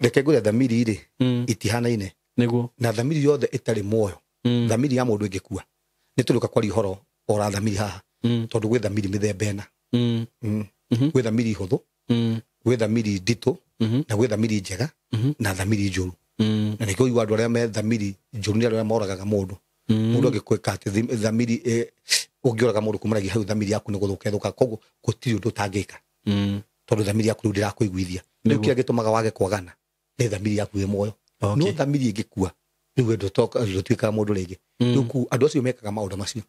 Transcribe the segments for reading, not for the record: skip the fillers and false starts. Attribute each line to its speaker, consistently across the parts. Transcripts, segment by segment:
Speaker 1: Reke ngwĩre thamiri rĩ itihanaine.
Speaker 2: Nĩguo.
Speaker 1: Na thamiri yothe ĩtarĩ muoyo. Thamiri ya mũndũ ĩngĩkua. Nĩ tũrĩũka kwaria ũhoro ora thamiri haha. Tondũ gwĩ thamiri mĩthemba ĩna. Gwĩ thamiri hũthũ, gwĩ thamiri nditũ, na gwĩ thamiri njega, na thamiri njũru. Na nĩkĩo ũiguaga andũ arĩa me thamiri njũru nĩ arĩa moragaga mũndũ. Mũndũ angĩkwĩka atĩ thamiri ũngĩũraga mũndũ kumanagia hau thamiri yaku nĩ gũthũka ĩthũkaga, koguo gũtirĩ ũndũ ũtangĩka. Tondũ thamiri yaku rĩu ndĩrakũiguithia. Rĩu kĩrĩa gĩtũmaga wage kwagana nĩ thamiri yaku ĩ muoyo. No thamiri ĩngĩkua rĩu we ndũtuĩkaga mũndũ rĩngĩ. Rĩu andũ acio mekaga maũndũ macio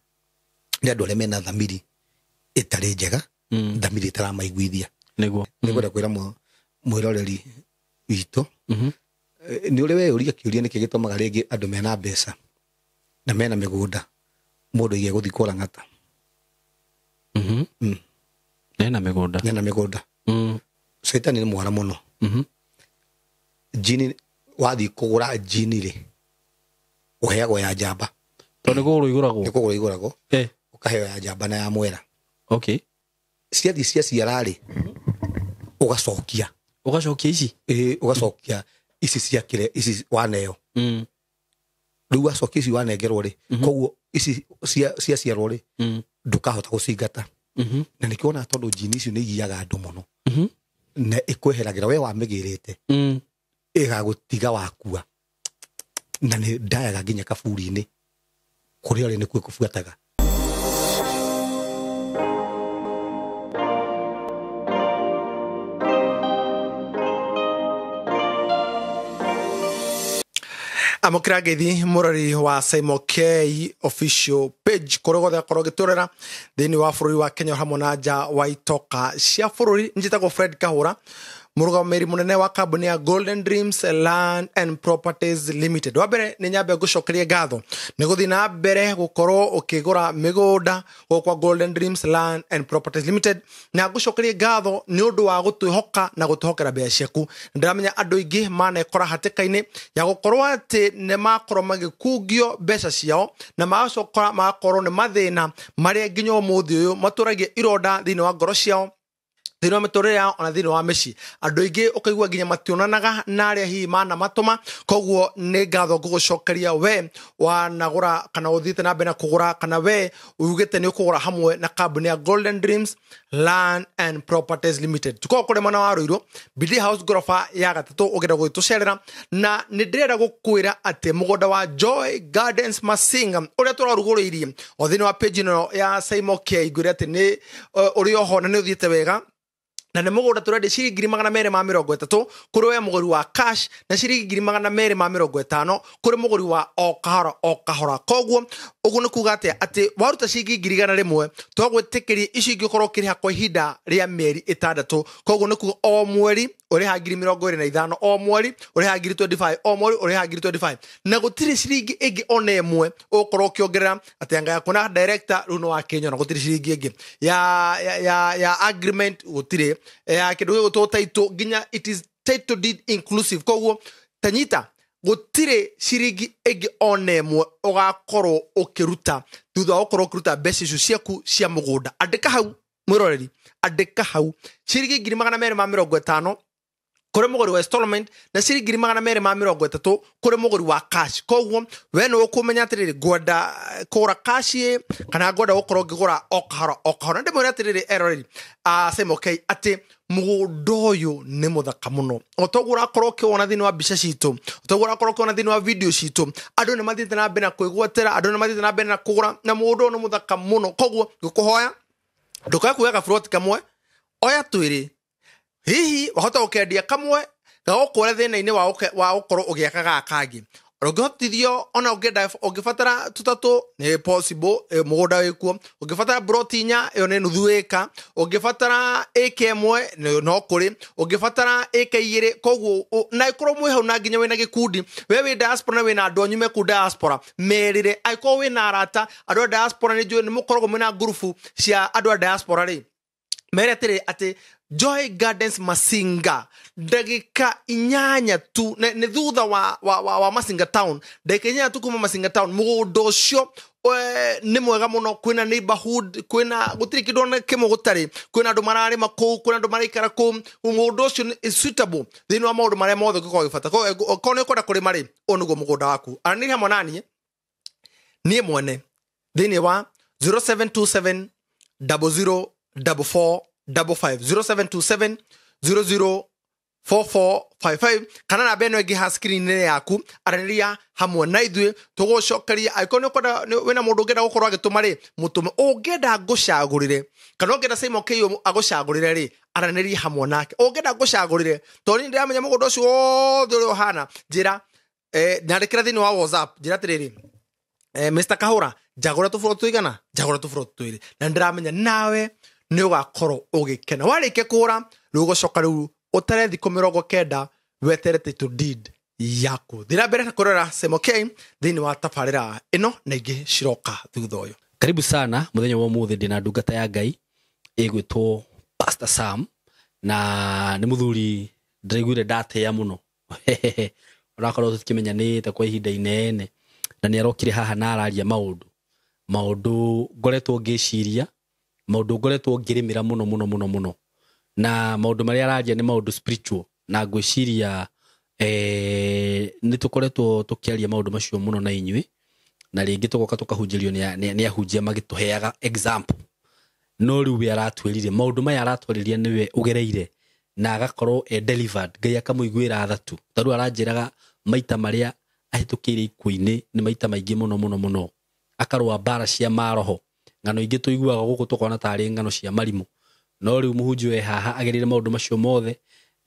Speaker 1: nĩ andũ arĩa mena thamiri ĩtarĩ njega, thamiri ĩtaramaiguithia.
Speaker 2: Nĩguo.
Speaker 1: Nĩngwenda kwĩra mwĩroreri witũ, nĩ ũrĩ weyũria kĩũria nĩkĩ gĩtũmaga rĩngĩ andũ mena mbeca na mena mĩgũnda mũndũ aige gũthiĩ kũrang'ata.
Speaker 2: Nena mĩgũnda.
Speaker 1: Nena mĩgũnda. Caitani nĩ mwara mũno. Jini wathiĩ kũgũra jini rĩ, ũheagwo ya njamba.
Speaker 2: Tondũ nĩ kũgũrwo igũragwo.
Speaker 1: Nĩ kũgũrwo igũragwo. Ũkaheo ya njamba na ya mwera.
Speaker 2: Okay.
Speaker 1: Ciathiĩ ciaciara rĩ, ũgacokia.
Speaker 2: Ũgacokia ici?
Speaker 1: Ĩĩ, ũgacokia ici ciakĩre, ici waneo. Rĩu wacokia ici wanengerwo rĩ, koguo ici ciaciarwo rĩ, ndũkahota gũcingata. Na nĩkĩo wonaga tondũ jini icio nĩ igiaga andũ mũno. Na ĩkweheragĩra we wamĩgĩrĩte. Ĩgagũtiga wakua. Na nĩ ndayaga nginya kaburi-inĩ. Kũrĩa ũrĩ nĩkuo ĩkũbuataga.
Speaker 3: Amũkĩra ngeithi mũrori wa Simon K official page kũrĩa guothe akorwo ũgĩtũrera thĩinĩ wa bũrũri wa Kenya hamwe na nja wa itoka cia bũrũri. Njĩtagwo Fred Kahũra, mũrũgamĩrĩri mũnene wa kambuni ya Golden Dreams Land and Properties Limited. Wa mbere nĩ nyambe ngũcokerie ngatho nĩ gũthiĩ na mbere gũkorwo ũkĩgũra mĩgũnda gũkũ kwa Golden Dreams Land and Properties Limited, na ngũcokerie ngatho nĩ ũndũ wa gũtwĩhoka na gũtwĩhokera mbeca ciaku. Ndĩramenya andũ aingĩ manekora hatĩka-inĩ ya gũkorwo atĩ nĩ makorwo magĩkungio mbeca ciao na magacoka magakorwo nĩ mathĩna marĩa nginya ũmũthĩ ũyũ matũragia ironda thĩinĩ wa ngoro ciao, thĩinĩ wa mĩtũrĩre yao ona thĩinĩ wa mĩciĩ. Andũ aingĩ ũkaigua nginya mationanaga na arĩa hihi manamatũma. Koguo nĩ ngatho ngũgũcokeria we wanagũra kana ũthiĩte na mbere na kũgũra, kana we ugĩte nĩ ũkũgũra hamwe na kambuni ya Golden Dreams Land and Properties Limited. Tũkoragwo kũrĩa mwena wa Ruiru, Bidii House ngoroba ya gatatũ, ũngĩenda gũgĩtũcerera. Na nĩ ndĩrenda gũkwĩra atĩ mũgũnda wa Joy Gardens Masinga ũrĩa tũrarugũrĩirie o thĩinĩ wa page ĩno ya Simon K, ngwĩre atĩ nĩ ũrĩ oho na nĩ ũthiĩte wega. Na nĩ mũgũnda tũrendia ciringi ngiri magana merĩ ma mĩrongo ĩtatũ kũrĩ we mũgũri wa cash, na ciringi ngiri magana merĩ ma mĩrongo ĩtano kũrĩ mũgũri wa o kahora o kahora. Koguo ũguo nĩ kuga atĩa? Atĩ waruta ciringi ngiri igana rĩmwe twagwĩtĩkĩria icio ingĩ ũkorwo ũkĩrĩha kwa ihinda rĩa mĩeri ĩtandatũ. Koguo nĩ kuga o mweri ũrĩha ngiri mĩrongo ĩrĩ na ithano, o mweri ũrĩha ngiri 25, o mweri ũrĩha ngiri 25, na gũtirĩ ciringi ĩngĩ ona ĩmwe ũgũkorwo ũkĩongerera atĩ anga yaku na director rĩu nĩ wakĩnyona, gũtirĩ ciringi ĩngĩ ya agreement, gũtirĩ ya kĩndũ gĩgũtwo title, nginya it is title deed inclusive. Koguo tanyita gũtirĩ ciringi ĩngĩ ona ĩmwe ũgakorwo ũkĩruta thutha wa gũkorwo ũkĩruta mbeca icio ciaku cia mũgũnda. Andĩka hau mwĩroreri, andĩka hau ciringi ngiri magana merĩ ma mĩrongo ĩtano kũrĩ mũgũri wa installment, na ciringi ngiri magana merĩ ma mĩrongo ĩtatũ kũrĩ mũgũri wa cash. Koguo we nĩ ũkũmenya atĩrĩrĩ, ngwenda kũgũra cash ĩ, kana ngwenda gũkorwo ngĩgũra o kahora o kahora. Ndĩmwĩre atĩrĩrĩ eroreri a Simon K atĩ mũgũnda ũyũ nĩ mũthaka mũno. O toguo ũrakorwo ũkĩwona thĩinĩ wa mbica citũ, o toguo ũrakorwo ũkĩwona thĩinĩ wa video citũ, andũ nĩ mathiĩte na mbere na kwĩgwatĩra, andũ nĩ mathiĩte na mbere na kũgũra, na mũgũnda ũyũ nĩ mũthaka mũno. Koguo ngũkũhoya ndũkae kuoya gaburoti kamwe, oya twĩrĩ, hihi wahota gũkendia kamwe gagũkũre thĩna-inĩ wa gũkorwo ũgĩaka gaka kangĩ. Ũngĩhotithio ona ũngĩenda, ũngĩbatara tũtatũ nĩ possible, mũgũnda wĩkuo. Ũngĩbatara broti inya, ĩyo nĩ nuthu ĩka. Ũngĩbatara ĩka ĩmwe, no kũrĩ. Ũngĩbatara ĩka igĩrĩ. Koguo, na ĩkorwo mwĩ hau na nginya wĩna gĩkundi, we wĩ diaspora na wĩna andũ anyu me kũu diaspora, merĩre. Angĩkorwo wĩna arata andũ a diaspora, nĩ njũĩ nĩ mũkoragwo mwĩna ngurubu cia andũ a diaspora rĩ, mere atĩrĩ atĩ Joy Gardens Masinga ndagĩka inyanya tu nĩ thutha wa Masinga Town, ndagĩka inyanya tu kuma Masinga Town, mũgũnda ũcio Nĩ mwega mũno, kwĩna neighborhood, kwĩna gũtirĩ kĩndũ ona kĩmwe gũtarĩ, kwĩna andũ mararĩma kũu, kwĩna andũ maraikara kũu. Mũgũnda ũcio is suitable thĩinĩ wa maũndũ marĩa mothe ũngĩkorwo ũgĩbata. Korwo nĩ ũkwenda kũrĩma rĩ, ũyũ nĩguo mũgũnda waku. Aranĩria hamwe naniĩ niĩ mwene thĩinĩ wa 0727 00 44 55, 0727 00 4455, kana namba ĩno ĩngĩ ha screen-inĩ yaku. Aranĩria hamwe na ithuĩ, tũgũcokeria. Angĩkorwo nĩ ũkwenda, wĩna mũndũ ũngĩenda gũkorwo agĩtũma rĩ, mũtũme. Ũngĩenda ngũcagũrĩre kana ũngĩenda Simon K agũcagũrĩre rĩ, aranĩria hamwe nake. Ũngĩenda ngũcagũrĩre, tondũ niĩ ndĩramenya mũgũnda ũcio wothe ũrĩa ũhana, njĩra, nyandĩkĩra thĩinĩ wa WhatsApp, njĩra atĩrĩrĩ, Mr. Kahura, njagũra tũburo tũigana, njagũra tũburo twĩrĩ, na ndĩramenya nawe nĩ ũgakorwo ũgĩkena. Warĩkia kũgũra rĩu, ũgũcoka rĩu ũtare thikũ 90 wetere title deed yaku. Thĩ na mbere na kũrora Semo K thĩinĩ wa tabarĩra ĩno na ingĩ ciroka thutha ũyũ.
Speaker 2: Karibu sana. Muthenya wa umuthi ndina ndungata ya Ngai ĩgwĩtwo Pastor Sam, na nĩ mũthuri ndĩraiguire ndatĩĩa mũno, onakorwo tũtikĩmenyanĩte kwa ihinda inene, na nĩ arokire haha na araria maũndũ ngoretwo ngĩciria, maũndũ ngoretwo ngĩrĩmĩra mũno mũno mũno mũno, na maũndũ marĩa araria nĩ maũndũ spiritual, na ngwĩciria nĩ tũkoretwo tũkĩaria maũndũ macio mũno na inyuĩ, na rĩngĩ tũgoka tũkahunjĩrio nĩ ahunjia magĩtũheaga example, no rĩu we aratwĩrire maũndũ maya aratwarĩria nĩwe ũgereire na agakorwo e delivered, Ngai akamũiguĩra tha tu. Ta rĩu aranjĩraga maita marĩa ahĩtũkĩire ikuũ-inĩ nĩ maita maingĩ mũno mũno mũno, akarũa mbara cia maroho. Ng'ano ingĩ tũiguaga gũkũ tũkona tarĩ ng'ano cia marimũ, no rĩu mũhunjia we haha agereire maũndũ macio mothe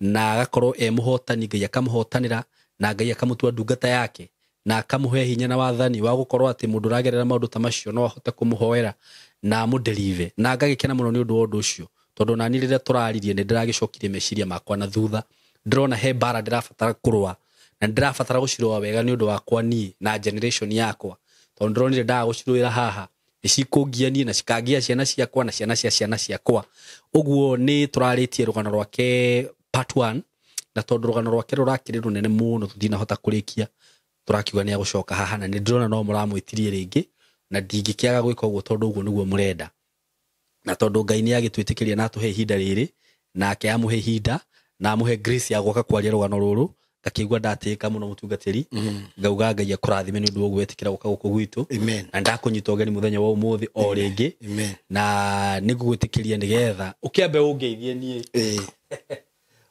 Speaker 2: na agakorwo e mũhotani, Ngai akamũhotanĩra na Ngai akamũtua ndungata yake na akamũhe hinya na wathani wa gũkorwo atĩ mũndũ ũragerera maũndũ ta macio no ahote kũmũhoera na amũdelive. Na ngagĩkena mũno nĩ ũndũ wa ũndũ ũcio, tondũ nani rĩrĩa tũraririe nĩ ndĩragĩcokirie meciria makwa na thutha, ndĩrona he mbara ndĩrabatara kũrũa na ndĩrabatara gũcirũa wega nĩ ũndũ wakwa niĩ na generation yakwa, tondũ ndĩronire ndaga gũcirũĩra haha nĩ cikũngia niĩ na cikangia ciana ciakwa na ciana cia ciana ciakwa. Ũguo nĩ tũrarĩtie rũgano rwake part 1, na tondũ rũgano rwake rũrakĩrĩ rũnene mũno tũtinahota kũrĩkia, tũrakiuga nĩ agũcoka haha, na nĩ ndĩrona no mũramwĩtirie rĩngĩ, na ndingĩkĩaga gwĩka ũguo tondũ ũguo nĩguo mũrenda, na tondũ Ngai nĩ agĩtwĩtĩkĩria na atũhe ihinda rĩrĩ, nake amũhe ihinda na amũhe grace ya gũka kwaria rũgano rũrũ, ngakĩigua ndatĩĩka mũno mũtungatĩri. Ngauga Ngai akũrathime nĩ ũndũ wa ũguo wetĩkĩra gũka gũkũ gwitũ, na ndakũnyita ũgeni mũthenya wa ũmũthĩ o rĩngĩ, na nĩngũgwĩtĩkĩria nĩgetha ũkĩambe ũngeithie niĩ,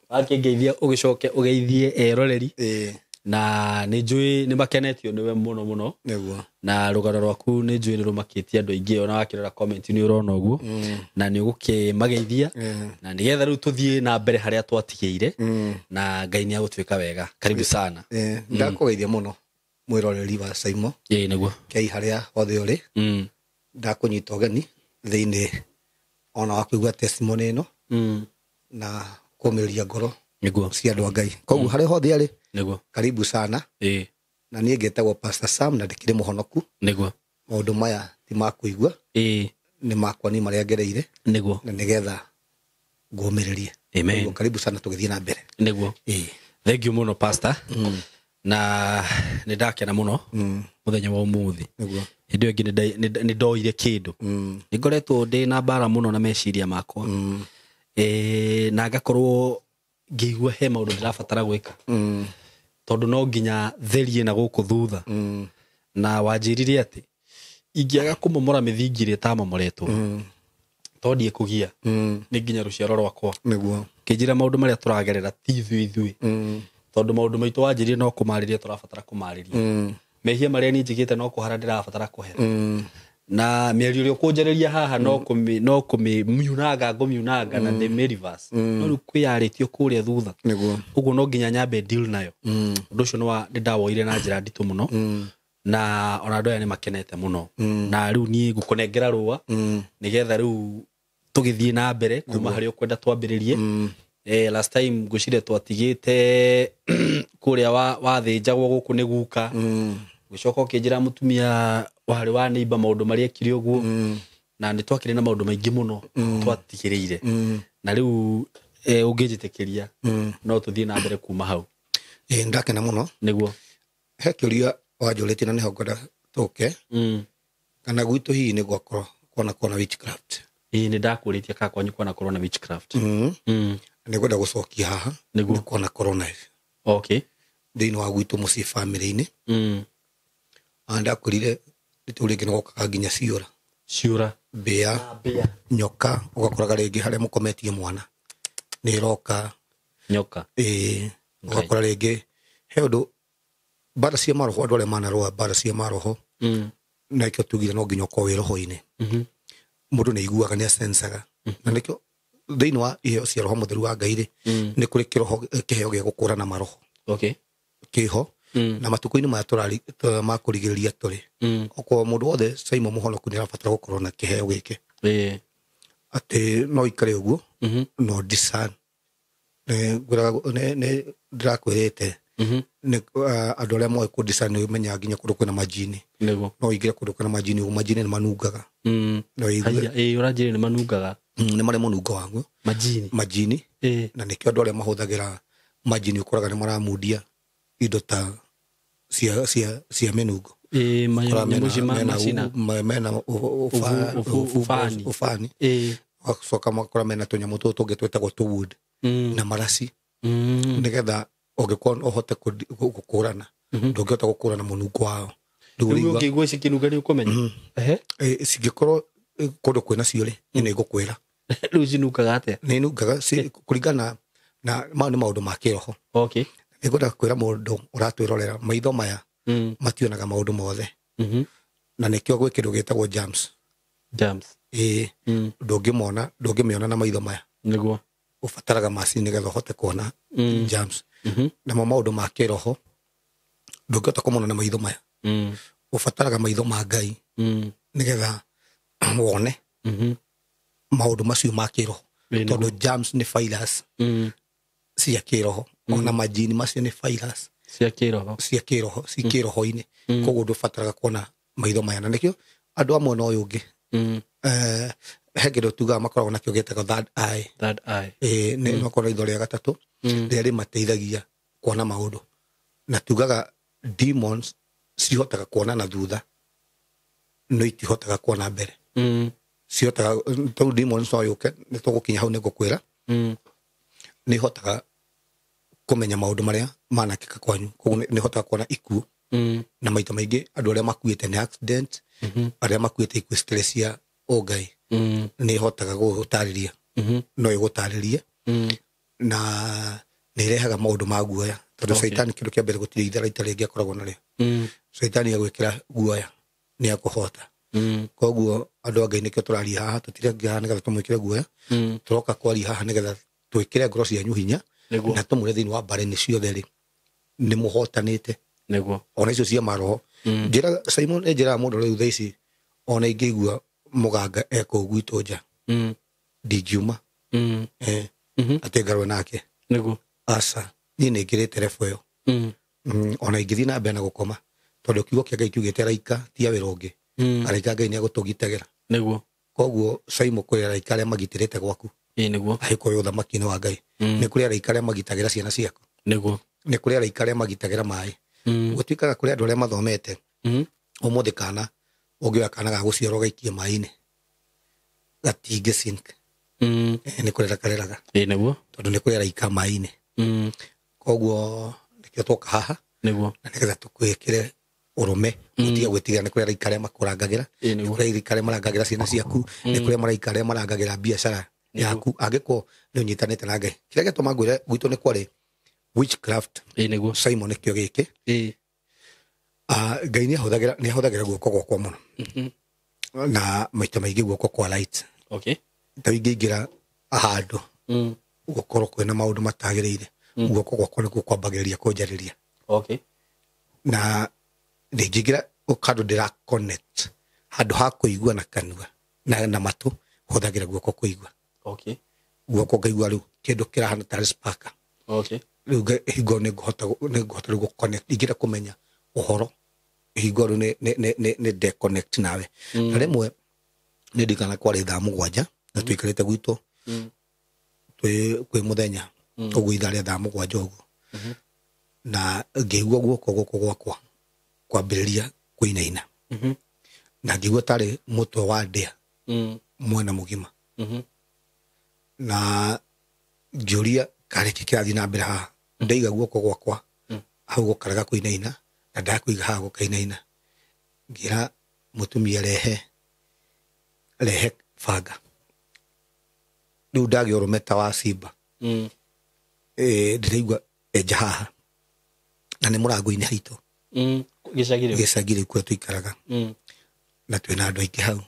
Speaker 2: wakĩngeithia ũgĩcoke ũgeithie eroreri, na nĩ njũĩ nĩ makenetio nĩwe mũno mũno, na rũgano rwaku nĩ njũĩ nĩ rũmakĩtie andũ aingĩ, ona wakĩrora comment nĩ ũrona ũguo, na nĩ ũgũkĩmageithia, na nĩgetha rĩu tũthiĩ na mbere harĩa twatigĩire, na Ngai nĩ agũtuĩka wega. Karibu sana.
Speaker 1: Ndakũgeithia mũno mwĩroreri wa Saimo.
Speaker 2: Ĩĩ nĩguo.
Speaker 1: Kei harĩa hothe ũrĩ, ndakũnyita ũgeni thĩinĩ ona wa kũigua testimony ĩno na kũmĩrĩria ngoro
Speaker 2: nĩguo
Speaker 1: cia andũ a Ngai. Koguo harĩa hothe arĩ,
Speaker 2: nĩguo
Speaker 1: karibu sana.
Speaker 2: Ĩĩ.
Speaker 1: Na niĩ ngetagwo Pastor Sam na ndĩkĩrĩ mũhonoku.
Speaker 2: Nĩguo.
Speaker 1: Maũndũ maya ti ma kũigua,
Speaker 2: Ĩĩ.
Speaker 1: nĩ makwa niĩ marĩa ngereire,
Speaker 2: nĩguo
Speaker 1: na nĩgetha ngũmĩrĩrie.
Speaker 2: Amen.
Speaker 1: Koguo karibu sana, tũgĩthiĩ na mbere.
Speaker 2: Nĩguo.
Speaker 1: Ĩĩ.
Speaker 2: Thank you mũno pastor, na nĩ ndakena mũno mũthenya wa ũmũthĩ.
Speaker 1: Nĩguo.
Speaker 2: Hĩndĩ ĩyo ĩngĩ nĩ ndoire kĩndũ, nĩ ngoretwo ndĩ na mbara mũno na meciria makwa, na ngakorwo ngĩigua he maũndũ ndĩrabatara gwĩka, tondũ no nginya therie na gũkũ thutha, na wanjĩrire atĩ ingĩaga kũmomora mĩthingi ĩrĩa ĩtamomoretwo, to ndiĩkũgia nĩ nginya rũciaro rwakwa.
Speaker 1: Nĩguo.
Speaker 2: Kĩnjĩra maũndũ marĩa tũragerera ti ithuĩ ithuĩ, tondũ maũndũ maitũ wanjĩrire no kũmarĩria tũrabatara kũmarĩria, mehia marĩa niĩ njĩkĩte no kũhara ndĩrabatara kũhera, na mĩario ĩrĩa ũkũnjarĩria haha no kũmĩmiunanga ngũmiunanga na ndĩmĩ reverse, no rĩu kwĩyarĩtio kũrĩa thutha.
Speaker 1: Nĩguo.
Speaker 2: Ũguo no nginya nyambe deal nayo. Ũndũ ũcio nĩ ndawoire na njĩra nditũ mũno, na ona andũ aya nĩ makenete mũno, na rĩu niĩ ngũkũnengera rũa nĩgetha rĩu tũgĩthiĩ na mbere kuma harĩa ũkwenda twambĩrĩrie. Last time ngwĩciria twatigĩte kũrĩa wathĩnjagwo gũkũ nĩ guka, gũcoka ũkĩnjĩra mũtumia warĩ wa neighbor maũndũ marĩa ekire ũguo, na nĩ twakĩrĩ na maũndũ maingĩ mũno twatigĩrĩire, na rĩu ũngĩnjĩtĩkĩria no tũthiĩ na mbere kuma hau.
Speaker 1: Ĩĩ, ndakena mũno.
Speaker 2: Nĩguo.
Speaker 1: He kĩũria wanjũrĩtie na nĩho ngwenda tũke, Kana gwitũ hihi nĩ gwakorwo kwana witchcraft.
Speaker 2: Ĩĩ nĩ ndakũrĩtie kana kwanyu kwanakorwo na witchcraft.
Speaker 1: Nĩ ngwenda gũcokia haha
Speaker 2: Nĩguo.
Speaker 1: nĩ kwanakorwo nayo.
Speaker 2: Okay.
Speaker 1: Thĩinĩ wa gwitũ mũciĩ family-inĩ. Ndakorire rĩu rĩngĩ nĩ gokaga nginya ciũra.
Speaker 2: Ciũra.
Speaker 1: Mbĩa. Nyoka ũgakoraga rĩngĩ harĩa mũkometie mwana nĩ ĩroka.
Speaker 2: Nyoka.
Speaker 1: Ĩĩ ũgakora rĩngĩ he ũndũ mbara cia maroho andũ arĩa manarũa mbara cia maroho. Na nĩkĩo tugire no nginya ũkorwo wĩ roho-inĩ. Mũndũ nĩ aiguaga nĩ asensaga. Na nĩkĩo thĩinĩ wa iheo cia roho mũtheru wa Ngai rĩ, nĩ kũrĩ kĩroho kĩheo gĩa gũkũrana maroho.
Speaker 2: Okay.
Speaker 1: Kĩho. Na matukũ-inĩ maya tũrari ma kũrigĩrĩria tũrĩ. Okorwo mũndũ wothe Simon Mũhonoku nĩ arabatara gũkorwo na kĩheo gĩkĩ. Atĩ no ikare ũguo, no discern. Nĩ ndĩrakwĩrĩte. Nĩ andũ arĩa moĩ kũ discern nĩ ũmenyaga nginya kũndũ kwĩna majini.
Speaker 2: Nĩguo.
Speaker 1: No ũingĩre kũndũ kwĩna majini, ũguo majini nĩ manungaga. No ũigue.
Speaker 2: Haiya, ĩĩ ũranjĩrire nĩ manungaga.
Speaker 1: Nĩ marĩ mũnungo waguo.
Speaker 2: Majini.
Speaker 1: Majini. Na nĩkĩo andũ arĩa mahũthagĩra majini ũkoraga nĩ maramundia indo ta cia mĩnungo. Mena ũbani. Ũgacoka magakora mena tũnyamũ tũtũ tũngĩ twĩtagwo tũwood na maraci. Nĩgetha ũngĩkorwo no ũhote gũkũrana. Ndũngĩhota gũkũrana mũnungo wao.
Speaker 2: Rĩu ũngĩigua cikĩnunga nĩ ũkũmenya?
Speaker 1: Cingĩkorwo kũndũ kwĩna cio rĩ, nĩ ngũkwĩra.
Speaker 2: Rĩu cinungaga atĩa?
Speaker 1: Nĩ inungaga kũringana na mau nĩ maũndũ ma kĩroho.
Speaker 2: Okay.
Speaker 1: Nĩngwenda kwĩra mũndũ ũratwĩrorera maitho maya mationaga maũndũ mothe. Na nĩkĩo gwĩ kĩndũ gĩtagwo germs.
Speaker 2: Germs.
Speaker 1: Ĩĩ. Ndũngĩmona, ndũngĩmĩona na maitho maya.
Speaker 2: Nĩguo.
Speaker 1: Ũbataraga macini nĩgetha ũhote kuona germs. Namo maũndũ ma kĩroho ndũngĩhota kũmona na maitho maya. Ũbataraga maitho ma Ngai nĩgetha wone maũndũ macio ma kĩroho. Tondũ germs nĩ virus cia kĩroho. Ona majini macio nĩ virus
Speaker 2: cia kĩroho.
Speaker 1: Cia kĩroho, ci kĩroho-inĩ. Koguo ndũbataraga kuona maitho maya. Na nĩkĩo andũ amwe na ũyũ ũngĩ he kĩndũ tugaga makoragwo nakĩo gĩtagwo third eye.
Speaker 2: Third eye.
Speaker 1: Nĩ makoragwo na itho rĩa gatatũ rĩrĩa rĩmateithagia kuona maũndũ. Na tugaga demons cihotaga kuona na thutha no itihotaga kuona mbere. Cihotaga tondũ demons no yũke nĩ tũgũkinya hau nĩngũkwĩra. Nĩ ihotaga kũmenya maũndũ marĩa manakĩka kwanyu. Koguo nĩ ihotaga kuona ikuũ. Na maita maingĩ andũ arĩa makuĩte nĩ accident, arĩa makuĩte ikuũ citarĩ cia ũngai. Nĩ ihotaga gũtarĩria. No ĩgũtarĩrie. Na nĩ ĩrehaga maũndũ ma guoya. Tondũ Caitani kĩndũ kĩa mbere gũtirĩ itharaita rĩngĩ akoragwo narĩo. Caitani agwĩkĩra guoya nĩ akũhota. Koguo andũ a Ngai nĩkĩo tũraria haha, tũtirĩ haha nĩgetha tũmwĩkĩre guoya. Tũroka kwaria haha nĩgetha twĩkĩre ngoro cianyu hinya. Na tũmwĩre thĩinĩ wa mbarĩ ciothe rĩ nĩ mũhotanĩte.
Speaker 2: Nĩguo.
Speaker 1: Ona icio cia maroho. Njĩra Simon nĩ njĩraga mũndũ rĩu thaa ici ona ingĩigua mũganga ekũu gwitũ nja. Ndingiuma. Atĩ ngarũe nake.
Speaker 2: Nĩguo.
Speaker 1: Aca, niĩ nĩ ngĩrĩte rebu ĩyo. Ona ingĩthiĩ na mbere na gũkoma tondũ kiugo kĩa Ngai kiugĩte araika ti a wĩra ũngĩ. Araika Ngai nĩ agũtũgitagĩra.
Speaker 2: Nĩguo.
Speaker 1: Koguo Simon kũrĩ araika arĩa magitĩrĩte gwaku.
Speaker 2: Ĩĩ nĩguo.
Speaker 1: Angĩkorwo wĩ ũthamaki-inĩ wa Ngai. Nĩ kũrĩ araika arĩa magitagĩra ciana ciaku.
Speaker 2: Nĩguo.
Speaker 1: Nĩ kũrĩ araika arĩa magitagĩra maĩ. Gũtuĩkaga kũrĩ andũ arĩa mathomete. Ũmũthĩ kana ũngĩoya kana ga gũciarwo gaikie maĩ-inĩ gatingĩ sink. Nĩ kũrera kareraga.
Speaker 2: Ĩĩ nĩguo.
Speaker 1: Tondũ nĩ kũrĩ araika maĩ-inĩ. Koguo nĩkĩo twoka haha.
Speaker 2: Nĩguo.
Speaker 1: Na nĩgetha tũkwĩkĩre ũrũme ũtige gwĩtigĩra. Nĩ kũrĩ araika arĩa makũrangagĩra. Nĩ kũrĩ araika arĩa marangagĩra ciana ciaku. Nĩ kũrĩ araika arĩa marangagĩra biacara yaku angĩkorwo nĩ ũnyitanĩte na Ngai. Kĩrĩa gĩatũma ngwĩre gwitũ nĩ kwarĩ witchcraft.
Speaker 2: Ĩĩ nĩguo.
Speaker 1: Simon nĩkĩo gĩkĩ. Ngai nĩ ahũthagĩra guoko gwakwa mũno. Na maita maingĩ guoko kwa light.
Speaker 2: Okay.
Speaker 1: Ta ingĩingĩra handũ gũkorwo kwĩna maũndũ matagĩrĩire, guoko gwakwa nĩkuo kwambagĩrĩria kũnjarĩria.
Speaker 2: Okay.
Speaker 1: Na ndingĩingĩra handũ ndĩra connect handũ ha kũigua na kanua na matũ hũthagĩra guoko kũigua.
Speaker 2: Okay.
Speaker 1: Guoko ngaigua rĩu kĩndũ kĩrahana tarĩ spark.
Speaker 2: Okay.
Speaker 1: Rĩu hingo nĩ ngũhota rĩu gũ connect ingĩenda kũmenya ũhoro hingo rĩu nĩ nde connect nawe. Na rĩmwe nĩ ndirikana kwarĩ thaa 7 na tũikarĩte gwitũ kwĩ mũthenya ũguo ithaa rĩa thaa 7 ũguo. Na ngĩigua guoko gũkũ gwakwa kwambĩrĩria kũinaina. Na ngĩigua tarĩ mũtwe wa ndĩa mwena mũgima. Na ngĩũria karĩ kĩ kĩrathiĩ na mbere haha. Ndaiga guoko gwakwa hau gũkaraga kũinaina na ndakũiga haha gũkainaina. Ngĩra mũtumia rehe banga. Rĩu ndagĩa ũrũme ta wa simba. Ndĩraigua enja haha na nĩ mũrango-inĩ haitũ. Gĩcagi rĩu kũrĩa tũikaraga. Na twĩna andũ aingĩ hau.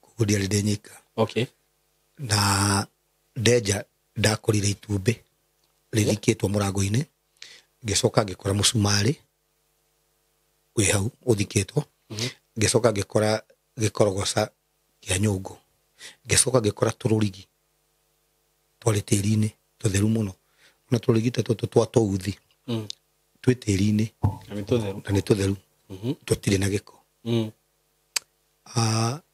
Speaker 1: Koguo ndiarĩ ndĩ nyika.
Speaker 2: Okay.
Speaker 1: Na ndenja ndakorire itumbĩ rĩthikĩtwo mũrango-inĩ. Ngĩcoka ngĩkora mũcumarĩ wĩ hau ũthikĩtwo. Ngĩcoka ngĩkora gĩkorogoca kĩa nyũngũ. Ngĩcoka ngĩkora tũrũrigi twarĩ tĩri-inĩ tũtheru mũno. Na tũrũrigi ta tũtũ twa tũuthi twĩ tĩri-inĩ na nĩ tũtheru tũtirĩ na gĩko.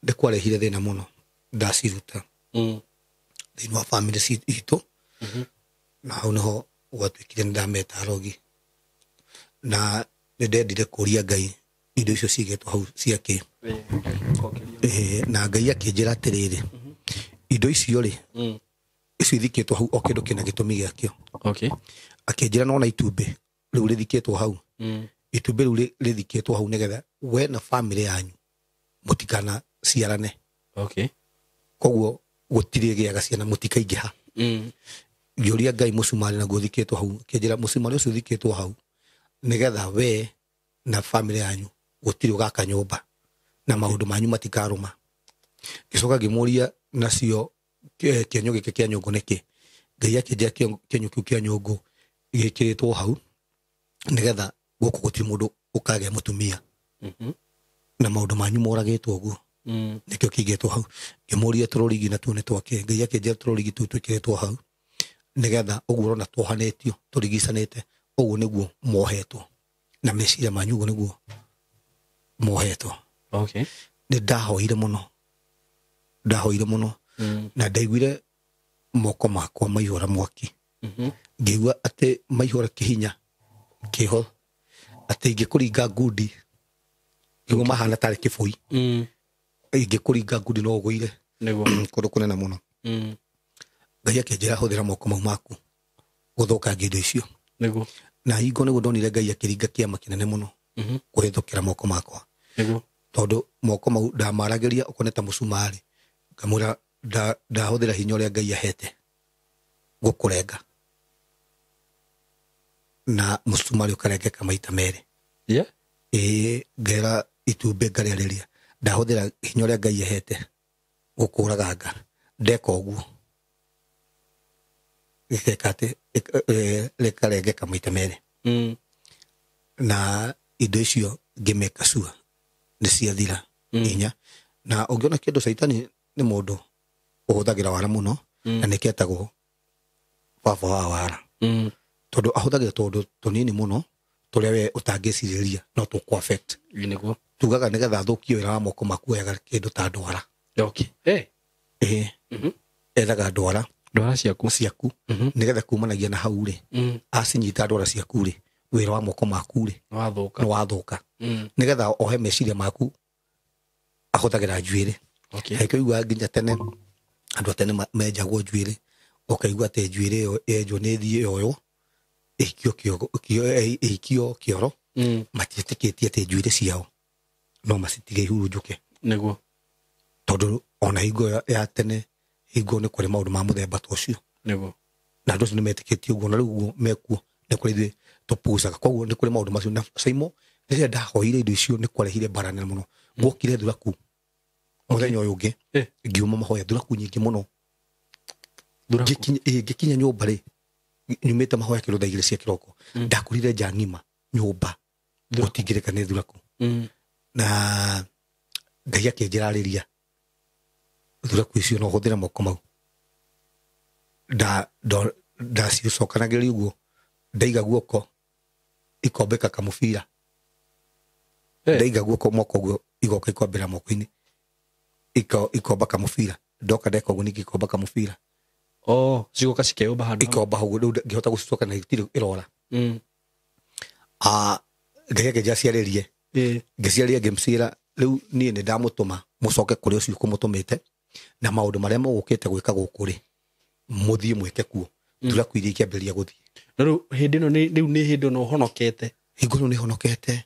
Speaker 1: Nĩ kwarehire thĩna mũno ndaciruta thĩinĩ wa bamĩrĩ itũ. Na hau nĩho gwatuĩkire nĩ ndameta arogi. Na nĩ ndendire kũria Ngai indo icio cigĩtwo hau ciake. Na Ngai akĩnjĩra atĩrĩrĩ, indo icio rĩ, icio ithikĩtwo hau o kĩndũ kĩna gĩtũmi gĩakĩo.
Speaker 2: Okay.
Speaker 1: Akĩnjĩra nona itumbĩ rĩu rĩthikĩtwo hau. Itumbĩ rĩu rĩthikĩtwo hau nĩgetha we na bamĩrĩ yanyu mũtikana ciarane.
Speaker 2: Okay.
Speaker 1: Koguo gũtirĩ gĩaga ciana mũtikaingĩha. Ngĩũria Ngai mũcumarĩ naguo ũthikĩtwo hau. Akĩnjĩra mũcumarĩ ũcio ũthikĩtwo hau nĩgetha we na bamĩrĩ yanyu gũtirĩ ũgaka nyũmba na maũndũ manyu matikarũma. Ngĩcoka ngĩmũria nacio kĩenyũ gĩkĩ kĩa nyũngũ nĩkĩ. Ngai akĩnjĩra kĩenyũ kĩu kĩa nyũngũ gĩkĩrĩtwo hau nĩgetha gũkũ gũtirĩ mũndũ ũkagĩa mũtumia. Na maũndũ manyu moragĩtwo ũguo. Nĩkĩo kĩigĩtwo hau. Ngĩmũria tũrũrigi natuo nĩ twakĩ. Ngai akĩnjĩra tũrũrigi tũu twĩkĩrĩtwo hau nĩgetha ũguo ũrona twohanĩtio tũrigicanĩte ũguo nĩguo mohetwo na meciria manyu ũguo nĩguo mohetwo.
Speaker 2: Okay.
Speaker 1: Nĩ ndahoire mũno. Ndahoire mũno. Na ndaiguire moko makwa maihũra mwaki. Ngĩigua atĩ maihũra kĩhinya kĩho atĩ ingĩkũringa ngundi nĩguo mahana tarĩ kĩbũi. Ingĩkũringa ngundi no ũgũire kũndũ kũnene mũno. Ngai akĩnjĩra hũthĩra moko mau maku gũthũkangia indo icio.
Speaker 2: Nĩguo.
Speaker 1: Na hingo nĩguo ndonire Ngai akĩringa kĩama kĩnene mũno kũhĩtũkĩra moko makwa.
Speaker 2: Nĩguo.
Speaker 1: Tondũ moko mau ndamaragĩria ũkone ta mũcumarĩ ngamwĩra ndahũthĩra hinya ũrĩa Ngai ahete gũkũrenga na mũcumarĩ ũkarengeka maita merĩ.
Speaker 2: Yeah.
Speaker 1: Ĩĩ ngera itumbĩ ngarĩarĩria ndahũthĩra hinya ũrĩa Ngai ahete gũkũraganga ndeka ũguo gĩkeka atĩ rĩkarengeka maita merĩ. Na indo icio ngĩmeka sure nĩ ciathira hinya. Na ũngĩona kĩndũ caitani nĩ mũndũ ũhũthagĩra wara mũno na nĩkĩetagwo baba wa wara. Tondũ ahũthagĩra tũndũ tũnini mũno tũrĩa we ũtangĩcirĩria no tũkũ affect.
Speaker 2: Nĩguo.
Speaker 1: Tugaga nĩgetha athũkie wĩra wa moko maku oyaga kĩndũ ta ndwara.
Speaker 2: Okay.
Speaker 1: Ethaga ndwara.
Speaker 2: Ndwara ciaku.
Speaker 1: Ciaku. Nĩgetha kumanagia na hau rĩ. Acinyita ndwara ciaku rĩ, wĩra wa moko maku rĩ
Speaker 2: nĩ
Speaker 1: wathũka. Nĩgetha ohe meciria maku ahũthagĩra njuĩrĩ.
Speaker 2: Okay.
Speaker 1: Kaingĩ ũiguaga nginya tene andũ a tene menjagwo njuĩrĩ ũkaigua atĩ njuĩrĩ ĩyo yenjwo nĩ ĩthiĩ yoywo ĩhikio kĩoro. Matiĩtĩkĩtie atĩ njuĩrĩ ciao no macitige ihurunjũke.
Speaker 2: Nĩguo.
Speaker 1: Tondũ ona hingo ya tene hingo nĩ kũrĩ maũndũ ma mũthemba ta ũcio.
Speaker 2: Nĩguo.
Speaker 1: Na andũ acio nĩ metĩkĩtie ũguo na rĩu ũguo mekuo nĩ kũrĩ ithuĩ tũpucaga. Koguo nĩ kũrĩ maũndũ macio. Na Saimo rĩrĩa ndahoire indo icio nĩ kwarehire mbara nene mũno. Guokire thuraku mũthenya ũyũ ũngĩ ngiuma mahoya thuraku nyingĩ mũno. Ngĩkinya nyũmba rĩ nyumĩte mahoya kĩndũ thaa igĩrĩ cia kĩroko ndakorire nja ng'ima nyũmba gũtingĩrĩka nĩ thuraku. Na Ngai akĩnjĩra arĩria thuraku icio no hũthĩre moko mau. Ndacicokanagĩrĩria ũguo ndaiga guoko ikombĩka kamũbira. Ndaiga guoko moko ũguo igoka ikombĩra moko-inĩ ikomba kamũbira. Ndoka ndeka ũguo ningĩ ikomba kamũbira.
Speaker 2: Oh, cigoka cikeyũmba handũ.
Speaker 1: Ikomba ũguo rĩu ngĩhota gũcicoka na itirĩ ĩrora. Ngai akĩnjĩra ciarĩrie. Ngĩciarĩria ngĩmciĩra Rĩu niĩ nĩ ndamũtũma mũcoke kũrĩ ũcio kũmũtũmĩte na maũndũ marĩa mũgũkĩte gwĩka gũkũ rĩ mũthiĩ mwĩke kuo. Thuraku iria ikĩambĩrĩria gũthiĩ.
Speaker 2: Na rĩu hĩndĩ ĩno rĩu nĩ hĩndĩ ĩno ũhonokete.
Speaker 1: Hingo ĩno nĩ honokete.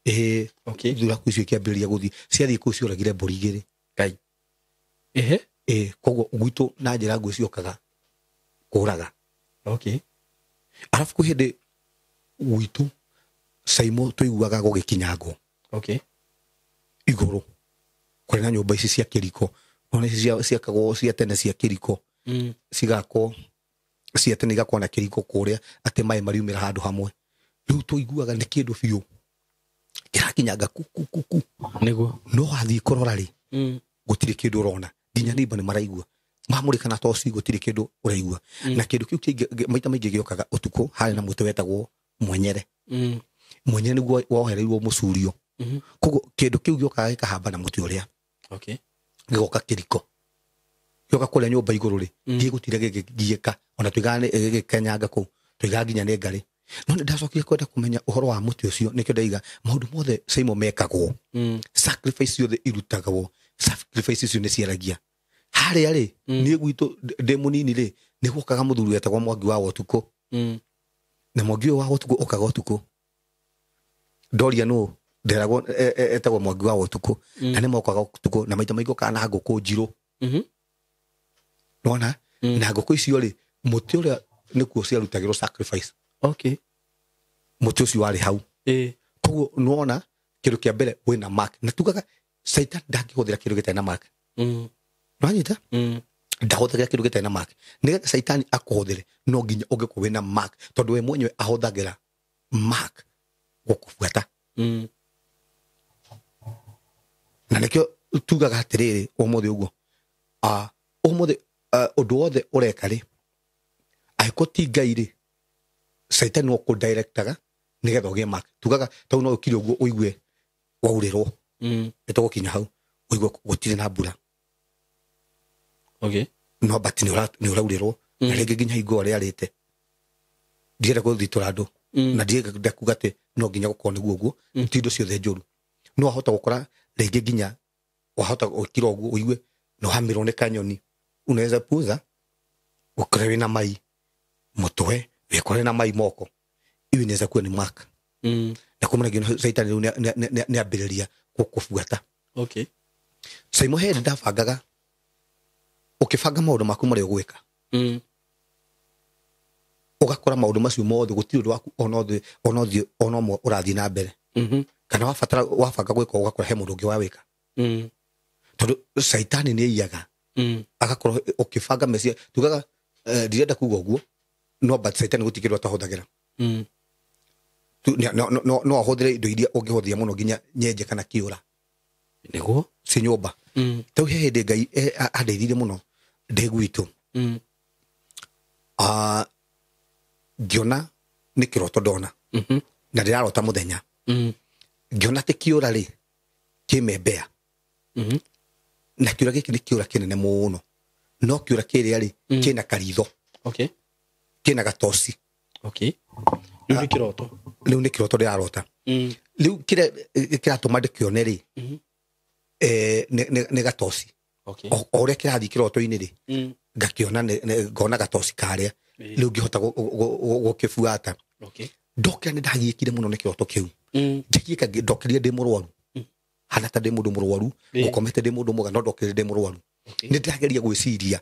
Speaker 1: Ĩĩ.
Speaker 2: Okay.
Speaker 1: Thuraku icio ikĩambĩrĩria gũthiĩ. Ciathiĩ kũu cioragire mbũri igĩrĩ.
Speaker 2: Ngai. Ehe.
Speaker 1: Ĩĩ, koguo gwitũ na njĩra nguhĩ ciokaga kũraga.
Speaker 2: Okay.
Speaker 1: Arabu kwĩ hĩndĩ gwitũ Saimo tũiguaga gũgĩkinyangwo.
Speaker 2: Okay.
Speaker 1: Igũrũ kũrĩ na nyũmba ici cia kĩriko. Nona ici ciakagwo cia tene cia kĩriko. Cigakwo cia tene igakwo na kĩriko kũrĩa atĩ maĩ mariumĩra handũ hamwe. Rĩu tũiguaga nĩ kĩndũ biũ kĩrakinyanga ku ku ku ku.
Speaker 2: Nĩguo.
Speaker 1: No wathiĩ kũrora rĩ, gũtirĩ kĩndũ ũrona. Nginya neighbor nĩ maraigua. Mamũrĩka na toci gũtirĩ kĩndũ ũraigua. Na kĩndũ kĩu kĩingĩ maita maingĩ gĩũkaga ũtukũ harĩ na mũtĩ wetagwo mwenyere. Mwenyere nĩguo wohereirwo mũcurio. Koguo kĩndũ kĩu gĩũkaga gĩkahamba na mũtĩ ũrĩa.
Speaker 2: Okay.
Speaker 1: Gĩgoka kĩriko. Gĩoka kũrĩa nyũmba igũrũ rĩ, gĩgũtira gĩgĩgiĩka. Ona tuigaga nĩ gĩgĩkenyanga kũu. Tuigaga nginya nĩ ngarĩ. No nĩ ndacokire kwenda kũmenya ũhoro wa mũtĩ ũcio, nĩkĩo ndaiga maũndũ mothe Saimo mekagwo. Sacrifice ciothe irutagwo. Sacrifice icio nĩ ciaragia. Harĩa rĩ, niĩ gwitũ ndĩ mũnini rĩ, nĩ gwokaga mũthuri wetagwo Mwangi wa Ũtukũ. Na Mwangi ũyũ wa Ũtukũ okaga ũtukũ. Ndoria nũ nderagwo etagwo Mwangi wa Ũtukũ. Na nĩ mokaga ũtukũ na maita maingĩ okaga na ngũkũ njirũ. Nona? Na ngũkũ icio rĩ, mũtĩ ũrĩa nĩkuo ciarutagĩrwo sacrifice.
Speaker 2: Okay.
Speaker 1: Mũtĩ ũcio warĩ hau. Koguo nĩwona kĩndũ kĩa mbere wĩna mark. Na tugaga Satan ndangĩhũthĩra kĩndũ gĩtarĩ na mark. Nĩwanyita? Ndahũthagĩra kĩndũ gĩtarĩ na mark. Nĩgetha Satan akũhũthĩre no nginya ũngĩkorwo wĩna mark, tondũ we mwenyewe ahũthagĩra mark gũkũbuata. Na nĩkĩo tugaga atĩrĩrĩ ũmũthĩ ũguo. Ũmũthĩ ũndũ wothe ũreka rĩ, angĩkorwo ti Ngai rĩ, Satan no kũdirectaga nĩgetha ũgĩe mark. Tugaga tau no ũkire ũguo ũigue waurĩrwo. Nĩtũgũkinya hau ũigue gũtirĩ na mbura.
Speaker 2: Okay.
Speaker 1: No but nĩ ũraurĩrwo. Na rĩngĩ nginya hingo ĩrĩa arĩte. Ndienda gũthitũra andũ. Na ndienda kuga atĩ no nginya gũkorwo nĩguo ũguo. Ti indo ciothe njũru. No wahota gũkora rĩngĩ nginya wahota gũkira ũguo ũigue no hamirwo nĩ kanyoni. Unaweza puza ũkore wĩna mai mũtwe, wĩkore na mai moko. Iyo inaweza kuwa ni mark. Na kumana nginya Satan rĩu nĩ ambĩrĩria gũkũbuata.
Speaker 2: Okay.
Speaker 1: Saimo he ndabangaga ũkĩbanga maũndũ maku marĩa ũgwĩka. Ũgakora maũndũ macio mothe gũtirĩ ũndũ waku ona ũthiĩ ona ũmwe ũrathiĩ na mbere. Kana wabatara wabanga gwĩka ũgakora he mũndũ ũngĩ wa wĩka. Tondũ Saitani nĩ aiyaga. Agakorwo ũkĩbanga meciria tugaga ndirenda kuga ũguo no but Saitani gũtirĩ kĩndũ atahũthagĩra. No ahũthĩre indo iria ũngĩhũthia mũno nginya nyenje kana kĩũra.
Speaker 2: Nĩguo?
Speaker 1: Ci nyũmba. Tau he hĩndĩ Ngai andeithirie mũno ndĩ gwitũ. Ngĩona nĩ kĩroto ndona. Na ndĩrarota mũthenya. Ngĩona atĩ kĩũra rĩ kĩmembea. Na kĩũra gĩkĩ nĩ kĩũra kĩnene mũno. No kĩũra kĩrĩa rĩ kĩna karitho.
Speaker 2: Okay.
Speaker 1: Kĩna gatoci.
Speaker 2: Okay. Rĩu nĩ kĩroto.
Speaker 1: Rĩu nĩ kĩroto ndĩrarota. Rĩu kĩrĩa kĩratũma ndĩkĩone rĩ, nĩ gatoci.
Speaker 2: Okay.
Speaker 1: O ũrĩa kĩrathiĩ kĩroto-inĩ rĩ, ngakĩona ngona gatoci karĩa. Rĩu ngĩhota gũkĩbuata.
Speaker 2: Okay.
Speaker 1: Ndokĩra nĩ ndagiĩkire mũno nĩ kĩroto kĩu. Ndagiĩka ndokĩrire ndĩ mũrwaru. Hana ta ndĩ mũndũ mũrwaru, ngũkomete ndĩ mũndũ mwega, no ndokĩrire ndĩ mũrwaru.
Speaker 2: Okay.
Speaker 1: Nĩ ndĩrageria gwĩciria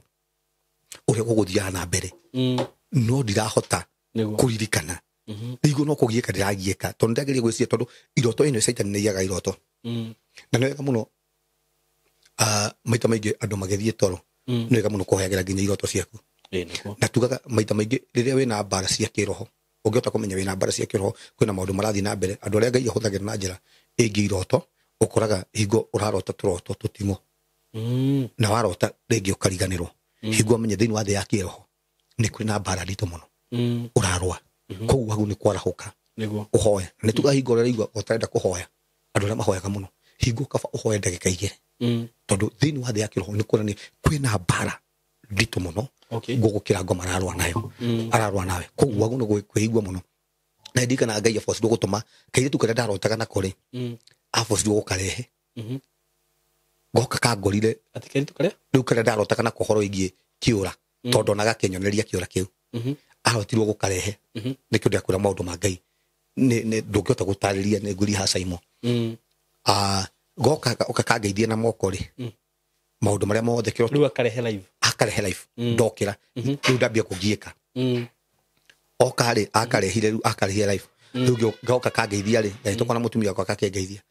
Speaker 1: ũrĩa gũgũthiaga na mbere. No ndirahota kũririkana. Rĩu no kũgiĩka ndĩragiĩka, tondũ ndĩrageria gwĩciria tondũ iroto ĩno Satan nĩ aiyaga iroto. Na nĩ wega mũno, maita maingĩ andũ magĩthiĩ toro, nĩ wega mũno kũhoyagĩra nginya iroto ciaku. Na tugaga maita maingĩ rĩrĩa wĩna mbara cia kĩroho, ũngĩhota kũmenya wĩna mbara cia kĩroho, kwĩna maũndũ marathiĩ na mbere, andũ arĩa Ngai ahũthagĩra na njĩra ĩngĩ iroto, ũkoraga hingo ũrarota tũroto tũting'o. Na warota rĩngĩ ũkariganĩrwo. Hingo amenye thĩinĩ wa thĩ ya kĩroho nĩ kwĩna mbara nditũ mũno. Ũrarũa. Koguo wagu nĩ kwarahũka.
Speaker 2: Nĩguo.
Speaker 1: Ũhoe. Nĩ tugaga hingo ũrĩa ũraigua ũtarenda kũhoya. Andũ arĩa mahoyaga mũno. Hingo kaba ũhoe ndagĩka igĩrĩ. Tondũ thĩinĩ wa thĩ ya kĩroho nĩ kuonania kwĩna mbara nditũ mũno.
Speaker 2: Okay.
Speaker 1: Gũgũkĩra ngoma ararũa nayo. Ararũa nawe. Koguo wagu nĩ kwĩigua mũno. Na ndirikanaga Ngai abocirwo gũtũma kairĩtu karĩa ndarotaga nako rĩ, abocirwo gũkarehe. Goka kangorire
Speaker 2: Atĩ kairĩtu karĩa?
Speaker 1: Rĩu karĩa ndarotaga nako ũhoro wĩgiĩ kĩũra, tondũ onaga akĩnyonereria kĩũra kĩu, ahotirwo gũkarehe. Nĩkĩo ndĩrakwĩra maũndũ ma Ngai ndũngĩhota gũtarĩria, nĩ ngũria haha Simon. Goka oka kangeithie na moko rĩ, maũndũ marĩa mothe kĩroto.
Speaker 2: Rĩu akarehe live.
Speaker 1: Akarehe live. Ndokĩra rĩu ndambia kũgiĩka. Oka rĩ, akarehire rĩu, akarehire live rĩu, goka kangeithia rĩ, ndahĩtũka na mũtumia wakwa, kakĩngeithia,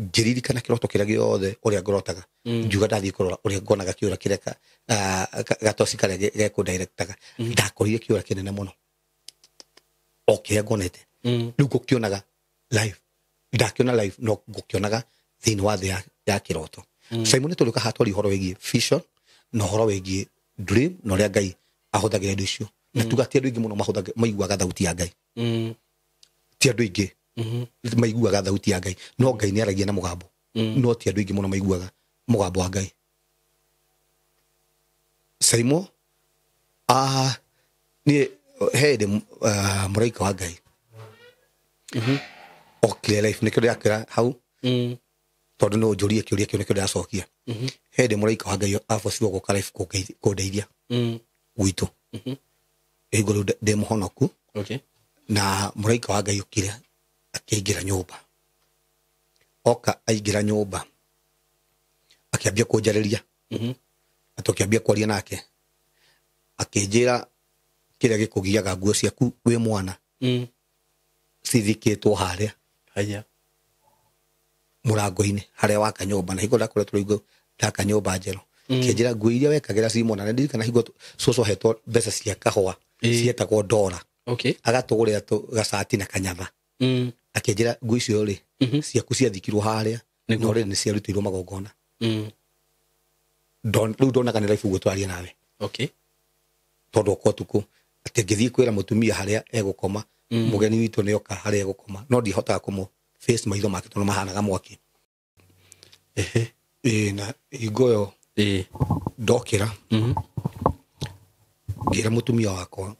Speaker 1: ngĩririkana kĩroto kĩrĩa gĩothe ũrĩa ngorotaga, ngiuga ndathiĩ kũrora ũrĩa ngonaga kĩũra kĩrĩa gatoci karĩa gekũndirectaga. Ndakorire kĩũra kĩnene mũno o kĩrĩa ngonete. Rĩu ngũkĩonaga live, ndakĩona live, no ngũkĩonaga thĩinĩ wa thĩ ya kĩroto. Simon, nĩ tũrĩũka haha twaria ũhoro wĩgiĩ vision na ũhoro wĩgiĩ dream na ũrĩa Ngai ahũthagĩra indo icio, na tuga ti andũ aingĩ mũno maiguaga thauti ya Ngai. Ti andũ aingĩ maiguaga thauti ya Ngai, no Ngai nĩ aragia na mũgambo, no ti andũ aingĩ mũno maiguaga mũgambo wa Ngai. Simon, niĩ he hĩndĩ mũraika wa Ngai okire life, nĩkĩo ndĩrakĩra hau, tondũ no ũnjũrie kĩũria kĩu, nĩkĩo ndĩracokia. He hĩndĩ mũraika wa Ngai abocirwo gũka life kũndeithia gwitũ. Hingo rĩu ndĩ mũhonoku. Na mũraika wa Ngai okire akĩingĩra nyũmba, oka aingĩra nyũmba akĩambia kũnjarĩria, na tũkĩambia kwaria nake, akĩnjĩra kĩrĩa gĩkũgiaga nguo ciaku wĩ mwana cithikĩtwo harĩa
Speaker 2: Haya.
Speaker 1: Mũrango-inĩ harĩa waka nyũmba. Na hingo ndakoretwo rĩu ndaka nyũmba njerũ, kĩnjĩra nguo iria wekagĩra ci mwana. Na ndirikana hingo cũcũ ahetwo mbeca cia kahũa, cietagwo ndora, agatũgũrĩra gacati na kanyatha. Akĩnjĩra nguo icio rĩ, ciaku ciathikirwo harĩa. No rĩrĩ nĩ ciarutĩirwo magongona. Rĩu ndonaga nĩ life ũguo twaria nawe, tondũ oka ũtukũ atĩ ngĩthiĩ kwĩra mũtumia harĩa egũkoma, mũgeni witũ nĩ oka harĩa egũkoma, no ndihotaga kũmũ face maitho make tondũ mahanaga mwaki. Ĩĩ, na hingo ĩyo ndokĩra, ngĩra mũtumia wakwa,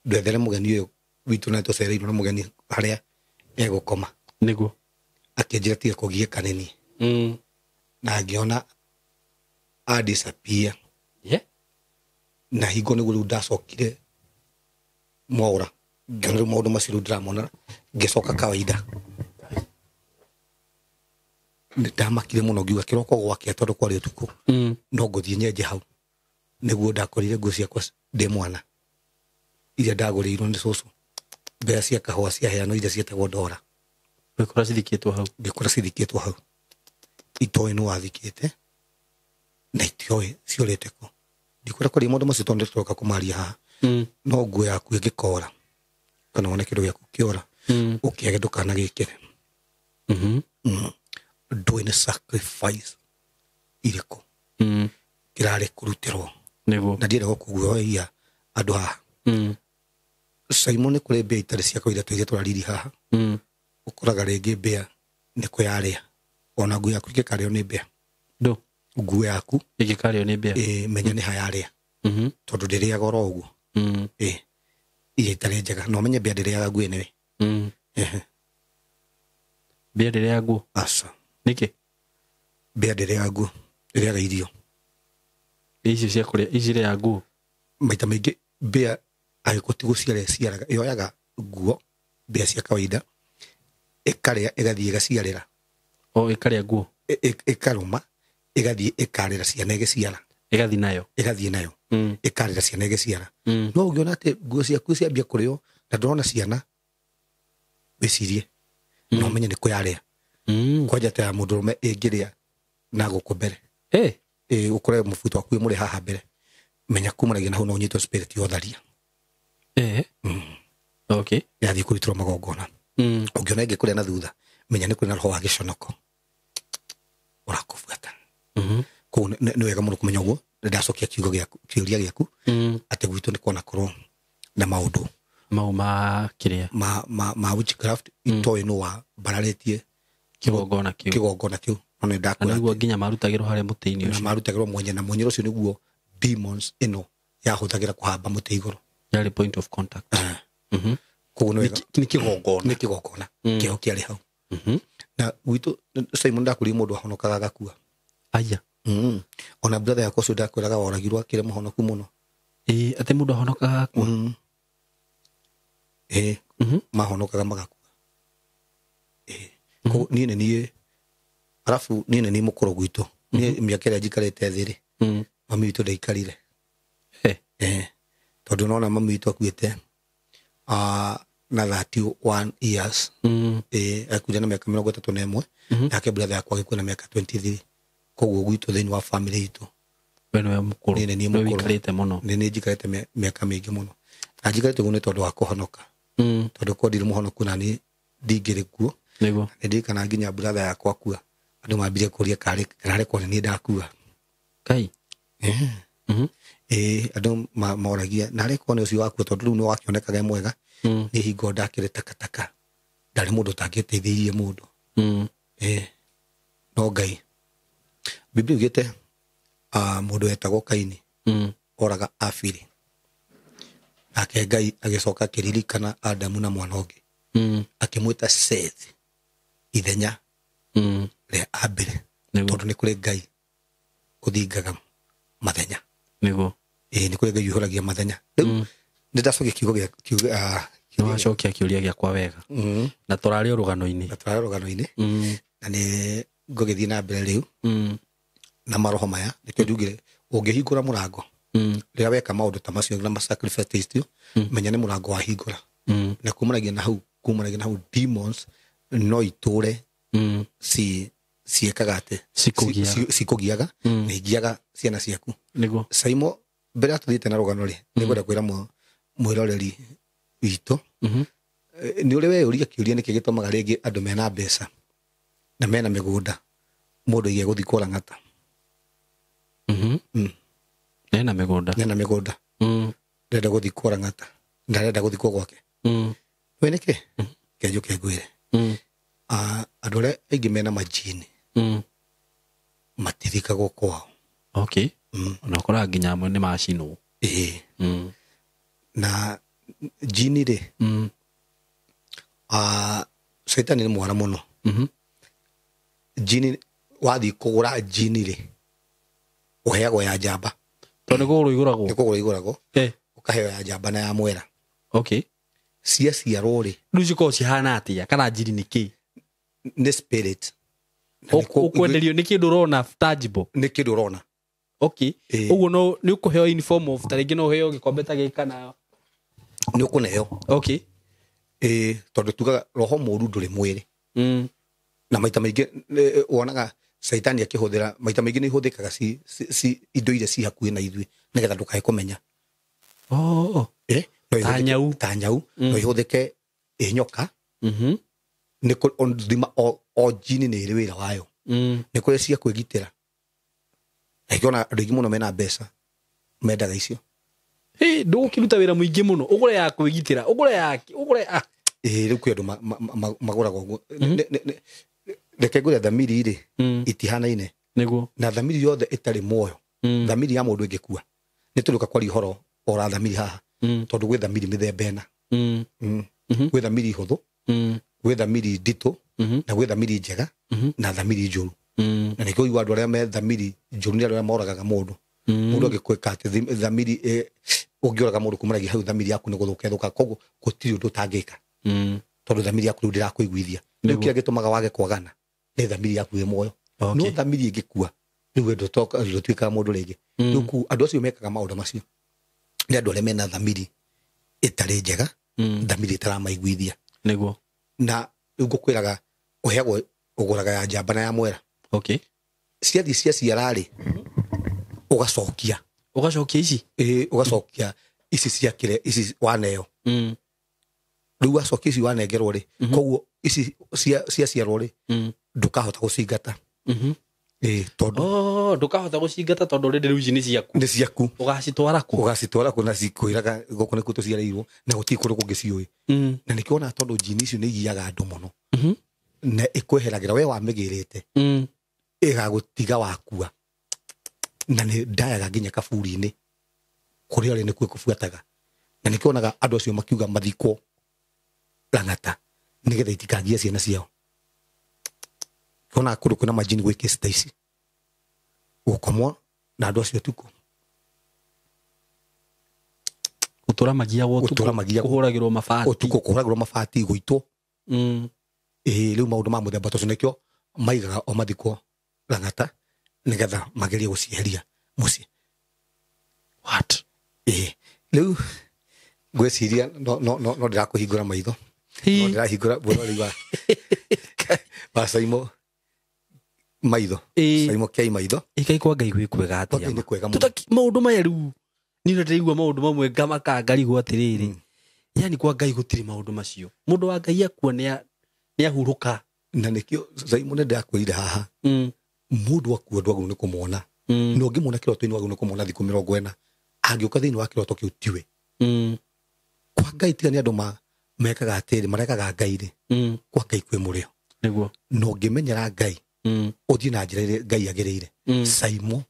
Speaker 1: ndwethere mũgeni ũyũ witũ na tũcereirwo na mũgeni harĩa egũkoma. Akĩnjĩra tiga kũgiĩka nĩ niĩ. Na ngĩona a disappear. Na hingo nĩguo rĩu ndacokire mwaũra, ngĩona rĩu maũndũ macio rĩu ndĩramona, ngĩcoka kawaida. Nĩ ndamakire mũno, ngiuga kĩroko gwakĩa, tondũ kwarĩ ũtukũ, no ngũthiĩ nyenje hau. Nĩguo ndakorire nguo ciakwa ndĩ mwana iria ndagũrĩirwo nĩ cũcũ, mbeca cia kahũa ciaheanwo, iria cietagwo ndora.
Speaker 2: Wĩkora cithikĩtwo hau.
Speaker 1: Ngĩkora cithikĩtwo hau, itoĩ nĩ wathikĩte na itioĩ ciũrĩte kũ. Ndikwenda kwaria maũndũ macio tondũ nĩtũroka kũmaria haha. No nguo yaku ĩngĩkora kana wone kĩndũ gĩaku kĩora, ũkĩage ndũkanagĩkĩre. Ndũĩ nĩ sacrifice irĩkũ kĩrarĩ kũrutĩrwo. Na ndienda gũkũguoya andũ haha. Simon, nĩ kũrĩ mbĩa itarĩ cia kawaida tũiria tũrariri haha. Ũkoraga rĩngĩ mbĩa nĩ kũyarĩa, ona nguo yaku ĩngĩkarĩo nĩ mbĩa.
Speaker 2: Ndũ.
Speaker 1: Nguo yaku
Speaker 2: Ĩngĩkarĩo nĩ mbĩa.
Speaker 1: Ĩ, menya nĩ hayarĩa, tondũ ndĩrĩaga oro ũguo. Ĩ, iria itarĩ njega, na ũmenye mbĩa ndĩrĩaga nguo ĩnĩwe. Ehe.
Speaker 2: Mbĩa ndĩrĩaga nguo?
Speaker 1: Aca.
Speaker 2: Nĩkĩ?
Speaker 1: Mbĩa ndĩrĩaga nguo, ĩrĩaga irio.
Speaker 2: Icio cia kũrĩa ici irĩaga nguo?
Speaker 1: Maita maingĩ mbĩa angĩkorwo ti gũciara ĩciaraga, yoyaga nguo, mbĩa cia kawaida, ĩkarĩa, ĩgathiĩ ĩgaciarĩra.
Speaker 2: O ĩkarĩa nguo?
Speaker 1: Ĩkarũma, ĩgathiĩ ĩkarĩra ciana ĩgĩciara.
Speaker 2: Ĩgathiĩ nayo.
Speaker 1: Ĩgathiĩ nayo, ĩkarĩra ciana ĩgĩciara. No ũngĩona atĩ nguo ciaku ciambia kũrĩo na ndũrona ciana, wĩcirie na ũmenye nĩ kũyarĩa. Kwanja ta ya mũndũrũme ĩngĩrĩa na gũkũ mbere, ĩ ũkore mũbuto waku wĩ mũrĩ haha mbere, menya kumanagia na hau no ũnyitwo spirit ya ũtharia. Yathiĩ kũrutĩrwo magongona. Ũngĩona ĩngĩ kũrĩa na thutha, menya nĩ kũrĩ na roho wa gĩconoko ũrakũbuata. Koguo nĩ wega mũno kũmenya ũguo. Ndacokia kiugo gĩaku, kĩũria gĩaku, atĩ gwitũ nĩ kwanakorwo na maũndũ
Speaker 2: mau ma kĩrĩa,
Speaker 1: ma witchcraft, itoĩ nũ wa mbararĩtie
Speaker 2: kĩgongona kĩu.
Speaker 1: Kĩgongona kĩu, no nĩ
Speaker 2: Na
Speaker 1: ndakwĩra
Speaker 2: nĩguo nginya marutagĩrwo harĩa mũtĩ-inĩ
Speaker 1: na
Speaker 2: ũcio.
Speaker 1: Marutagĩrwo mwenye, na mwenyero ũcio nĩguo demons ĩno yahũthagĩra kũhamba mũtĩ igũrũ.
Speaker 2: Yarĩ point of contact.
Speaker 1: Koguo nĩ wega
Speaker 3: Nĩ kĩgongona.
Speaker 1: Nĩ kĩgongona kĩho kĩarĩ hau. Na gwitũ Simon ndakũrire mũndũ ahonokaga agakua.
Speaker 2: Aya.
Speaker 1: Ona brother yakwa ũcio ndakwĩraga woragirwo akĩrĩ mũhonoku mũno.
Speaker 2: Ĩĩ, atĩ mũndũ ahonokaga agakua.
Speaker 1: Ĩĩ, mahonokaga magakua. Ĩĩ. Koguo niĩ nĩ niĩ, arabu niĩ nĩ niĩ mũkũrũ gwitũ. Niĩ mĩaka ĩrĩa njikarĩte thĩ rĩ, mami witũ ndaikarire. Tondũ nona mami witũ akuĩte na 31 years. Akuire na mĩaka 31, nake brother yakwa agĩkua na mĩaka 23. Koguo gwitũ thĩinĩ wa family itũ
Speaker 2: We nĩwe mũkũrũ.
Speaker 1: Niĩ nĩ niĩ
Speaker 2: Nĩwe
Speaker 1: mũkũrũ.
Speaker 2: ũikarĩte mũno.
Speaker 1: Nĩ niĩ njikarĩte mĩaka mĩingĩ mũno. Na njikarĩte ũguo nĩ tondũ wa kũhonoka. Tondũ korwo ndirĩ mũhonoku na niĩ ndingĩrĩ kuo.
Speaker 2: Nĩguo.
Speaker 1: Nĩ ndirikanaga nginya brother yakwa akua, andũ mambirie kũria karĩ korwo nĩ niĩ ndakua.
Speaker 2: Kai.
Speaker 1: Ĩĩ, andũ moragia narĩ korwo nĩ ũcio wakua, tondũ rĩu nĩ wakĩonekaga e mwega. Nĩ hingo ndakĩrĩ takataka, ndarĩ mũndũ ũtangĩteithĩirie mũndũ. Ĩĩ, no Ngai. Biblia ugĩte mũndũ wetagwo Kaini oraga Abili, nake Ngai agĩcoka akĩririkana Adamu na mwana ũngĩ, akĩmwĩta Seth ithenya rĩa Abili, tondũ nĩ kũrĩ Ngai ũthingaga mathenya.
Speaker 2: Nĩguo.
Speaker 1: Ĩĩ, nĩ kũrĩ Ngai ũihũragia mathenya. Rĩu nĩ ndacokia kiugo gĩa kiugo
Speaker 2: Nĩ wacokia kĩũria gĩakwa wega. Na tũrarĩ o rũgano-inĩ.
Speaker 1: Na tũrarĩ rũgano-inĩ. Na nĩ ngũgĩthiĩ na mbere rĩu na maroho maya. Nĩkĩo njugire ũngĩhingũra mũrango, rĩrĩa weka maũndũ ta macio na sacrifice icio, menya nĩ mũrango wahingũra. Na kumanagia na hau demons no itũre ciĩkaga atĩ cikũgiaga na igiaga ciana ciaku.
Speaker 2: Nĩguo.
Speaker 1: Saimo, mbere ya tũthiĩte na rũgano rĩ, nĩngwenda kwĩra mwĩroreri witũ, nĩ ũrĩ weyũria kĩũria nĩkĩ gĩtũmaga rĩngĩ andũ mena mbeca na mena mĩgũnda mũndũ aige gũthiĩ kũrang'ata.
Speaker 2: Nena mĩgũnda.
Speaker 1: Nena mĩgũnda. Ndĩrenda gũthiĩ kũrang'ata, ndarenda gũthikwo gwake. We nĩkĩ? Ke njũke ngwĩre. Andũ arĩa aingĩ mena majini matithikagwo kwao.
Speaker 2: Okay. Ona ũkoraga nginya amwe nĩ macinwo.
Speaker 1: Ĩĩ. Na jini rĩ, caitani nĩ mwara mũno. Jini wathiĩ kũgũra jini rĩ, ũheagwo ya njamba.
Speaker 2: Tondũ nĩ kũgũrwo igũragwo.
Speaker 1: Nĩ kũgũrwo igũragwo. Ũkaheo ya njamba na ya mwera.
Speaker 2: Okay.
Speaker 1: Ciaciarwo rĩ,
Speaker 2: Rĩu cikoragwo cihana atĩa? Kana njiri nĩ kĩ?
Speaker 1: Nĩ spirit.
Speaker 2: Ũkwenderio nĩ kĩndũ ũrona tangible.
Speaker 1: Nĩ kĩndũ ũrona.
Speaker 2: Okay. Ũguo no nĩ ũkũheo in form of ta rĩngĩ no ũheo gĩkombe ta gĩkĩ kana
Speaker 1: nĩ ũkũneo.
Speaker 2: Okay.
Speaker 1: Tondũ tugaga roho mũũru ndũrĩ mwĩrĩ. Na maita maingĩ wonaga caitani akĩhũthĩra, maita maingĩ nĩ ihũthĩkaga ci indo iria ci hakuhĩ na ithuĩ nĩgetha ndũkae kũmenya.
Speaker 2: Ta nyau.
Speaker 1: Ta nyau. No ihũthĩke ĩ nyoka. Nĩ thima o jini nĩ ĩrĩ wĩra wayo. Nĩ kũrĩ cia kwĩgitĩra. Na ikĩona andũ aingĩ mũno mena mbeca mendaga icio.
Speaker 2: Ndũgũkĩruta wĩra mũingĩ mũno, ũgũre ya kwĩgitĩra, ũgũre ya, ũgũre a.
Speaker 1: Rĩu kwĩ andũ magũraga ũguo. Reke ngwĩre thamiri rĩ, itihanaine.
Speaker 2: Nĩguo.
Speaker 1: Na thamiri yothe ĩtarĩ muoyo. Thamiri ya mũndũ ĩngĩkua. Nĩ tũrĩũka kwaria ũhoro ora thamiri haha. Tondũ gwĩ thamiri mĩthemba ĩna. Gwĩ thamiri hũthũ, gwĩ thamiri nditũ, na gwĩ thamiri njega, na thamiri njũru. Na nĩkĩo ũiguaga andũ arĩa me thamiri njũru nĩ andũ arĩa moragaga mũndũ. Mũndũ angĩkwĩka atĩ thamiri, ũngĩũraga mũndũ kumanagia hau thamiri yaku nĩ gũthũka ĩthũkaga. Koguo gũtirĩ ũndũ ũtangĩka. Tondũ thamiri yaku rĩu ndĩrakũiguithia. Rĩu kĩrĩa gĩtũmaga wage kwagana nĩ thamiri yaku ĩ muoyo. No thamiri ĩngĩkua, rĩu we ndũtuĩkaga mũndũ rĩngĩ. Rĩu andũ acio mekaga maũndũ macio nĩ andũ arĩa mena thamiri ĩtarĩ njega, thamiri ĩtaramaiguithia.
Speaker 2: Nĩguo.
Speaker 1: Na rĩu ngũkwĩraga ũheagwo ũgũraga ya njamba na ya mwera.
Speaker 2: Okay.
Speaker 1: Ciathiĩ ciaciara rĩ, ũgacokia.
Speaker 2: Ũgacokia ici?
Speaker 1: Ĩĩ, ũgacokia ici ciakĩre, ici waneo. Rĩu wacokia ici wanengerwo rĩ, koguo ici ciaciarwo rĩ, ndũkahota gũcingata. Tondũ
Speaker 2: ndũkahota gũcingata tondũ rĩndĩ rĩu ici nĩ ciaku.
Speaker 1: Nĩ ciaku.
Speaker 2: Ũgacitwara kũ?
Speaker 1: Ũgacitwara kũ na cikwĩraga gũkũ nĩkuo tũciarĩirwo na gũtirĩ kũndũ kũngĩ ciũĩ. Na nĩkĩo wonaga tondũ njini icio nĩ igiaga andũ mũno. Na ĩkweheragĩra we wamĩgĩrĩte. Ĩgagũtiga wakua. Na nĩ ndayaga nginya kaburi-inĩ kũrĩa ũrĩ nĩkuo ĩkũbuataga. Na nĩkĩo wonaga andũ acio makiuga mathikwo Lang'ata nĩgetha itikagie ciana ciao. Tuonaga kũndũ kwĩna majini gwĩ kesi ta ici, gũkomwo na andũ acio ũtukũ,
Speaker 2: Gũtũra magiagwo ũtukũ,
Speaker 1: Gũtũra magiagwo.
Speaker 2: Kũhũragĩrwo mabati
Speaker 1: ũtukũ, kũhũragĩrwo mabati, gũitwo. Ĩĩ, rĩu maũndũ ma mũthemba ta ũcio nĩkĩo maigaga o mathikwo Lang'ata nĩgetha magerie gũcieheria mũciĩ.
Speaker 2: What?
Speaker 1: Ĩĩ, rĩu ngwĩciria no ndĩrakũhingũra maitho, no ndĩrahingũra mwĩrori wa Saimo maitho.
Speaker 2: Ĩĩ.
Speaker 1: Saimo Kei maitho.
Speaker 2: Ĩkai kwa Ngai gwĩ kwega
Speaker 1: Kwa Ngai
Speaker 2: atĩa?
Speaker 1: nĩ kwega mũno.
Speaker 2: Maũndũ maya rĩu niĩ ndĩraigua maũndũ mamwe ngamaka ngarigwo atĩrĩrĩ, yani kwa Ngai gũtirĩ maũndũ macio. Mũndũ wa Ngai akua nĩ ahurũka.
Speaker 1: Na nĩkĩo Saimo nĩ ndĩrakwĩrire haha, mũndũ akua ndwagĩrĩirwo nĩ kũmwona. Na ũngĩmuona kĩroto-inĩ wagĩrĩirwo nĩ kũmuona thikũ 40. Angĩũka thĩinĩ wa kĩroto kĩu tiwe. Kwa Ngai tiga nĩ andũ mekaga atĩrĩ, marekaga Ngai rĩ, kwa Ngai kwĩ mũrĩo.
Speaker 2: Nĩguo.
Speaker 1: Na ũngĩmenyera Ngai, ũthiĩ na njĩra ĩrĩa Ngai agĩrĩire, Saimo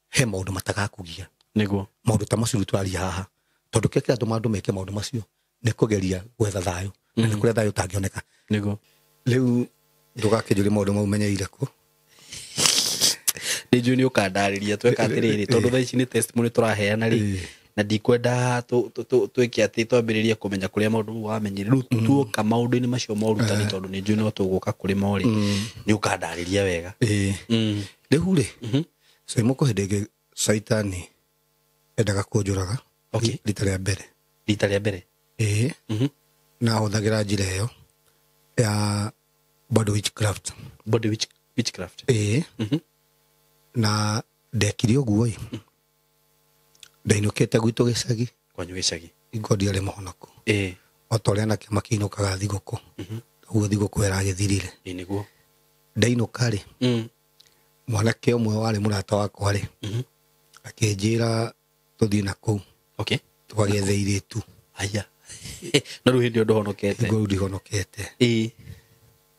Speaker 1: he maũndũ matagakũgia.
Speaker 2: Nĩguo.
Speaker 1: Maũndũ ta macio rĩu tũraria haha, tondũ kĩrĩa kĩratũma andũ meke maũndũ macio nĩ kũgeria gwetha thayũ, na nĩ kũrĩa thayũ ũtangĩoneka.
Speaker 2: Nĩguo.
Speaker 1: Rĩu ndũgakĩnjũrie maũndũ mau menyeire kũ.
Speaker 2: Nĩ njũĩ nĩ ũkandarĩria tweka atĩrĩrĩ, tondũ thaa ici nĩ testimony tũraheana rĩ, na ndikwenda twĩke atĩ twambĩrĩrie kũmenya kũrĩa maũndũ mau wamenyire. Rĩu tuoka maũndũ-inĩ macio ma ũrutani, tondũ nĩ njũĩ no tũgũka kũrĩ mo rĩ, nĩ ũkandarĩria wega.
Speaker 1: Rĩu rĩ, Saimo kũ hĩndĩ ĩngĩ Caitani endaga kũnjũraga.
Speaker 2: Okay.
Speaker 1: Rita rĩa mbere.
Speaker 2: Rita rĩa mbere?
Speaker 1: Ĩĩ. Na ahũthagĩra njĩra ĩyo ya body witchcraft.
Speaker 2: Body witchcraft?
Speaker 1: Ĩĩ. Na ndekire ũguo ĩ, ndainũkĩte gwitũ gĩcagi.
Speaker 2: Kwanyu gĩcagi?
Speaker 1: Hingo ndiarĩ mũhonoku.
Speaker 2: Ĩĩ.
Speaker 1: O ta ũrĩa anake makĩinũkaga thigũkũ, ũguo thigũkũ ĩragĩthirire.
Speaker 2: Ĩĩ, nĩguo.
Speaker 1: Ndainũka rĩ, mwanake ũmwe warĩ mũrata wakwa rĩ, akĩnjĩra tũthiĩ na kũu.
Speaker 2: Okay.
Speaker 1: Tũkagethe irĩtu.
Speaker 2: Aya. Na rĩu hĩndĩ ĩyo ndũhonokete?
Speaker 1: Hingo rĩu ndihonokete.
Speaker 2: Ĩĩ.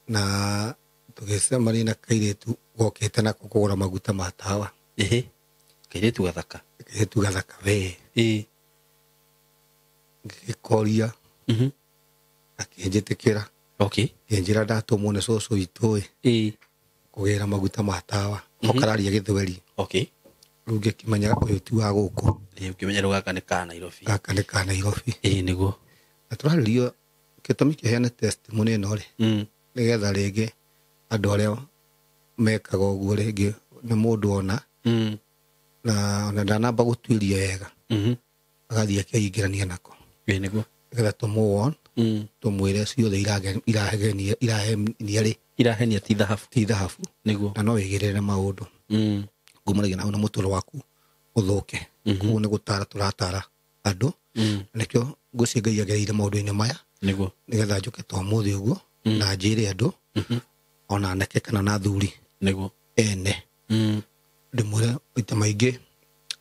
Speaker 1: Na tũgĩcemania na kairĩtu gokĩte nako kũgũra maguta ma tawa.
Speaker 2: Ĩhĩ. Kairĩtu gathaka.
Speaker 1: Kairĩtu gathaka we.
Speaker 2: Ĩĩ.
Speaker 1: Ngĩgĩkoria. Akĩnjĩtĩkĩra.
Speaker 2: Okay.
Speaker 1: Ngĩnjĩra ndatũmwo nĩ cũcũ witũ ĩ.
Speaker 2: Ĩĩ.
Speaker 1: Kũgĩra maguta ma tawa. Okararia gĩthweri.
Speaker 2: Okay.
Speaker 1: Rĩu ngĩkĩmenya ũyũ ti wa gũkũ.
Speaker 2: Ĩĩ, ũkĩmenya rĩu gaka nĩ ka Nairobi.
Speaker 1: Gaka nĩ ka Nairobi.
Speaker 2: Ĩĩ, nĩguo.
Speaker 1: Na tũrarĩrio gĩtũmi kĩheane testimony ĩno rĩ, nĩgetha rĩngĩ andũ arĩa mekaga ũguo rĩngĩ nĩ mũndũ ona, na ona ndanamba gũtuĩria wega, agathiĩ akeingĩrania nako.
Speaker 2: Ĩĩ, nĩguo.
Speaker 1: Nĩgetha tũmũ-warn, tũmwĩre ciothe irahenia rĩ.
Speaker 2: Irahenia ti thahabu.
Speaker 1: Ti thahabu.
Speaker 2: Nĩguo.
Speaker 1: Na no wĩigĩrĩre maũndũ. Ngumanagia na mũtũrĩre waku ũthũke. Koguo nĩ gũtara tũratara andũ. Nĩkĩo ngwĩciria Ngai agereire maũndũ-inĩ maya.
Speaker 2: Nĩguo.
Speaker 1: Nĩgetha njũke ta ũmũthĩ ũguo, na njĩre andũ, ona anake kana na athuri.
Speaker 2: Nĩguo.
Speaker 1: Ene. Ndĩmwĩre maita maingĩ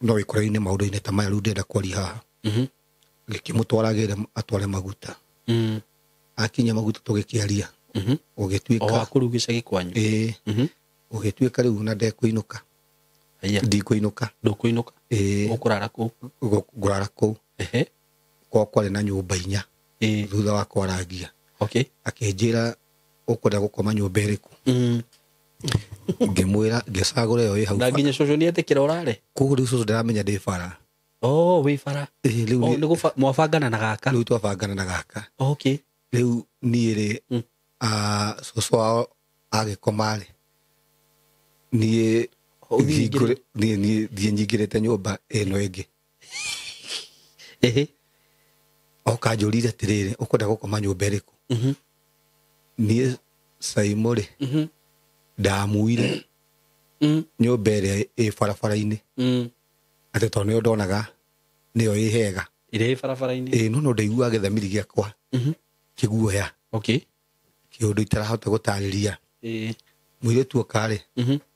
Speaker 1: no wĩkore-inĩ maũndũ-inĩ ta maya rĩu ndĩrenda kwaria haha. Ngĩkĩmũtwara agĩre atware maguta. Akinya maguta tũgĩkĩaria. Ũgĩtuĩka
Speaker 2: O wa kũu gĩcagi kwanyu?
Speaker 1: Ĩĩ. Ũgĩtuĩka rĩu na ndekũinũka.
Speaker 2: Aya.
Speaker 1: Ndikũinũka.
Speaker 2: Ndũkũinũka?
Speaker 1: Ĩĩ.
Speaker 2: Ũkũrara kũu?
Speaker 1: Ngũrara kũu.
Speaker 2: Ehe.
Speaker 1: Kwa kwarĩ na nyũmba inya.
Speaker 2: Ĩĩ.
Speaker 1: Thutha wa kwarangia.
Speaker 2: Okay.
Speaker 1: Akĩnjĩra ũkwenda gũkoma nyũmba ĩrĩkũ? Ngĩmwĩra ngĩcagũra ĩyo ĩ hau
Speaker 2: Na
Speaker 1: bara.
Speaker 2: nginya cũcũ nĩ etĩkĩra ũrare?
Speaker 1: Koguo rĩu cũcũ ndaramenya ndĩ bara.
Speaker 2: Oh, wĩ bara.
Speaker 1: Ĩĩ, rĩu
Speaker 2: Oh,
Speaker 1: nĩ
Speaker 2: nĩ mwabangana na gaka?
Speaker 1: Rĩu twabangana na gaka.
Speaker 2: Okay.
Speaker 1: Rĩu niĩ rĩ, cũcũ wao agĩkoma rĩ, niĩ
Speaker 2: Ũthiĩ
Speaker 1: hingũre, niĩ thiĩ nyingĩrĩte nyũmba ĩno ĩngĩ.
Speaker 2: Ehe.
Speaker 1: Oka anjũrire atĩrĩrĩ, ũkwenda gũkoma nyũmba ĩrĩkũ? Niĩ Saimo rĩ, ndamuire nyũmba ĩrĩa ĩ barabara-inĩ. Atĩ tondũ nĩyo ndonaga nĩyo ĩ hega.
Speaker 2: Ĩrĩa ĩ barabara-inĩ?
Speaker 1: Ĩĩ, no ndaiguaga gĩthamiri gĩakwa kĩguoya.
Speaker 2: Okay.
Speaker 1: Kĩũndũ itarahota gũtarĩria.
Speaker 2: Ĩĩ.
Speaker 1: Mũirĩtu oka rĩ,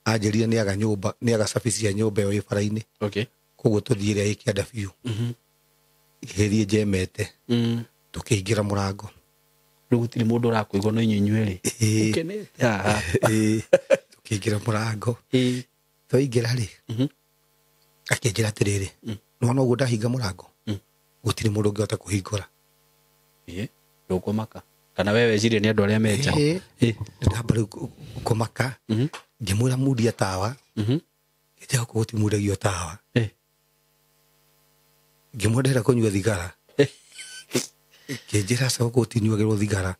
Speaker 1: anjĩrire nĩaga nyũmba, nĩaga cabi cia nyũmba ĩyo ĩ bara-inĩ.
Speaker 2: Okay.
Speaker 1: Koguo tũthiĩ ĩrĩa ĩ kĩanda biũ. Ngĩgĩthiĩ njemete. Tũkĩingĩra mũrango.
Speaker 2: Rĩu gũtirĩ mũndũ ũrakũigua no inyuĩ inyuerĩ.
Speaker 1: Ĩĩ.
Speaker 2: Ũkenete haha.
Speaker 1: Ĩĩ. Tũkĩingĩra mũrango.
Speaker 2: Ĩĩ.
Speaker 1: Twaingĩra rĩ, akĩnjĩra atĩrĩrĩ, nĩwona ũguo ndahinga mũrango? Gũtirĩ mũndũ ũngĩhota kũhingũra.
Speaker 2: Ĩĩ, ndũkũmaka. Kana wewe wecirie nĩ andũ arĩa menja.
Speaker 1: Ndamba rĩu kũmaka. Ngĩmwĩra mundia tawa. Ngĩnjĩra gũkũ gũtimundagio tawa. Ngĩmwĩra ndĩrenda kũnyua thigara. Ngĩnjĩra aca gũkũ gũtinyuagĩrwo thigara.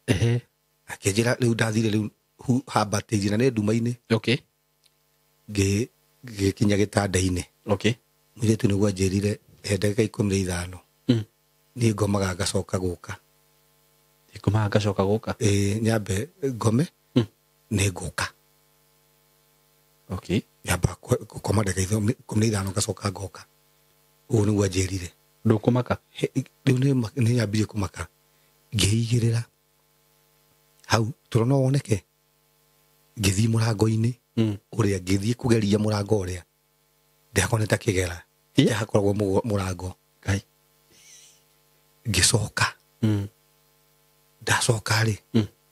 Speaker 1: Akĩnjĩra rĩu ndathire rĩu hambatĩirie na nĩ nduma-inĩ. Ngĩkinya gĩtanda-inĩ. Mũirĩtu nĩguo anjĩrire he ndagĩka 15. Niĩ ngomaga ngacoka gũka.
Speaker 2: Ngomaga ngacoka gũka?
Speaker 1: Ĩĩ, nyambe ngome, nĩ ngũka. Nyamba gũkoma ndagĩka 15 ngacoka ngoka. Ũguo nĩguo anjĩrire.
Speaker 2: Ndũkũmaka?
Speaker 1: Rĩu nĩ nyambirie kũmaka. Ngĩigĩrĩra hau toro no woneke. Ngĩthiĩ mũrango-inĩ ũrĩa, ngĩthiĩ kũgeria mũrango ũrĩa ndĩhakonete kĩgera. Hakoragwo mũrango.
Speaker 2: Ngai.
Speaker 1: Ngĩcoka. Ndacoka rĩ,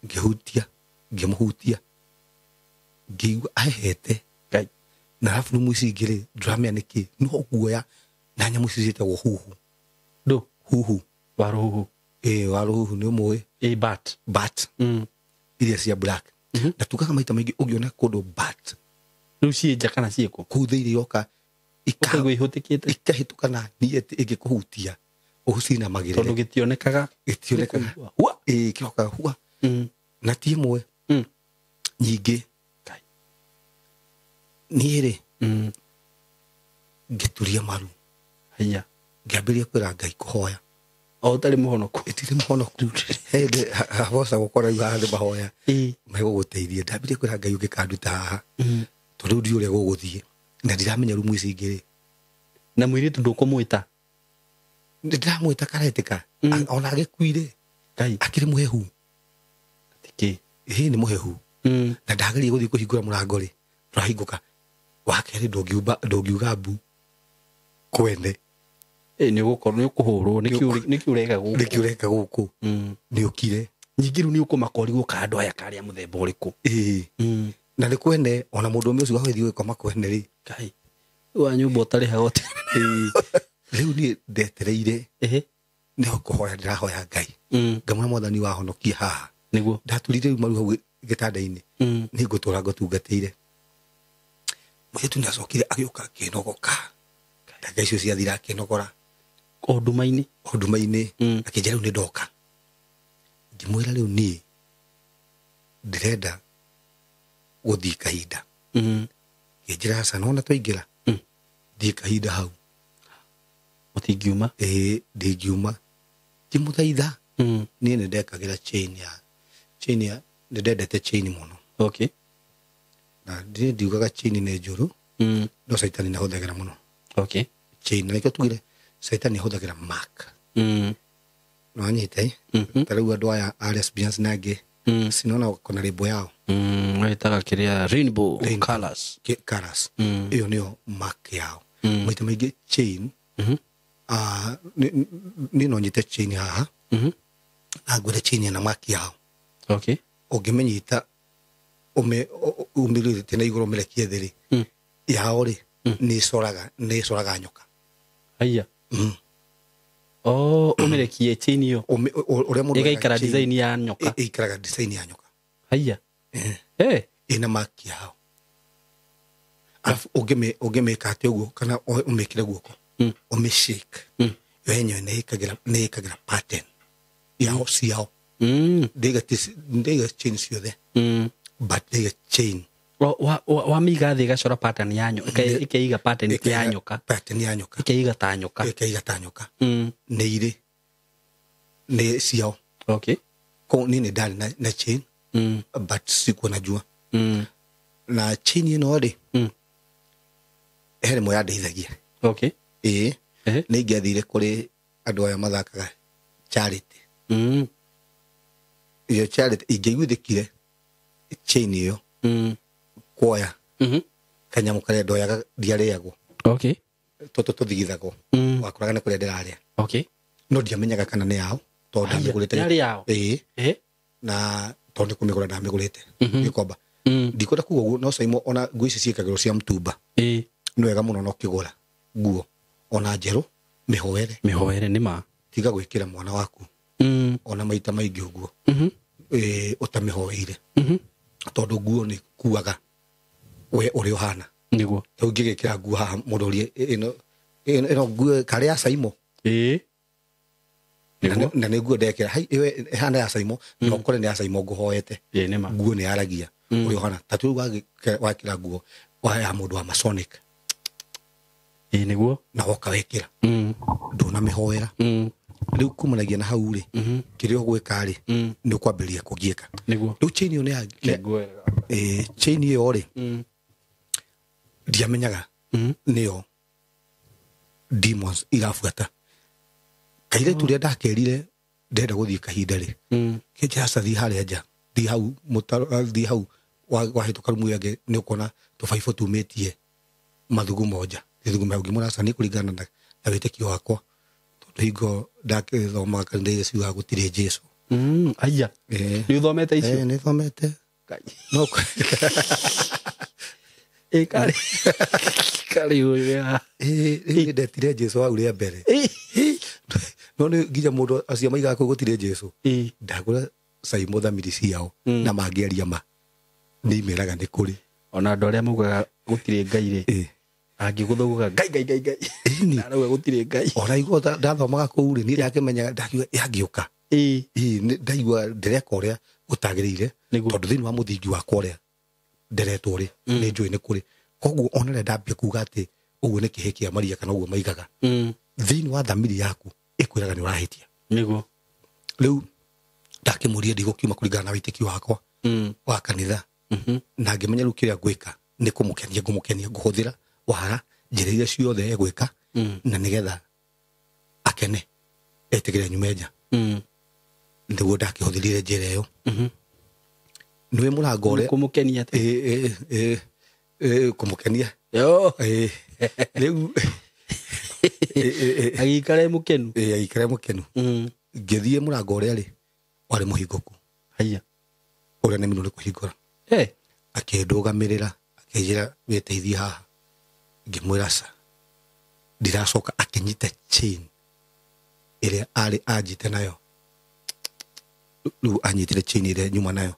Speaker 1: ngĩhutia, ngĩmũhutia, ngĩigua ahehete.
Speaker 2: Ngai.
Speaker 1: Na arabu rumu ici ingĩ rĩ, ndũramenya nĩkĩ, no guoya na nyamũ ici ciĩtagwo huhu.
Speaker 2: Ndũ?
Speaker 1: Huhu.
Speaker 2: Wa rũhuhu.
Speaker 1: Ĩĩ, wa rũhuhu nĩ ũmũĩ.
Speaker 2: Ĩĩ, bat.
Speaker 1: Bat. Iria cia black. Na tugaga maita maingĩ ũngĩona kũndũ bat.
Speaker 2: Rĩu ciĩ nja kana ciĩ kũ?
Speaker 1: Kũu thĩinĩ yoka.
Speaker 2: Ũkaigua ihũtĩkĩte.
Speaker 1: Ikahĩtũka na niĩ atĩ ĩngĩkũhutia, ũcinamagĩrĩre.
Speaker 2: Tondũ gĩtionekaga.
Speaker 1: Gĩtionekaga.
Speaker 2: Hua.
Speaker 1: Ĩĩ, kĩrokaga hua. Na ti ĩmwe. Nyingĩ.
Speaker 2: Ngai.
Speaker 1: Niĩ rĩ, ngĩturia maru.
Speaker 2: Haiya.
Speaker 1: Ngĩambĩrĩria kwĩra Ngai kũhoya.
Speaker 2: O ũtarĩ mũhonoku.
Speaker 1: Ĩtirĩ mũhonoku. Hĩndĩ haboca gũkora rĩu haha nĩ mahoya. Megũgũteithia. Ndambĩrĩria kwĩra Ngai ũngĩkanduta haha. Tondũ rĩu ndiũĩ ũrĩa gũgũthiĩ. Na ndiramenya rumu ici ingĩ rĩ.
Speaker 2: Na mũirĩtu ndũkũmwĩta?
Speaker 1: Ndĩramwĩta karetĩka. Ona agĩkuire.
Speaker 2: Ngai.
Speaker 1: Akĩrĩ mũhehu.
Speaker 2: Atĩ kĩ?
Speaker 1: Ĩĩ, nĩ mũhehu. Na ndageria gũthiĩ kũhingũra mũrango rĩ, ndũrahingũka. Wa kerĩ ndũngiuga mbu kwene.
Speaker 2: Ĩĩ, nĩ ũgũkorwo, nĩ ũkũhũrwo, nĩkĩ ũreka gũkũ?
Speaker 1: Nĩkĩ ũreka gũkũ? Nĩ ũkire.
Speaker 2: Ningĩ rĩu nĩ ũkũmaka ũrigwo ka andũ aya karĩa mũthemba ũrĩkũ.
Speaker 1: Ĩĩ. Na nĩ kwene, ona mũndũ ũmwe ũcio wagĩthiĩ gũkoma kwene rĩ.
Speaker 2: Ngai. Wa nyũmba ũtarĩhaga ũte.
Speaker 1: Ĩĩ. Rĩu niĩ ndetereire. Nĩ kũhoya ndĩrahoya Ngai. Ngamwĩra Mwathani wahonokie haha.
Speaker 2: Nĩguo.
Speaker 1: Ndaturire rĩu maru hau gĩtanda-inĩ. Nĩ ngũtũra ngũtungatĩire. Mũirĩtu nĩ acokire agĩũka akĩnogoka. Ndagĩka icio ciathira akĩnogora.
Speaker 2: O nduma-inĩ?
Speaker 1: O nduma-inĩ. Akĩnjĩra rĩu nĩ ndoka. Ngĩmwĩra rĩu niĩ ndĩrenda gũthiĩ kahinda. Ngĩnjĩra aca, nĩwona twaingĩra? Thiĩ kahinda hau.
Speaker 2: Ũtingiuma?
Speaker 1: Ĩĩ, ndingiuma. Ngĩmũthaitha. Niĩ nĩ ndekagĩra chain ya, chain ya, nĩ ndendete chain mũno. Na niĩ ndiugaga chain nĩ njũru. No caitani nĩ ahũthagĩra mũno. Chain, na nĩkĩo tugire caitani ahũthagĩra mark. Nĩwanyita, ĩ? Ta rĩu andũ aya a lesbians na angĩ, sinaona kuna lebo yao.
Speaker 2: Wĩtaga kĩrĩa rainbow
Speaker 1: Rainbow.
Speaker 2: colors.
Speaker 1: Colors. Ĩyo nĩyo mark yao. Maita maingĩ chain, niĩ no nyite chain haha. Na ngwĩre chain ĩna mark yao. Ũngĩmĩnyita, ũmĩrutĩte na igũrũ ũmĩrekie thĩ rĩ, yao rĩ, nĩ ĩcoraga nyoka.
Speaker 2: Haiya. Oh, ũmĩrekie chain ĩyo.
Speaker 1: Ũrĩa mũndũ
Speaker 2: Ĩgaikara
Speaker 1: ekaga chain,
Speaker 2: design ya nyoka.
Speaker 1: Ĩikaraga design ya nyoka.
Speaker 2: Haiya.
Speaker 1: Ĩna mark yao. Alafu ũngĩmĩka atĩ ũguo, kana ũmĩkĩre guoko, ũmĩshake. Yo yenyewe nĩ ĩkagĩra pattern yao ciao. Ndĩiga chain ciothe. But ndĩiga chain.
Speaker 2: Wamĩiga thĩ ĩgacora pattern ya nyoka, ĩkeiga pattern ya
Speaker 1: Ĩkeiga
Speaker 2: nyoka.
Speaker 1: Pattern ya nyoka.
Speaker 2: Ĩkeiga ta nyoka.
Speaker 1: Ĩkeiga ta nyoka. Nĩ irĩ. Nĩ ciao. Koguo niĩ nĩ ndarĩ na chain, but sikuwa najua. Na chain ĩno rĩ, he rĩmwe yandeithagia. Ĩĩ. Nĩ ingĩathire kũrĩ andũ aya mathakaga charity. Iyo charity ingĩiguithĩkire chain ĩyo, kuoya kanyamũ karĩa ndoyaga ndiarĩagwo. Tũtũ tũthigithagwo. Wakoraga nĩ kũrĩa ndĩrarĩa. No ndiamenyaga kana nĩ yao, tondũ
Speaker 2: Haiya,
Speaker 1: ndamĩgũrĩte.
Speaker 2: yarĩ yao?
Speaker 1: Ĩĩ. Na tondũ nĩ kũmĩgũra ndamĩgũrĩte. Gĩkomba. Ndikwenda kuga ũguo, no Saimo ona nguo ici ciĩkagĩrwo cia mũtumba. Nĩ wega mũno no ũkĩgũra nguo ona njerũ, mĩhoere.
Speaker 2: Mĩhoere nĩ ma.
Speaker 1: Tiga gwĩkĩra mwana waku. Ona maita maingĩ ũguo. Ũtamĩhoeire tondũ nguo nĩ kuaga we ũrĩa ũhana.
Speaker 2: Nĩguo.
Speaker 1: Rĩu ngĩgĩkĩra nguo haha mũndũ ũrie ĩno nguo karĩ ya Saimo. Na nĩ nguo ndekĩra hai ĩyo ĩhana ya Saimo na ũkore nĩ ya Saimo ngũhoete. Nguo nĩ yaragia ũrĩa ũhana. Ta rĩu wakĩra nguo ya mũndũ wa Masonic.
Speaker 2: Nĩguo.
Speaker 1: Na woka wekĩra. Ndũnamĩhoera. Rĩu kumanagia na hau rĩ kĩrĩa ũgwĩka rĩ nĩ ũkwambĩrĩria kũgiĩka.
Speaker 2: Nĩguo.
Speaker 1: Rĩu chain ĩyo nĩ chain ĩyo rĩ ndiamenyaga nĩyo demons irabuata. Kairĩtu rĩa ndakerire ndĩrenda gũthiĩ kahinda rĩ kĩnjĩra thiĩ harĩa nja, thiĩ hau mũtaro, thiĩ hau wahĩtũka rumu ĩyo ĩngĩ nĩ ũkuona tũbaibũ tumĩtie mathugumo nja. Gĩthugumo hau ngĩmwĩra aca nĩ kũringana na wĩtĩkio wakwa tondũ hingo ndakĩthomaga kanitha iria ciugaga gũtirĩ Jesũ.
Speaker 2: Aya. Nĩ ũthomete icio?
Speaker 1: Nĩ thomete. No
Speaker 2: Karĩ. Karĩ ũyũ.
Speaker 1: Nĩ ndetire Jesũ hau rĩa mbere. No nĩ nginya mũndũ acio maigaga kũu gũtirĩ Jesũ. Ndagũra Saimo thamiri ciao na mangĩaria ma nĩ imeraga nĩ kũrĩ.
Speaker 2: Ona andũ arĩa maugaga gũtirĩ Ngai rĩ angĩgũthũgũga Ngai Ngai Ngai Ngai. Arauga gũtirĩ Ngai.
Speaker 1: Ona igua ndathomaga kũu rĩ niĩ ndakĩmenyaga ndakiuga yangĩũka. Ndaigua ndĩreka ũrĩa gũtagĩrĩire tondũ thĩinĩ wa mũthingi wakwa ũrĩa nderetwo rĩ nĩ njũĩ nĩ kũrĩ. Koguo ona rĩrĩa ndambia kuga atĩ ũguo nĩ kĩhĩ kĩa Maria kana ũguo maigaga thĩinĩ wa thamiri yaku ĩkwĩraga nĩ ũrahĩtia.
Speaker 2: Nĩguo.
Speaker 1: Rĩu ndakĩmũria ndigũkiuma kũringana na wĩtĩkio wakwa wa kanitha na ngĩmenya rĩu kĩrĩa ngwĩka nĩ kũmũkenia ngũmũkenia ngũhũthĩra wara njĩra iria ciothe egwĩka na nĩgetha akene etĩkĩre nyume nja. Nĩguo ndakĩhũthĩrire njĩra ĩyo. Nĩwe mũrango ũrĩa
Speaker 2: kũmũkenia atĩa?
Speaker 1: Kũmũkenia. Rĩu
Speaker 2: agĩikare mũkenu.
Speaker 1: Agĩikare mũkenu. Ngĩthiĩ mũrango ũrĩa rĩ warĩ mũhingũku.
Speaker 2: Haiya.
Speaker 1: Ũrĩa nĩ mũno nĩ kũhingũra. Akĩndũgamĩrĩra akĩnjĩra wĩteithie haha. Ngĩmwĩra ca ndiracoka. Akĩnyita chain ĩrĩa arĩ anjite nayo. Rĩu anyitire chain ĩrĩa nyuma nayo.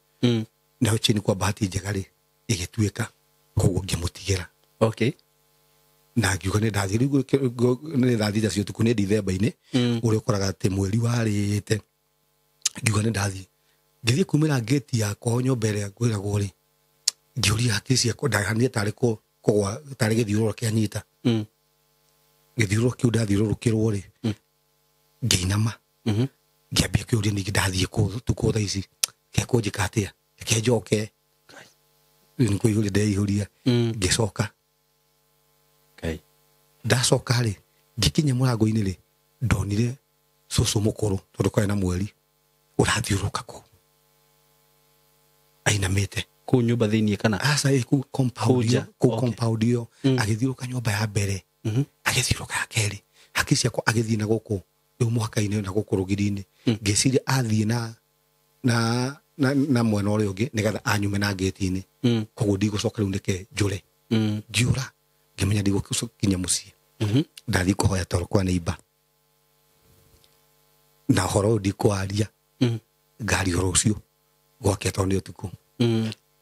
Speaker 1: Nayo chain kwa bahati njega rĩ ĩgĩtuĩka koguo ngĩmũtigĩra.
Speaker 2: Okay.
Speaker 1: Na ngiuga nĩ ndathiĩ rĩu nĩ ndathiĩ cio ũtukũ nĩ Dithemba-inĩ ũrĩa ũkoraga atĩ mweri warĩte. Ngiuga nĩ ndathiĩ. Ngĩthiĩ kumĩra ngĩti yakwa nyũmba ĩrĩa ngwĩragwo rĩ ngĩũria hakiri ciakwa ndahanire tarĩ kũgwa tarĩ gĩthiũrũrũko kĩanyita. Gĩthiũrũrũko kĩu ndathiũrũrũkĩrwo rĩ ngĩinama. Ngĩambia kũũria ningĩ ndathiĩ kũ ũtukũ thaa ici kekũnjĩka atĩa reke njoke. Rĩu nĩ kũihũria ndeihũria. Ngĩcoka. Ndacoka rĩ ngĩkinya mũrango-inĩ rĩ ndonire cũcũ mũkũrũ tondũ kwarĩ na mweri ũrathiũrũrũka kũu ainamĩte.
Speaker 2: Kũu nyũmba thĩiniĩ kana?
Speaker 1: Aca kũu compound ĩyo, kũu compound ĩyo agĩthiũrũka nyũmba ya mbere agĩthiũrũka ya kerĩ hakiri ciakwa agĩthiĩ na gũkũ rĩu mũhaka-inĩ na gũkũ rũgiri-inĩ. Ngĩciria athiĩ na mwena ũrĩa ũngĩ nĩgetha anyume na ngĩti-inĩ. Koguo ndigũcoka rĩu nĩke njũre. Ngiũra ngĩmenya ndigũkinya mũciĩ. Ndathiĩ kũhoya toro kwa neighbor. Na ũhoro ũyũ ndikwaria. Ngari ũhoro ũcio gwake tondũ nĩ ũtukũ.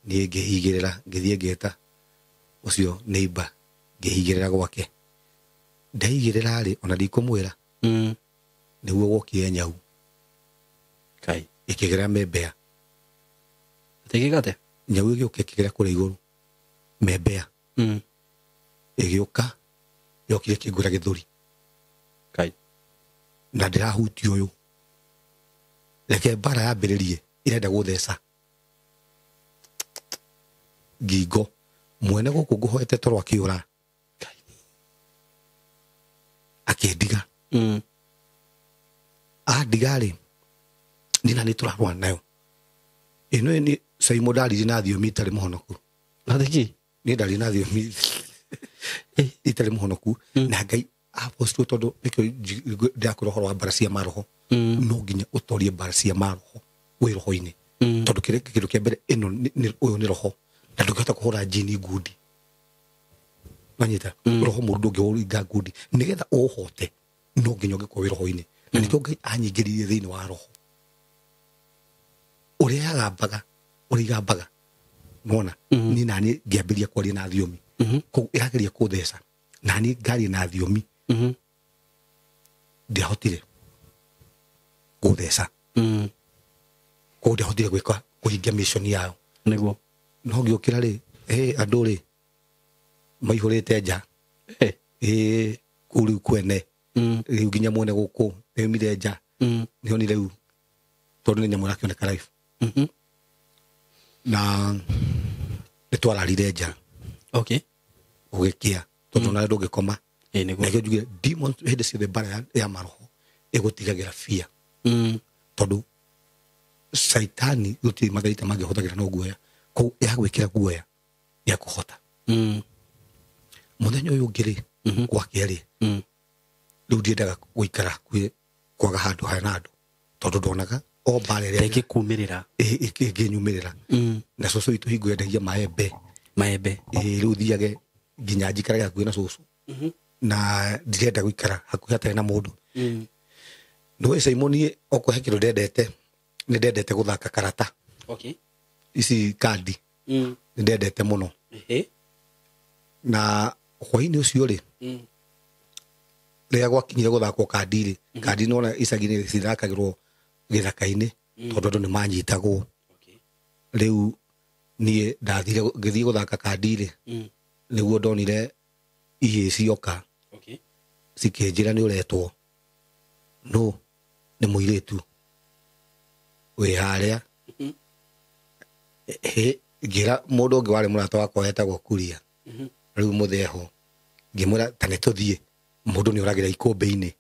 Speaker 1: Niĩ ngĩhigĩrĩra ngĩthiĩ ngĩta ũcio neighbor ngĩhigĩrĩra gwake. Ndaigĩrĩra rĩ ona ndikũmwĩra. Nĩguo gwokire nyau.
Speaker 2: Kai.
Speaker 1: Ĩkĩgera membea.
Speaker 2: Ĩgĩka atĩa?
Speaker 1: Nyau ĩgĩũka ĩkĩgera kũrĩa igũrũ. Membea. Ĩgĩũka yokire ĩkĩngũra gĩthũri.
Speaker 2: Kai.
Speaker 1: Na ndĩrahutia ũyũ. Reke mbara yambĩrĩrie ĩrenda gũtheca ngingo. Mwene gũkũ ngũhoete toro akĩũra. Akĩndiga. Andiga rĩ niĩ na nĩ tũrarũa nayo. Ĩno nĩ Saimo ndaririe na thiomi itarĩ mũhonoku.
Speaker 2: Atĩ kĩ?
Speaker 1: Niĩ ndaririe na thiomi itarĩ mũhonoku na Ngai apostle tondũ nĩkĩo ndĩrakwĩra ũhoro wa mbara cia maroho. No nginya ũtorie mbara cia maroho wĩ roho-inĩ. Tondũ kĩndũ kĩa mbere ĩno ũyũ nĩ roho na ndũngĩhota kũhũra njini ngundi. Wanyita? Roho mũru ndũngĩũringa ngundi. Nĩgetha ũũhote no nginya ũngĩkorwo wĩ roho-inĩ. Na nĩkĩo Ngai anyingĩririe thĩinĩ wa roho. Ũrĩa Yagambaga ũrĩa igambaga nona ni nani ngĩambĩrĩria kwaria na thiomi. Koguo ĩrageria kũtheca nani ngaria na thiomi. Ndiahotire gũtheca. Koguo ndiahotire gwĩka kũhingia mission yao.
Speaker 2: Nĩguo.
Speaker 1: No ngĩũkĩra rĩ, andũ rĩ maihũrĩte nja. Kũu rĩu kwene. Rĩu nginya mwene gũkũ nĩaumire nja. Nĩonire rĩu tondũ nĩ nyamũ ĩrakĩoneka live. Na nĩtwararire nja.
Speaker 2: Okay.
Speaker 1: Ũgĩkĩa tondũ nawe ndũngĩkoma.
Speaker 2: Nĩguo.
Speaker 1: Na njuge demons hĩndĩ ciothe mbara ya maroho ĩgũtigagĩra fear. Tondũ Saitani gũtirĩ matharaita mangĩhũthagĩra no guoya. Koguo yagwĩkĩra guoya nĩekũhota. Mũthenya ũyũ ũngĩ rĩ, gwakĩa rĩ, rĩu ndiendaga gũikara hakuhĩ kwaga handũ hena andũ tondũ ndonaga o mbara ĩrĩa
Speaker 2: ĩngĩkumĩrĩra.
Speaker 1: Ĩngĩnyumĩrĩra. Na cũcũ witũ hingo yendagia maembe.
Speaker 2: Maembe.
Speaker 1: Rĩu thiage nginya njikarage hakuhĩ na cũcũ. Na ndirenda gũikara hakuhĩ hatarĩ na mũndũ. Nĩũĩ Simon niĩ okorwo he kĩndũ ndendete, nĩ ndendete gũthaka karata.
Speaker 2: Okay.
Speaker 1: Ici kandi. Nĩ ndendete mũno. Na hwaĩ-inĩ ũcio rĩ, rĩrĩa gwakinyire gũthakwo kandi rĩ, kandi nĩwona icagi-inĩ cithakagĩrwo gĩthaka-inĩ tondũ andũ nĩ manyitagwo. Rĩu niĩ ndathire ngĩthiĩ gũthaka kandi rĩ, nĩguo ndonire ihĩĩ cioka. Cikĩnjĩra nĩ ũretwo. No nĩ mũirĩtu wĩ harĩa. Ngĩra mũndũ ũngĩ warĩ mũrata wakwa etagwo Kuria. Rĩu mũthee ho ngĩmwĩra ta nĩ tũthiĩ, mũndũ nĩ oragĩra ikũmbĩ-inĩ.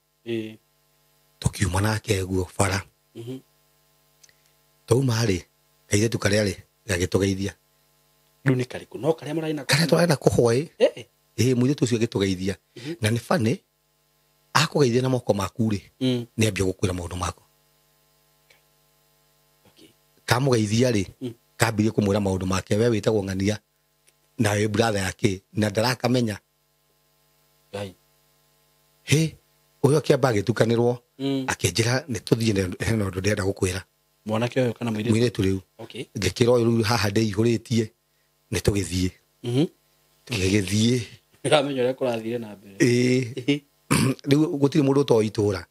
Speaker 1: Tũkiuma nake guo bara. Twauma rĩ, kairĩtu karĩa rĩ gagĩtũgeithia.
Speaker 2: Rĩu nĩ karĩkũ? No karĩa mũrarĩ nako?
Speaker 1: Karĩa tũrarĩ nako hwaĩ. Mũirĩtu ũcio agĩtũgeithia. Na nĩ funny, akũgeithia na moko maku rĩ, nĩ ambia gũkwĩra maũndũ maku. Kamũgeithia rĩ, kambirie kũmwĩra maũndũ make, we wĩtagwo ng'ania na wĩ brother yake na ndarakamenya. Hĩ, ũyũ akĩamba agĩtukanĩrwo, akĩnjĩra nĩ tũthiĩ hena ũndũ ndĩrenda gũkwĩra.
Speaker 2: Mwanake ũyũ kana mũirĩtu?
Speaker 1: Mũirĩtu rĩu. Ngĩkĩra ũyũ rĩu haha ndĩihũrĩtie, nĩ tũgĩthiĩ. Tũgĩgĩthiĩ.
Speaker 2: Ndĩramenya ũrĩa kũrathire na mbere.
Speaker 1: Rĩu gũtirĩ mũndũ ũtoĩ itũũra.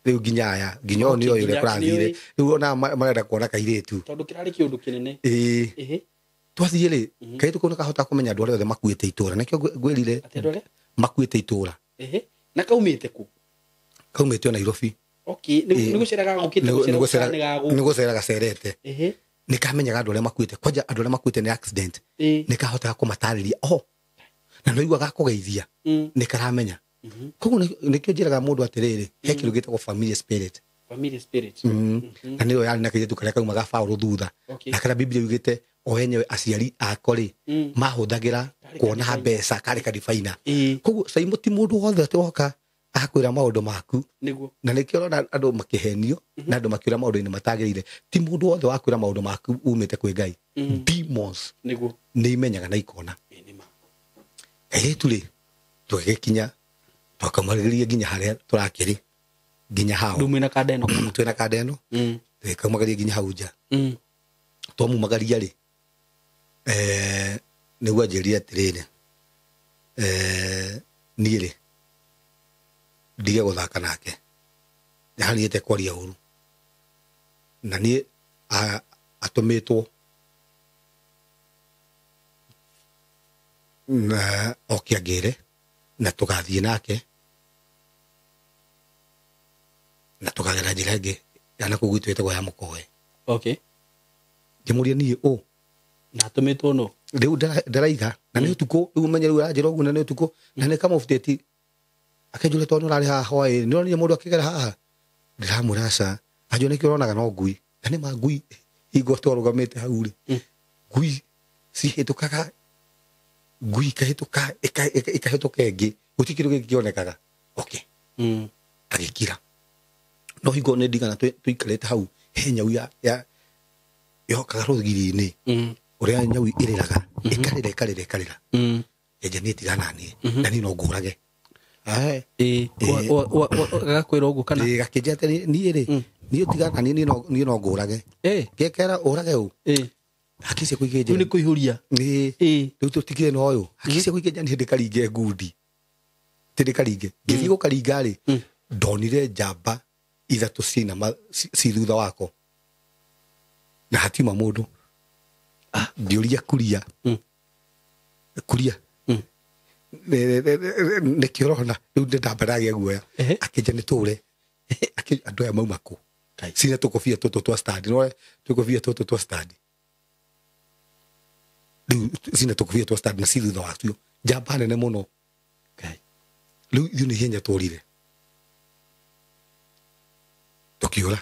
Speaker 1: Rĩu nginya aya, nginya ũyũ nĩoĩ ũrĩa kũrathire. Rĩu ona marenda kuona kairĩtu.
Speaker 2: Tondũ kĩrarĩ kĩũndũ kĩnene.
Speaker 1: Twathiĩ rĩ, kairĩtu kau nĩkahota kũmenya andũ arĩa othe makuĩte itũũra. Nĩkĩo ngwĩrire
Speaker 2: Atĩ andũ arĩa?
Speaker 1: makuĩte itũũra.
Speaker 2: Na kaumĩte kũ?
Speaker 1: Kaumĩte o Nairobi.
Speaker 2: Nĩ gũceraga gũkĩte gũcera nĩ gagũka.
Speaker 1: Nĩ gũceraga gacerete. Nĩ kamenyaga andũ arĩa makuĩte. Kwanja andũ arĩa makuĩte nĩ accident. Nĩ kahotaga kũmatarĩria. Oho. Na nĩ ũiguaga gakũgeithia. Nĩ karamenya. Koguo nĩkĩo njĩraga mũndũ atĩrĩrĩ, he kĩndũ gĩtagwo family spirit.
Speaker 2: Family spirit.
Speaker 1: Na nĩyo yarĩ na kairĩtu karĩa kaumaga Paũlũ thutha. Na karĩa Biblia yugĩte o enyewe aciari ako rĩ, mahũthagĩra kuona mbeca karĩ karibaina. Koguo Simon ti mũndũ wothe atĩ woka akwĩra maũndũ maku.
Speaker 2: Nĩguo.
Speaker 1: Na nĩkĩo ũrona andũ makĩhenio na andũ makĩũra maũndũ-inĩ matagĩrĩire. Ti mũndũ wothe wakwĩra maũndũ maku umĩte kwĩ Ngai. Demons
Speaker 2: Nĩguo.
Speaker 1: nĩ imenyaga na ikona. Kairĩtu rĩ, tũgĩgĩkinya twakaumagĩrĩria nginya harĩa tũrakĩrĩ nginya hau.
Speaker 2: Rĩu mwĩna kanda ĩno kana?
Speaker 1: Twĩna kanda ĩno. Tũgĩkaumagĩria nginya hau nja. Twamumagaria rĩ, nĩguo anjĩrire atĩrĩrĩ, niĩ rĩ, ndige gũthaka nake. Nĩahanĩte kwaria ũru. Na niĩ atũmĩtwo na oke angĩre na tũgathiĩ nake na tũkagera njĩra ĩngĩ ya na kũu gwitũ ĩtagwo ya Mũkoe. Ngĩmũria niĩ ũ?
Speaker 2: Na atũmĩtwo nũ?
Speaker 1: Rĩu ndaraiga na nĩ ũtukũ, rĩu ũmenye rĩu aranjĩra ũguo na nĩ ũtukũ, na nĩ kamũbutĩti. Akĩnjũria tondũ nĩ ũrarĩ haha hwaĩ, nĩ ũronire mũndũ akĩgera haha? Ndĩramwĩra aca. Anjũria nĩkĩo ũronaga no ngui. Na nĩ ma ngui hingo twarũgamĩte hau rĩ, ngui cihĩtũkaga, ngui ikahĩtũka, ikahĩtũka ĩngĩ, gũtirĩ kĩndũ kĩngĩ kĩonekaga. Agĩkira. No hingo nĩ ndigana tũikarĩte hau, he nyau ya yokaga rũgiri-inĩ, ũrĩa nyau ĩrĩraga, ĩkarĩra, ĩkarĩra, ĩkarĩra. Enja niĩ tigana niĩ, na niĩ no ngũrage.
Speaker 2: Gagakwĩra ũguo kana?
Speaker 1: Gakĩnjĩra atĩrĩ, niĩ rĩ, Niĩ tiga na niĩ no ngũrage. Ngekera ũrage ũ. Haki ciakwa ikĩnjĩra.
Speaker 2: Rĩu nĩ kũihũria.
Speaker 1: Ĩĩ. Rĩu tũtigire na ũyũ. Haki ciakwa ikĩnjĩra niĩ ndĩkaringe ngundi. Ti ndĩkaringe. Ngĩthiĩ gũkaringa rĩ, ndonire njamba ithatũ ciinama ci thutha wako. Na hatiuma mũndũ. Ngĩũria kuria. Kuria. Nĩkĩ ũrona? Rĩu ndamba ndagĩa guoya. Akĩnjĩra nĩ tũre. Andũ aya mauma kũ? Cina tũkũbia tũtũ twa stand. No tũkũbia tũtũ twa stand. Rĩu cina tũkũbia twa stand na ci thutha wacio. Njamba nene mũno. Rĩu ithuĩ nĩ ihenya tũrire. Tũkĩũra.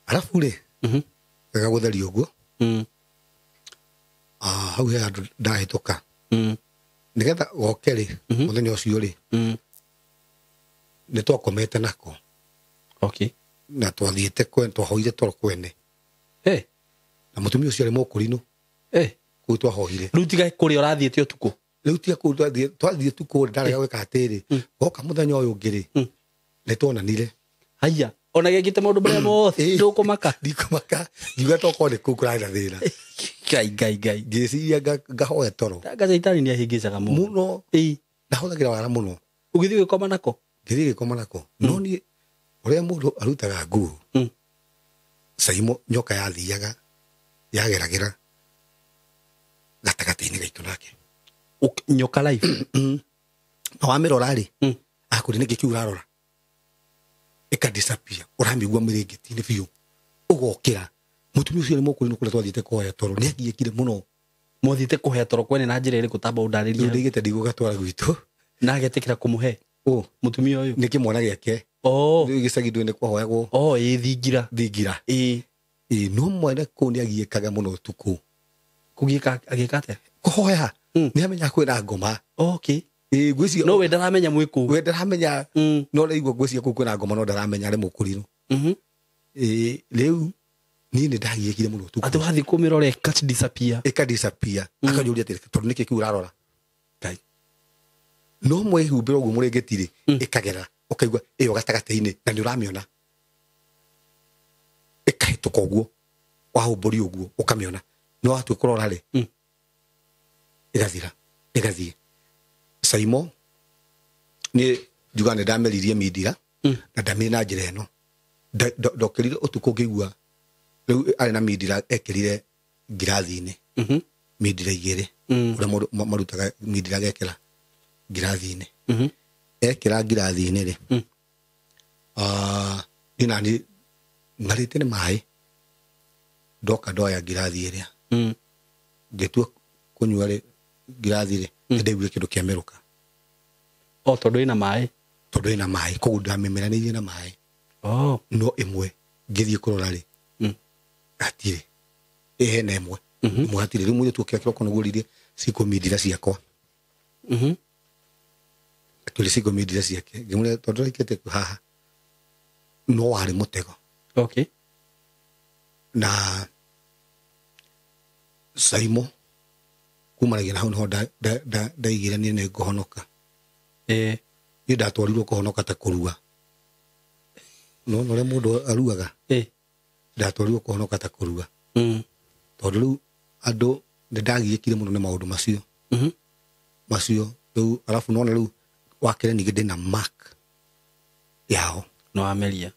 Speaker 1: Arabu rĩ, wega gũtheria ũguo. Hau he handũ ndahĩtũka. Nĩgetha goke rĩ, mũthenya ũcio rĩ, nĩ twakomete nako.
Speaker 2: Okay.
Speaker 1: Na twathiĩte twahoire toro kwene. Na mũtumia ũcio arĩ mũkũrinũ. Kũu twahoire.
Speaker 2: Rĩu tiga kũrĩa ũrathiĩte ũtukũ.
Speaker 1: Rĩu tiga kũu twathiĩ tukũ ndarega gwĩka atĩrĩ. Goka mũthenya ũyũ ũngĩ rĩ, nĩ tuonanire.
Speaker 2: Haiya. Ona gĩkĩte maũndũ marĩa mothe. Ndũkũmaka.
Speaker 1: Ndikũmaka. Ngiuga tokorwo nĩ kũu kũrarĩ na thĩna.
Speaker 2: Ngai ngai ngai.
Speaker 1: Ngĩciria ngahoya toro.
Speaker 2: Anga caitani nĩ ahĩngĩcaga mũno.
Speaker 1: Mũno. Ndahũthagĩra wara mũno.
Speaker 2: Ũgĩthiĩ gũkoma nako?
Speaker 1: Ngĩthiĩ gũkoma nako. No niĩ ũrĩa mũndũ arutaga nguo. Caimo nyoka yathiaga yageragĩra gatagatĩ-inĩ gaitũ nake.
Speaker 2: Nyoka live.
Speaker 1: Na wamĩrora rĩ, akũrĩ nĩkĩ kĩu ũrarora? Ĩka disappear. Ũramĩigua mĩrĩngĩti-inĩ biũ. Ũgokĩra. Mũtumia ũcio nĩ mũkũrinũ kũrĩa twathiĩte kũhoya toro. Nĩ agiĩkire mũno.
Speaker 2: Mwathiĩte kũhoya toro kwene na njĩra ĩrĩkũ tamba ũndarĩrie?
Speaker 1: Rĩu ndaigĩte ndigũgatwara gwitũ.
Speaker 2: Na agetĩkĩra kũmũhe? Mũtumia ũyũ?
Speaker 1: Nĩ kĩmwana gĩake. Rĩu gĩcagi ndũĩ nĩ kwahoyagwo.
Speaker 2: Ĩ thingira.
Speaker 1: Thingira. Ĩ no mwene kũu nĩ agiĩkaga mũno ũtukũ.
Speaker 2: Kũgiĩka agĩka atĩa?
Speaker 1: Kũhoya. Nĩ amenya kwĩna ngoma.
Speaker 2: Okay.
Speaker 1: Ĩ ngwĩciria
Speaker 2: No we ndaramenya mwĩ kũu.
Speaker 1: We ndaramenya. No ndaigua ngwĩciria kũu kwĩna ngoma no ndaramenya arĩ mũkũrinũ. Ĩ rĩu niĩ nĩ ndagiĩkire mũno ũtukũ.
Speaker 2: Atĩ wathiĩ kũmĩrora ĩka disappear.
Speaker 1: Ĩka disappear. Akanjũria atĩrĩ, tondũ nĩkĩ kĩu ũrarora?
Speaker 2: Ngai.
Speaker 1: No mwĩhumbĩre ũguo mũrĩngĩti rĩ, ĩkagera ũkaigua ĩyo gatagatĩ-inĩ na nĩ ũramĩona. Ĩkahĩtũka ũguo, wahumbũria ũguo ũkamĩona. No watua kũrora rĩ, ĩgathira, ĩgathiĩ. Caimo niĩ njugaga nĩ ndameririe mindira na ndamĩrĩ na njĩra ĩno. Ndokĩrire ũtukũ ngĩigua rĩu arĩ na mindira ekĩrire ngirathi-inĩ. Mindira igĩrĩ. Ũrĩa mũndũ marutaga mindira agekĩra ngirathi-inĩ. Ekĩra ngirathi-inĩ rĩ, niĩ nani ng'arĩte nĩ maĩ. Ndoka ndoya ngirathi ĩrĩa. Ngĩtua kũnyua rĩ, ngirathi rĩ, nĩndaiguire kĩndũ kĩamerũka.
Speaker 2: Tondũ ĩna maĩ?
Speaker 1: Tondũ ĩna maĩ, koguo ndamĩmeranĩirie na maĩ. No ĩmwe ngĩthiĩ kũrora rĩ, hatirĩ. Ĩ hena ĩmwe. Ĩmwe hatirĩ. Rĩu mũirĩtu okĩra kĩroko nĩguo oririe cikũmindira ciakwa. Akĩũria cikũmindira ciake. Ngĩmũria tondũ ndaikĩte haha. No warĩ mũtego.
Speaker 2: Okay.
Speaker 1: Na Caimo kumanagia na hau niho ndaigire niĩ nĩ ngũhonoka. Niĩ ndatwarirwo kũhonoka ta kũrua. No ũrĩa mũndũ aruaga. Ndatwarirwo kũhonoka ta kũrua. Tondũ rĩu andũ nĩ ndagiĩkire mũno nĩ maũndũ macio. Macio rĩu arabu nona rĩu wakĩre ningĩ ndĩna mark yao.
Speaker 2: No ameria.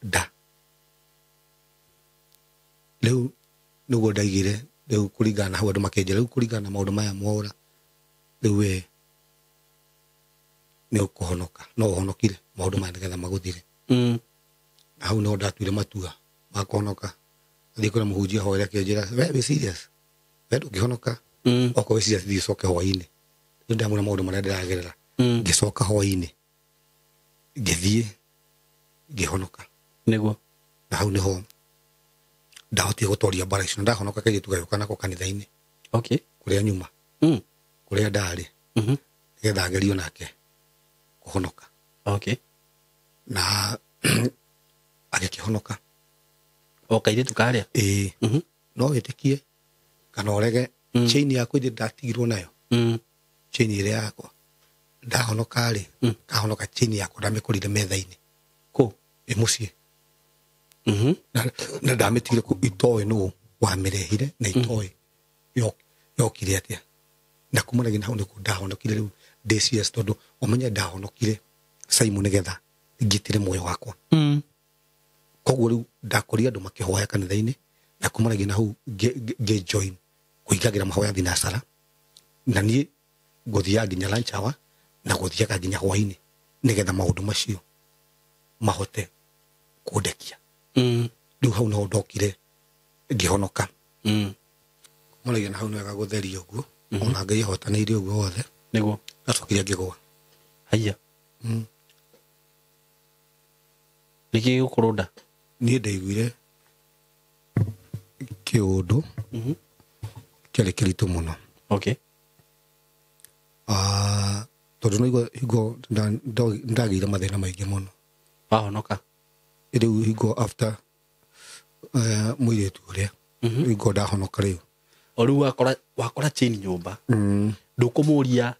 Speaker 1: Nda. Rĩu nĩguo ndaigire rĩu kũringana na hau andũ makĩnjĩra rĩu kũringana na maũndũ maya mwaũra rĩu we nĩ ũkũhonoka. No ũhonokire maũndũ maya nĩgetha magũthire. Na hau nĩho ndatuire matua ma kũhonoka. Thiĩ kũrĩa mũhunjia hoere akĩnjĩra we wĩ serious? We ndũngĩhonoka. Okorwo wĩ serious thiĩ ũcoke hwaĩ-inĩ. Rĩu ndamwĩra maũndũ marĩa ndĩragerera. Ngĩcoka hwaĩ-inĩ. Ngĩthiĩ ngĩhonoka.
Speaker 2: Nĩguo.
Speaker 1: Na hau nĩho ndahotire gũtoria mbara icio. Na ndahonoka kairĩtu gagĩũka nako kanitha-inĩ.
Speaker 2: Okay.
Speaker 1: Kũrĩa nyuma. Kũrĩa ndarĩ. Nĩgetha ngerio nake kũhonoka.
Speaker 2: Okay.
Speaker 1: Na agĩkĩhonoka.
Speaker 2: O kairĩtu karĩa?
Speaker 1: Ĩĩ. No wĩtĩkie kana ũrege chain yakwa ĩrĩa ndatigirwo nayo. Chain ĩrĩa yakwa. Ndahonoka rĩ, kahonoka chain yakwa ndamĩkorire metha-inĩ.
Speaker 2: Kũ?
Speaker 1: Ĩ mũciĩ. Na ndamĩtigire kũu itoĩ nũ wamĩrehire na itoĩ yokire atĩa. Na kumanagia na hau nĩkuo ndahonokire rĩu ndĩ serious, tondũ ũmenye ndahonokire Simon nĩgetha ngitĩre muoyo wakwa. Koguo rĩu ndakorire andũ makĩhoya kanitha-inĩ, na kumanagia na hau ngĩ join kũingagĩra mahoya thinacara, na niĩ ngũthiaga nginya lunch hour na gũthiaga nginya hwainĩ nĩgetha maũndũ macio mahote kũndekia. Rĩu hau noho ndokire ngĩhonoka. Kumanagia na hau nĩ wega gũtheria ũguo, ona Ngai ahotanĩire ũguo wothe.
Speaker 2: Nĩguo.
Speaker 1: Ndacokire ngĩgũa.
Speaker 2: Haiya. Nĩkĩ gĩgũkũrũnda?
Speaker 1: Niĩ ndaiguire kĩũndũ kĩarĩ kĩritũ mũno. Tondũ naigua hingo ndagĩire mathĩna maingĩ mũno.
Speaker 2: Wahonoka.
Speaker 1: Rĩu hingo after mũirĩtu ũrĩa, hingo ndahonoka rĩu.
Speaker 2: O rĩu wakora chain nyũmba, ndũkũmũria.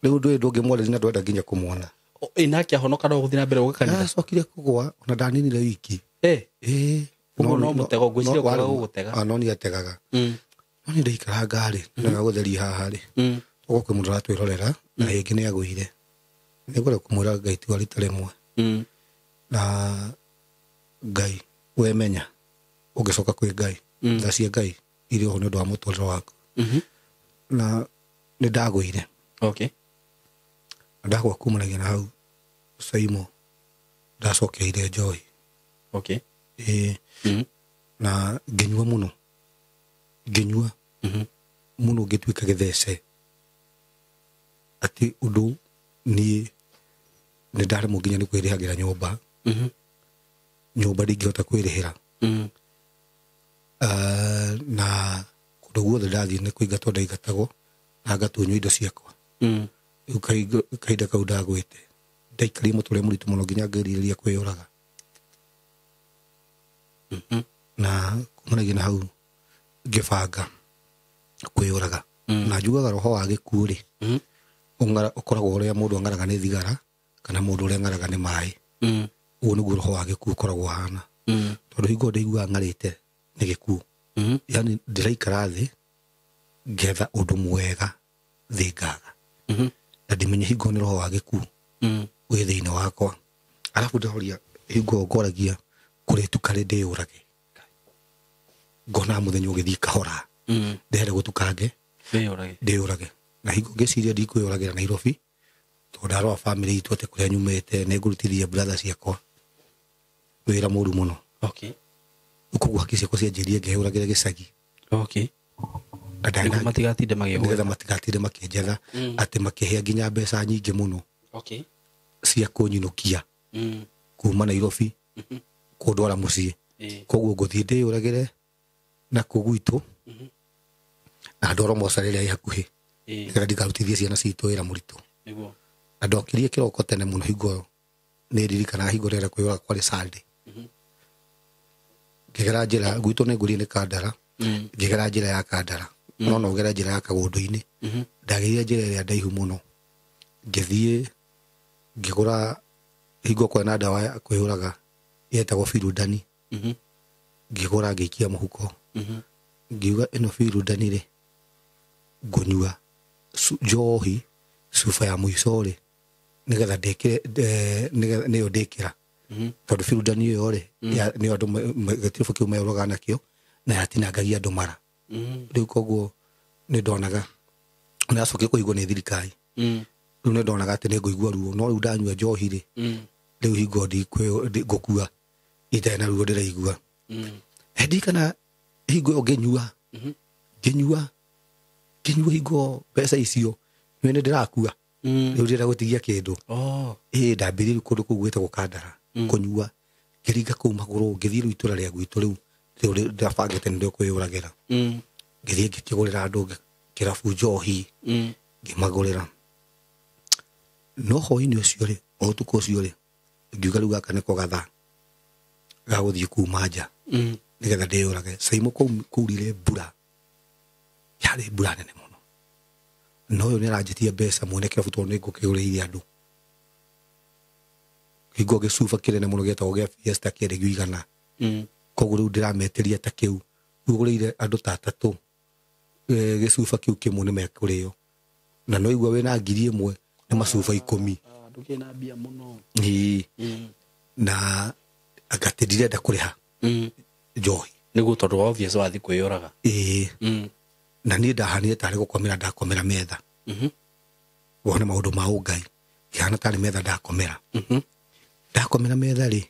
Speaker 1: Rĩu ndũĩ ndũngĩmwarĩria na ndwenda nginya kũmuona.
Speaker 2: Ĩ nake ahonoka no gũthiĩ na mbere gũka kanitha?
Speaker 1: Ndacokire kũgũa ona ndaninire wiki. Ĩĩ.
Speaker 2: Ũguo no mũtego, ngwĩciria ũkaga gũgũtega.
Speaker 1: No nĩ ategaga. No nĩ ndaikaranga rĩ, nĩwega gũtheria haha rĩ, ũguo kwĩ mũndũ aratwĩrorera na rĩngĩ nĩ agũire, nĩ ngwenda kũmwĩra Ngai tiga rita rĩmwe. Na Ngai wemenya ũngĩcoka kwĩ Ngai, tha cia Ngai irĩ oho nĩ ũndũ wa mũtũrĩre waku. Na nĩ ndagũire. Na ndagũa kumanagia na hau Saimo ndacokeire njohi. Ĩĩ. Na ngĩnyua mũno, ngĩnyua mũno ngĩtuĩka gĩthece atĩ ũndũ niĩ nĩ ndaremwo nginya nĩ kwĩrĩhagĩra nyũmba. Nyũmba ndingĩhota kwĩrĩhĩra. Na kũndũ guothe ndathiĩ nĩ kũingatwo ndaingatagwo na ngatunywo indo ciakwa. Rĩu kahinda kau ndagwĩte ndaikarire mũtũrĩre mũritũ mũno nginya ngĩrirĩria kwĩyũraga. Na kumanagia na hau ngĩbanga kwĩyũraga. Na njugaga roho wa gĩkuũ rĩ, ũkoragwo ũrĩa mũndũ ang'araga nĩ thigara kana mũndũ ũrĩa ang'araga nĩ maĩ. Ũguo nĩguo roho wa gĩkuũ ũkoragwo ũhana. Tondũ hingo ndaiguaga ng'arĩte nĩ gĩkuũ. Yani ndĩraikara thĩ ngetha ũndũ mwega thĩ ngaga. Na ndimenye hingo nĩ roho wa gĩkuũ wĩ thĩinĩ wakwa. Arabu ndahoria hingo ngoragia kũrĩtuka rĩ ndĩyũrage. Ngona mũthenya ũgĩthiĩ kahora. Ndĩrenda gũtukange ndĩyũrage. Na hingo ngĩciria ndikwĩyũragĩra Nairobi, tondũ ndarora bamĩrĩ itũ atĩ kũrĩa nyumĩte nĩ ngũrutithia brother ciakwa wĩra mũru mũno. Koguo haki ciakwa cianjĩrire ngeyũragĩra gĩcagi. Na ndarĩ
Speaker 2: Nĩguo matigatinde magĩgwetha.
Speaker 1: Nĩgetha matigatinde makĩnjetha, atĩ makĩhea nginya mbeca nyingĩ mũno. Cia kũnyinũkia kuma Nairobi kũndwara mũciĩ. Koguo ngũthiĩ ndĩyũragĩre na kũu gwitũ, na ndwarwo mocarĩ ĩrĩa ĩ hakuhĩ, nĩgetha ndikarutithie ciana citũ wĩra mũritũ. Na ndokirie kĩroko tene mũno hingo ĩyo, nĩ ndirikanaga hingo ndĩrenda kwĩyũraga kwarĩ Sunday. Ngĩgera njĩra gwitũ nĩ ngũriĩ nĩ Kandara, ngĩgera njĩra ya Kandara, no ngere njĩra ya Kagũndũ-inĩ. Ndagereire njĩra ĩrĩa ndaihu mũno, ngĩthiĩ ngĩgũra hingo kwarĩ na ndawa ya kwĩyũraga yetagwo Firudani. Ngĩgũra ngĩikia mũhuko. Ngiuga ĩno Firudani rĩ, ngũnyua njohi cuba ya mũico rĩ, nĩgetha ndĩkĩre, nĩgetha nĩyo ndĩkĩra. Tondũ Firudani ĩyo rĩ, nĩyo andũ gĩtiribũ kĩu meyũragaga nakĩo, na yatinangagia andũ mara. Rĩu koguo nĩ ndonaga, nĩ yacokire kũhingwo nĩ thirikari. Rĩu nĩ ndonaga atĩ nĩ ngũigua ruo, no rĩu ndanyua njohi rĩ, rĩu hingo ngũkua itarĩ na ruo ndĩraigua. Ndirikana hingo ĩyo ngĩnyua, ngĩnyua, ngĩnyua hingo mbeca icio, nĩ nĩ ndĩrakua. Rĩu ndĩrenda gũtigia kĩndũ. Ĩĩ, ndambĩrĩirie kũndũ kũu gwĩtagwo Kandara, kũnyua, ngĩringa kũu magũrũ, ngĩthiĩ rĩu itũra rĩa gwitũ rĩu, rĩu ndĩrabangĩte nĩ kwĩyũragĩra. Ngĩthiĩ ngĩkĩgũrĩra andũ kĩrabu njohi, ngĩmagũrĩra. No hwaĩ-inĩ ũcio rĩ, o ũtukũ ũcio rĩ, ngiuga rĩu gaka nĩko gathaa ga gũthiĩ kuma nja, nĩgetha ndĩyũrage. Caimo kũu kwaurire mbura, yarĩ mbura nene mũno. Na ũyũ nĩ aranjĩtie mbeca mwene kĩrabu tondũ nĩ ngũkĩgũrĩire andũ. Hingo gĩcuba kĩnene mũno gĩetagwo gĩa Fiesta kĩendagio igana Koguo rĩu ndĩrametĩria ta kĩu ũgũrĩire andũ ta atatũ gĩcuba kĩu kĩmwe nĩ mekũrĩo na no igua wĩna 1,000 nĩ macuba 10.
Speaker 2: Ndũkĩrĩ na mbia mũno.
Speaker 1: Na agatĩ ndirenda kũrĩha njohi
Speaker 2: nĩguo tondũ obvious wathiĩ kwĩyũraga.
Speaker 1: Na niĩ ndahanire tarĩ gũkomera ndakomera metha. Wone maũndũ ma ũngai ngĩhana tarĩ metha ndakomera. Ndakomera metha rĩ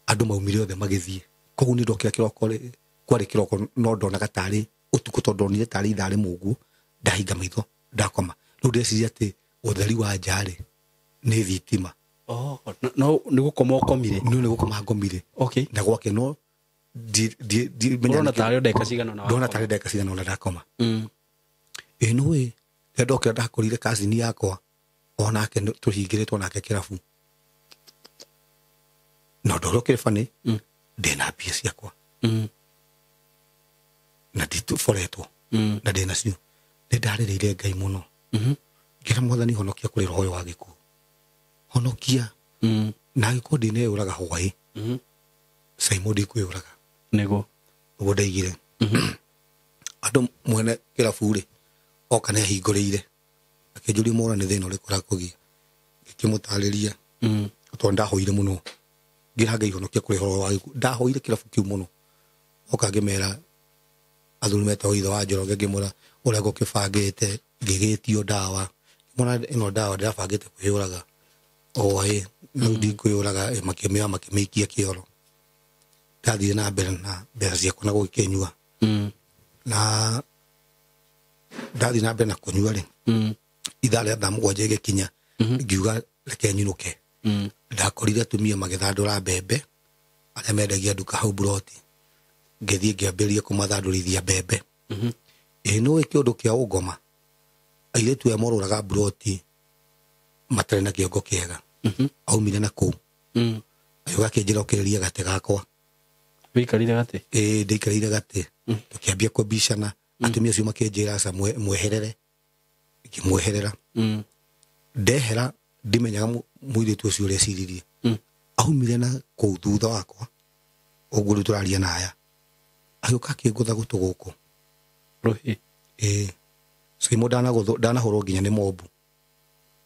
Speaker 1: andũ maumire othe magĩthiĩ. Koguo niĩ ndokĩra kĩroko rĩ kwarĩ kĩroko no ndonaga tarĩ ũtukũ tondũ ndonire tarĩ ithaa rĩmwe ũguo ndahinga maitho ndakoma. Rĩu ndeciria atĩ ũtheri wa nja rĩ nĩ thitima.
Speaker 2: No nĩ gũkoma ũkomire.
Speaker 1: No nĩ gũkoma ngomire.
Speaker 2: Okay.
Speaker 1: Na gwake no
Speaker 2: ndona tarĩ ndagĩka cigana ũna.
Speaker 1: Ndona tarĩ ndagĩka cigana ũna ndakoma. Ĩ no ĩ rĩrĩa ndokĩra ndakorire kazini yakwa onake tũhingĩrĩtwo nake kĩrabu. Na ũndũ ũrĩa ũkĩrĩ funny ndĩna mbia ciakwa. Na nditũboretwo. Na ndĩnacio. Nĩ ndarĩrĩire Ngai mũno. Ngĩra Mwathani honokia kũrĩ roho ũyũ wa gĩkuũ. Honokia. Na angĩkorwo ndineyũraga hwaĩ. Simon ndikwĩyũraga.
Speaker 2: Nĩguo.
Speaker 1: Ũguo ndaigire. Andũ mwene kĩrabu rĩ oka nĩ ahingũrĩire. Akĩnjũria mwana nĩ thĩna ũrĩkũ ũrakũgia. Ngĩkĩmũtarĩria. Tondũ ndahoire mũno. Ngĩra Ngai honokia kũrĩ roho wa gĩkuũ. Ndahoire kĩrabu kĩu mũno. Oka ngĩmera athuri metagwo ithe wa Njoroge ngĩmwĩra ũrĩa ngũkĩbangĩte ngĩgĩtio ndawa. Ngĩmwĩra ĩno ndawa ndĩrabangĩte kwĩyũraga. Oĩ rĩu ndikwĩyũraga makĩmĩoya makĩmĩikia kĩoro. Ndathire na mbere na mbeca ciakwa na gũgĩkĩnyua. Na ndathire na mbere na kũnyua rĩ ithaa rĩa thaa 7 ĩgĩkinya ngiuga reke nyinũke. Ndakorire atumia magĩthandũra mbembe arĩa mendagia nduka hau buroti. Ngĩthiĩ ngĩambĩrĩria kũmathandũrithia mbembe. Ĩ nĩũĩ kĩũndũ kĩa ũngoma airĩtu aya morũraga buroti matarĩ na kĩongo kĩega. Aumire na kũu. Agĩũka akĩnjĩra ũkĩrĩrie gatĩ gakwa.
Speaker 2: Wĩikarire gatĩ?
Speaker 1: Ĩĩ ndĩikarĩire gatĩ. Tũkĩambia kũbicana. Atumia acio makĩnjĩra aca mweherere. Ngĩmweherera. Ndehera ndimenyaga mũirĩtu ũcio ũrĩa eciririe. Aumire na kũu thutha wakwa ũguo rĩu tũraria na aya. Agĩũka akĩngũtha gũtũ gũkũ.
Speaker 2: Rũhĩ?
Speaker 1: Ĩĩ. Simon ndanahũrwo nginya nĩ mobu.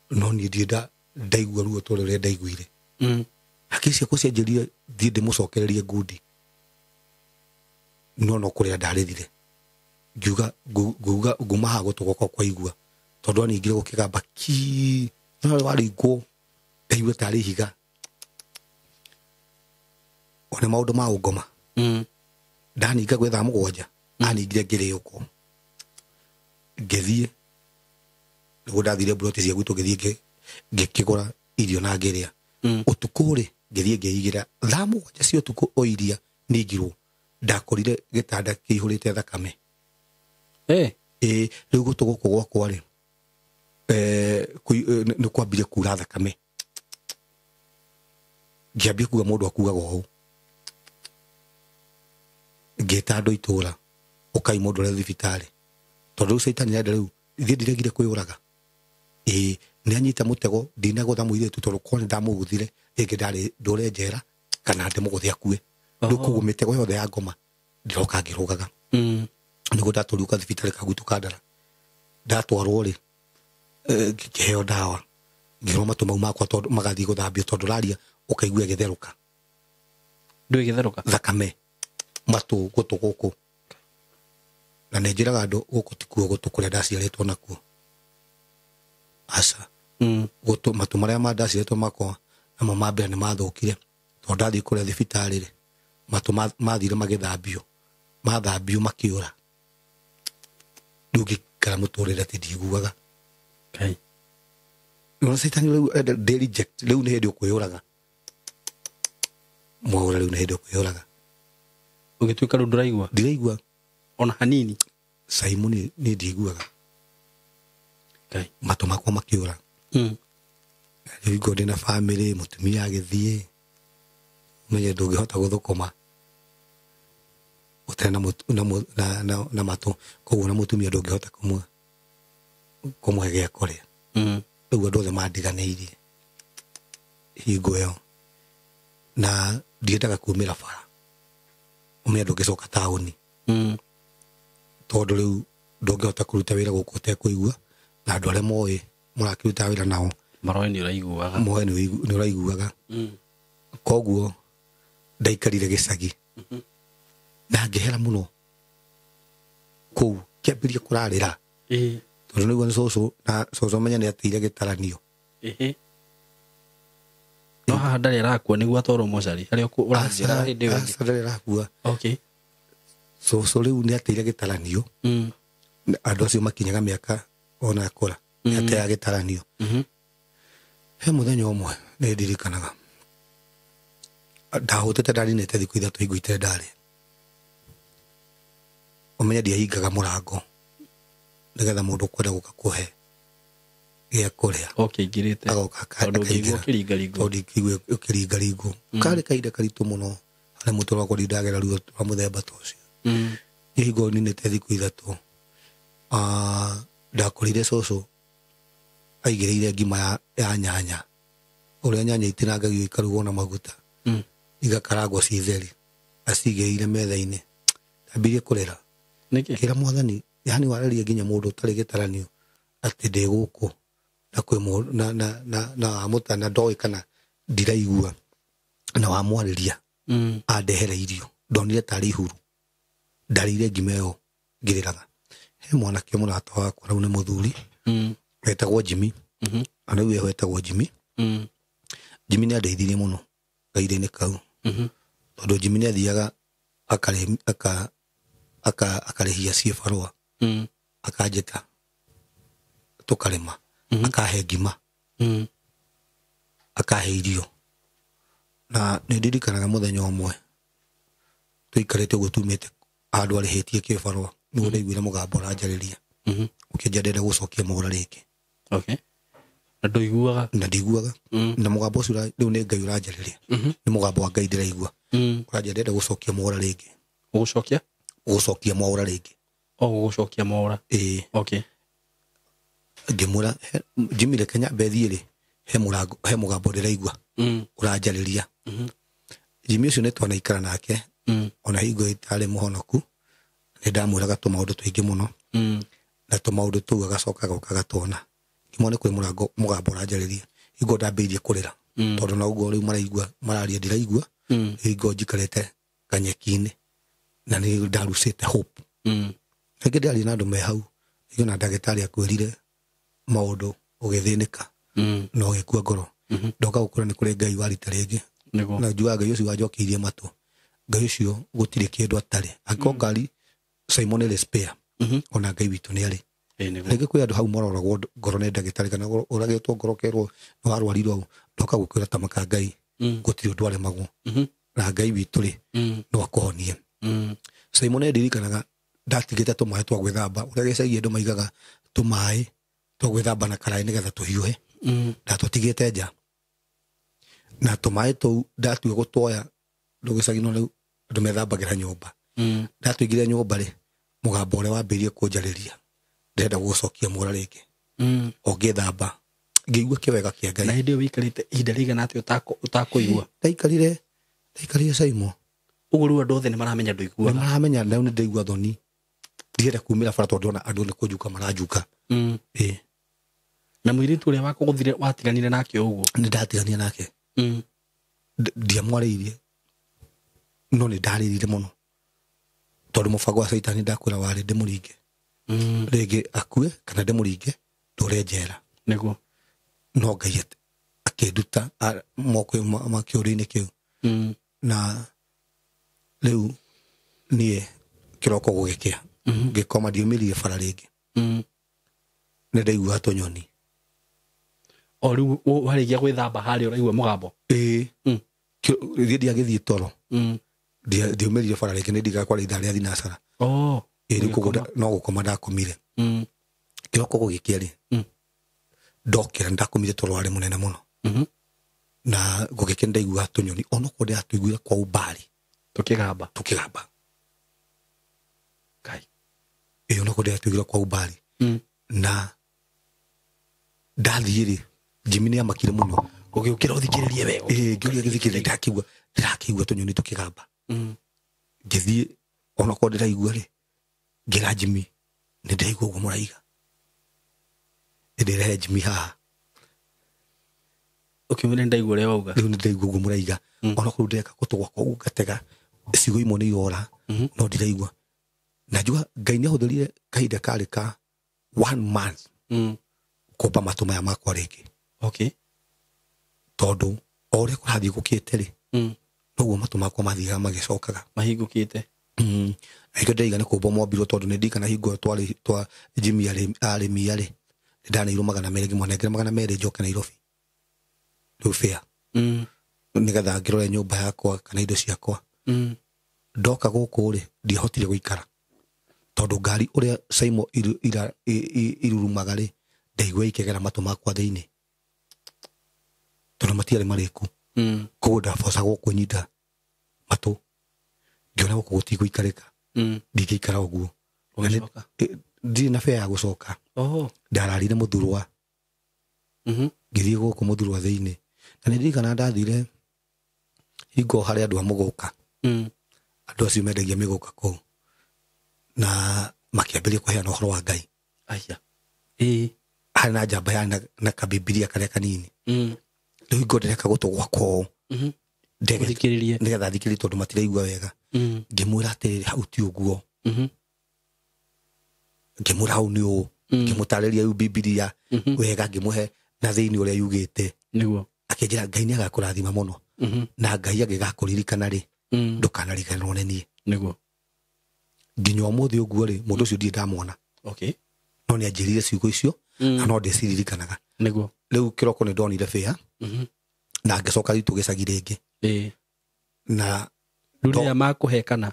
Speaker 1: No niĩ ndirĩ ndaigua ruo ta ũrĩa ndaiguire. Hakiri ciakwa cianjĩrire thiĩ ndĩmũcokererie ngundi. No no kũrĩra ndarĩrire. Ngiuga nguma haha gũtũ gwakwa kwaigua. Tondũ aningire gũkĩgamba ki. No warĩngwo ndaigua tarĩ ihiga. One maũndũ ma ũngoma. Ndaninga gwĩ thaa 7 aningire ngĩrĩũkwo. Ngĩthiĩ nĩguo ndathire buroti cia gwitũ ngĩthiĩ ngĩkĩgũra irio na ngĩrĩa. Ũtukũ rĩ ngĩthiĩ ngĩigĩra thaa 7 cia ũtukũ o iria ningirwo ndakorire gĩtanda kĩihũrĩte thakame. Ĩĩ rĩu gũtũ gũkũ gwakwa rĩ nĩ kwambirie kura thakame. Ngĩambia kuga mũndũ akuaga ũũ. Ngĩta andũ itũra ũkai mũndũ ũrĩa thibitarĩ. Tondũ rĩu caitani nĩarenda rĩu ithuĩ ndiregire kwĩyũraga. Ĩĩ nĩanyita mũtego ndinagũtha mũirĩtu tondũ korwo nĩndamũgũthire rĩngĩ ndarĩ ndũre njera kana ndĩmũgũthe akue. Rĩu koguo mĩtego yothe ya ngoma ndĩroka ngĩrũgaga. Nĩguo ndatũriũka thibitarĩ ka gwitũ Kandara. Ndatwarwo rĩ ngĩheo ndawa ngĩrwo matũ mau makwa tondũ magathiĩ gũthambio tondũ raria ũkaigua ĩgĩtherũka.
Speaker 2: Ndũĩ ĩgĩtherũka?
Speaker 1: Thakame matũ gũtũ gũkũ. Na nĩ njĩraga andũ gũkũ tikuo gũtũ kũrĩa ndaciarĩtwo nakuo. Aca. Gũtũ matũ marĩa ma ndaciarĩtwo makwa namo ma mbere nĩ mathũkire. Tondũ ndathiĩ kũrĩa thibitarĩ rĩ matũ mathire magĩthambio. Mathambio makĩũra. Rĩu ngĩikara mũtũrĩre atĩ ndiguaga. Nĩwona caitani rĩu ndĩ reject rĩu nĩ hĩndĩ ũkwĩyũraga. Mwaũra rĩu nĩ hĩndĩ ũkwĩyũraga.
Speaker 2: Ũgĩtuĩka rĩu ndũraigua?
Speaker 1: Ndiraigua.
Speaker 2: Ona hanini?
Speaker 1: Simon nĩ ndiguaga. Matũ makwa makĩũra. Rĩu ngo ndĩna family mũtumia agĩthiĩ menye ndũngĩhota gũthũkũma ũtarĩ na matũ koguo na mũtumia ndũngĩhota kũmũhe gĩa kũrĩa. Rĩu andũ othe mandiganĩirie hingo ĩyo. Na Ndiendaga kumĩra bara ũmenye ndũngĩcoka taũni. Tondũ rĩu ndũngĩhota kũruta wĩra gũkũ ũtekũigua na andũ arĩa moĩ mũrakĩruta wĩra nao
Speaker 2: maroe nĩ ũraiguaga.
Speaker 1: Moĩ nĩ ũraiguaga. Koguo ndaikarire gĩcagi na ngĩhera mũno kũu kĩambĩrĩria kũrarĩra. Tondũ nĩguo nĩ cũcũ na cũcũ menya nĩ ateire gĩtaranio.
Speaker 2: No haha ndarĩ arakua nĩguo atwarwo mocarĩ harĩa ũranjĩra hĩndĩ ĩyo.
Speaker 1: Aca ndarĩ arakua.
Speaker 2: Okay.
Speaker 1: Cũcũ rĩu nĩ ateire gĩtaranio. Andũ acio makinyaga mĩaka ona akũra nĩ ateaga gĩtaranio. He mũthenya ũmwe nĩ ndirikanaga ndahũtĩte ndaninĩte thikũ 3 hingo itarĩ ndarĩa. Ũmenye ndiahingaga mũrango nĩgetha mũndũ ũkwenda gũka kũhe gĩa kũrĩa.
Speaker 2: Okay, ingĩrĩte.
Speaker 1: Agoka
Speaker 2: Tondũ ũngĩigua ũkĩringaringwo.
Speaker 1: Tondũ ingĩigua ũkĩringaringwo. Karĩ kahinda karitũ mũno harĩ mũtũrĩre wakwa ndindagera ruo rwa mũthemba ta ũcio. Niĩ hingo ninĩte thikũ 3 ndakorire cũcũ aigĩrĩire ngima ya nyanya ũrĩa nyanya itinangagio ikarugwo na maguta igakarangwo ci theri acigĩrĩire metha-inĩ. Ndambirie kũrĩra.
Speaker 2: Nĩkĩ?
Speaker 1: Ngĩra mwathani yani wararia nginya mũndũ ũtarĩ gĩtaranio atĩ ndĩ gũkũ na kwĩ mũndũ na wamũta na ndoĩ kana ndiraigua na wamwarĩria andehere irio. Ndonire tarĩ ihuru. Ndarĩire ngima ĩyo ngĩrĩraga. He mwanake mũrata wakwa rĩu nĩ mũthuri wetagwo Jimmy. Na rĩu eho etagwo Jimmy. Jimmy nĩ andeithirie mũno kahinda-inĩ kau. Tondũ Jimmy nĩ athiaga akarĩhia ciĩbarũa. Akanjĩta tũkarĩma. Akahe ngima. Akahe irio. Na nĩ ndirikanaga mũthenya ũmwe tũikarĩte ũguo tumĩte handũ arĩhĩtie kĩbarũa nĩguo ndaiguire mũgambo ũranjarĩria. Ũkĩnjĩra ndĩrenda gũcokia mũgũra rĩngĩ.
Speaker 2: Okay. Na ndũiguaga?
Speaker 1: Na ndiguaga. Na mũgambo ũcio rĩu nĩ Ngai ũranjarĩria. Nĩ mũgambo wa Ngai ndĩraigua. Ũranjĩra ndĩrenda gũcokia mũgũra rĩngĩ.
Speaker 2: Gũcokia?
Speaker 1: Gũcokia mwaũra rĩngĩ.
Speaker 2: O gũcokia mwaũra.
Speaker 1: Ĩĩ.
Speaker 2: Okay.
Speaker 1: Ngĩmwĩra Jimmy reke nyambe thiĩ rĩ he mũgambo ndĩraigua ũranjarĩria. Jimmy ũcio nĩ twanaikara nake ona hingo itarĩ mũhonoku nĩ ndamwĩraga tũmaũndũ tũingĩ mũno na tũmaũndũ tũu agacoka agoka agatwona. Ngĩmwona nĩ kwĩ mũgambo ũranjarĩria hingo ndambĩrĩirie kũrĩra tondũ na ũguo rĩu maraigua mararia ndiraigua hingo njikarĩte kanyeki-inĩ na nĩ ndarucĩte hope. Rĩngĩ ndĩraria na andũ me hau rĩngĩ ona ndagĩtarĩ akwĩrire maũndũ ũgĩthĩnĩka na ũgĩkua ngoro. Ndoka gũkũra nĩ kũrĩ Ngai wa rita rĩngĩ. Na njugaga Ngai ũcio wanjokeirie matũ. Ngai ũcio gũtirĩ kĩndũ atarĩ. Angĩkorwo ngari Simon ĩrĩ spare ona Ngai witũ nĩ arĩ. Rĩngĩ kwĩ andũ hau maroragwo ngoro nĩ ndagĩtarĩ kana ũragĩtwo ngoro ũkerwo nĩ warwarirwo hau. Ndoka gũkwĩra ta maka Ngai gũtirĩ ũndũ aremagwo. Na Ngai witũ rĩ no akũhonie. Simon ndirikanaga ndatigĩte tũmaĩ twa gwĩthamba ũrĩa gĩcagi andũ maigaga tũmaĩ twa gwĩthamba na karaĩ nĩgetha tũhiũhe. Ndatũtigĩte nja na tũmaĩ tũu ndatua gũtwoya ndũ gĩcagi no rĩu andũ methambagĩra nyũmba. Ndatũingĩria nyũmba rĩ mũgambo ũrĩa wambĩrĩirie kũnjarĩria ndĩrenda gũgũcokia mũra rĩngĩ. O ngĩthamba ngĩigua kĩwega kĩa Ngai.
Speaker 2: Na hĩndĩ ĩyo wĩikarĩte ihinda rĩigana atĩa ũtakũigua?
Speaker 1: Ndaikarire Simon.
Speaker 2: Ũguo rĩu andũ othe nĩ maramenya ndũiguaga.
Speaker 1: Nĩ maramenya na rĩu nĩ ndĩraigua thoni. Ndirenda kumĩra bara tondũ ndĩrona andũ nĩ kũnjuka maranjuka. Ĩĩ.
Speaker 2: Na mũirĩtu ũrĩa wakũgũthire watiganire nake ũguo?
Speaker 1: Nĩ ndatiganire nake. Ndiamwarĩirie no nĩ ndarĩrire mũno tondũ mũbango wa Caitani ndakwĩra warĩ ndĩmũringe. Rĩngĩ akue kana ndĩmũringe ndũre njera.
Speaker 2: Nĩguo.
Speaker 1: No Ngai akĩnduta moko ma kĩũria-inĩ kĩu. Na rĩu niĩ kĩroko gũgĩkĩa ngĩkoma ndiumĩrire bara rĩngĩ. Nĩ ndaiguaga tũnyoni.
Speaker 2: O rĩu warĩkia gwĩthamba harĩa ũraigua mũgambo?
Speaker 1: Ĩĩ. Rĩngĩ ndiagĩthiĩ toro. Ndiumĩrire bara rĩngĩ nĩ ndigaga kwara ithaa rĩa thinacara. Ĩĩ rĩu koguo no gũkoma ndakomire. Kĩroko gũgĩkĩa rĩ ndokĩra ndakomire toro warĩ mũnene mũno. Na gũgĩkĩa ndaiguaga tũnyoni onokorwo ndĩratũiguire kwa umbali.
Speaker 2: Tũkĩgamba.
Speaker 1: Tũkĩgamba.
Speaker 2: Ngai.
Speaker 1: Ĩĩ onokorwo ndĩratũiguire kwa umbali. Na ndathiĩ rĩ Jimmy nĩ amakire mũno.
Speaker 2: Ũgĩũkĩra ũthikĩrĩrie wega.
Speaker 1: Ĩĩ ngĩũria gĩthikĩrĩria ndakĩigua Ndĩrakĩigua tũnyoni tũkĩgamba. Ngĩthiĩ onakorwo ndĩraigua rĩ, ngĩra Jimmy nĩ ndĩraigua ũguo mũraiga. Nĩndĩrehe Jimmy haha.
Speaker 2: Ũkiumĩra nĩ ndaigua ũrĩa wauga.
Speaker 1: Rĩu nĩ ndĩraigua ũguo mũraiga. Onakorwo ndĩreka gũtũ gwakwa ũguo ngatega, ciugo imwe nĩ irora, no ndiraigua. Na njuga Ngai nĩ ahũthĩrire kahinda karĩ ka 1 month kũmba matũ maya makwa rĩngĩ.
Speaker 2: Okay.
Speaker 1: Tondũ o ũrĩa kũrathiĩ gũkĩte rĩ, noguo matũ makwa mathiaga magĩcokaga.
Speaker 2: Mahingũkĩte.
Speaker 1: Na nĩkĩo ndĩraiga nĩ kũmbwo mombirwo, tondũ nĩ ndirikana hingo ĩyo twarĩ twa Jimmy arĩmia rĩ, nĩ ndaneirwo 200 ngĩmũnengera 200 njoke Nairobi. Rĩu fare. Nĩgetha ngĩrore nyũmba yakwa kana indo ciakwa. Ndoka gũkũ rĩ, ndiahotire gũikara. Tondũ ngari ũrĩa Saimo irurumaga rĩ, ndaigua ikĩgera matũ makwa thĩinĩ. Tondũ matiarĩ marĩku. Koguo ndabocagwo kwĩnyita matũ. Ngĩona gũkũ gũtigũikarĩka. Ndingĩikara ũguo.
Speaker 2: Ũgĩcoka?
Speaker 1: Ndirĩ na fare ya gũcoka. Ndararire Mũthurwa. Ngĩthiĩ gũkũ Mũthurwa thĩinĩ. Na nĩ ndirikana ndathire hingo harĩ andũ a mũgũka. Andũ acio mendagia mĩgũka kũu. Na makĩambĩrĩria kũheana ũhoro wa Ngai.
Speaker 2: Aya.
Speaker 1: Harĩ na njamba yarĩ na kabibilia karĩa kanini. Rĩu hingo ndĩreka gũtũ gwakwa ũũ.
Speaker 2: Ũthikĩrĩrie.
Speaker 1: Nĩgetha thikĩrĩrie tondũ matiraigua wega. Ngĩmwĩra atĩrĩrĩ, hau ti ũguo. Ngĩmwĩra hau nĩ ũũ. Ngĩmũtarĩria rĩu Bibilia wega, ngĩmũhe na thĩinĩ ũrĩa yugĩte.
Speaker 2: Nĩguo.
Speaker 1: Akĩnjĩra Ngai nĩ agakũrathima mũno. Na Ngai angĩgakũririkana rĩ, ndũkanariganĩrwo nĩ niĩ.
Speaker 2: Nĩguo.
Speaker 1: Nginya ũmũthĩ ũguo rĩ, mũndũ ũcio ndirĩ ndamwona.
Speaker 2: Okay.
Speaker 1: No nĩ anjĩrire ciugo icio, na no ndĩciririkanaga.
Speaker 2: Nĩguo.
Speaker 1: Rĩu kĩroko nĩ ndonire fare. Na ngĩcoka ritũ gĩcagi rĩngĩ. Na
Speaker 2: Rĩu rĩrĩa makũhe kana?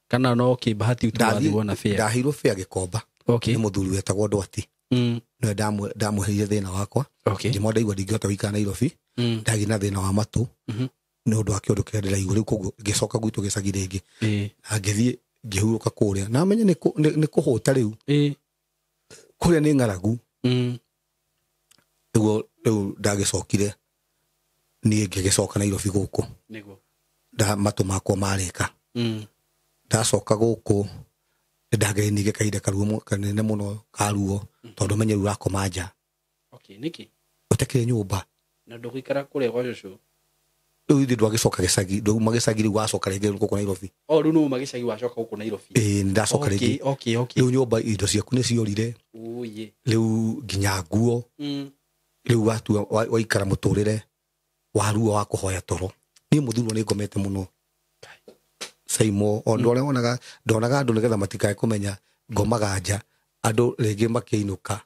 Speaker 2: Kana no kĩbahati tu wathiĩ wona fare?
Speaker 1: Ndaheirwo fare Gĩkomba.
Speaker 2: Okay.
Speaker 1: Nĩ mũthuri wetagwo Ndwati. Nĩwe ndamũheire thĩna wakwa.
Speaker 2: Okay.
Speaker 1: Ngĩmwona ndaigua ndingĩhota gũikara Nairobi. Ndagĩa na thĩna wa matũ. Nĩ ũndũ wa kĩũndũ kĩrĩa ndĩraigua. Rĩu koguo ngĩcoka gwitũ gĩcagi rĩngĩ. Na ngĩthiĩ ngĩhurũka kũrĩa. Na menye nĩ kũhũta rĩu. Kũrĩa nĩ ng'aragu. Nĩguo rĩu ndagĩcokire niĩ ngĩgĩcoka Nairobi gũkũ.
Speaker 2: Nĩguo.
Speaker 1: Nda matũ makwa marĩka. Ndacoka gũkũ nĩndagerenire kahinda karuo kanene mũno karuo, tondũ menye rĩu ũrakoma nja.
Speaker 2: Okay, nĩkĩ?
Speaker 1: Ũtekĩrĩ nyũmba.
Speaker 2: Na ndũgũikara kũrĩa gwa cũcũ?
Speaker 1: Rĩu ithuĩ ndwagĩcoka gĩcagi, ndwauma gĩcagi rĩu wacoka rĩngĩ gũkũ Nairobi.
Speaker 2: Oh, rĩu nĩwauma gĩcagi wacoka gũkũ Nairobi.
Speaker 1: Ĩĩ, nĩndacoka rĩngĩ.
Speaker 2: Okay, okay.
Speaker 1: Rĩu nyũmba indo ciaku nĩciorire.
Speaker 2: Ũyĩ.
Speaker 1: Rĩu nginya nguo. Rĩu watua waikara mũtũrĩre wa ruo wa kũhoya toro. Niĩ mũthurwo nĩ ngomete mũno. Saimo, o ndore wonaga, ndonaga andũ nĩgetha matikae kũmenya ngomaga nja, andũ rĩngĩ makĩinũka.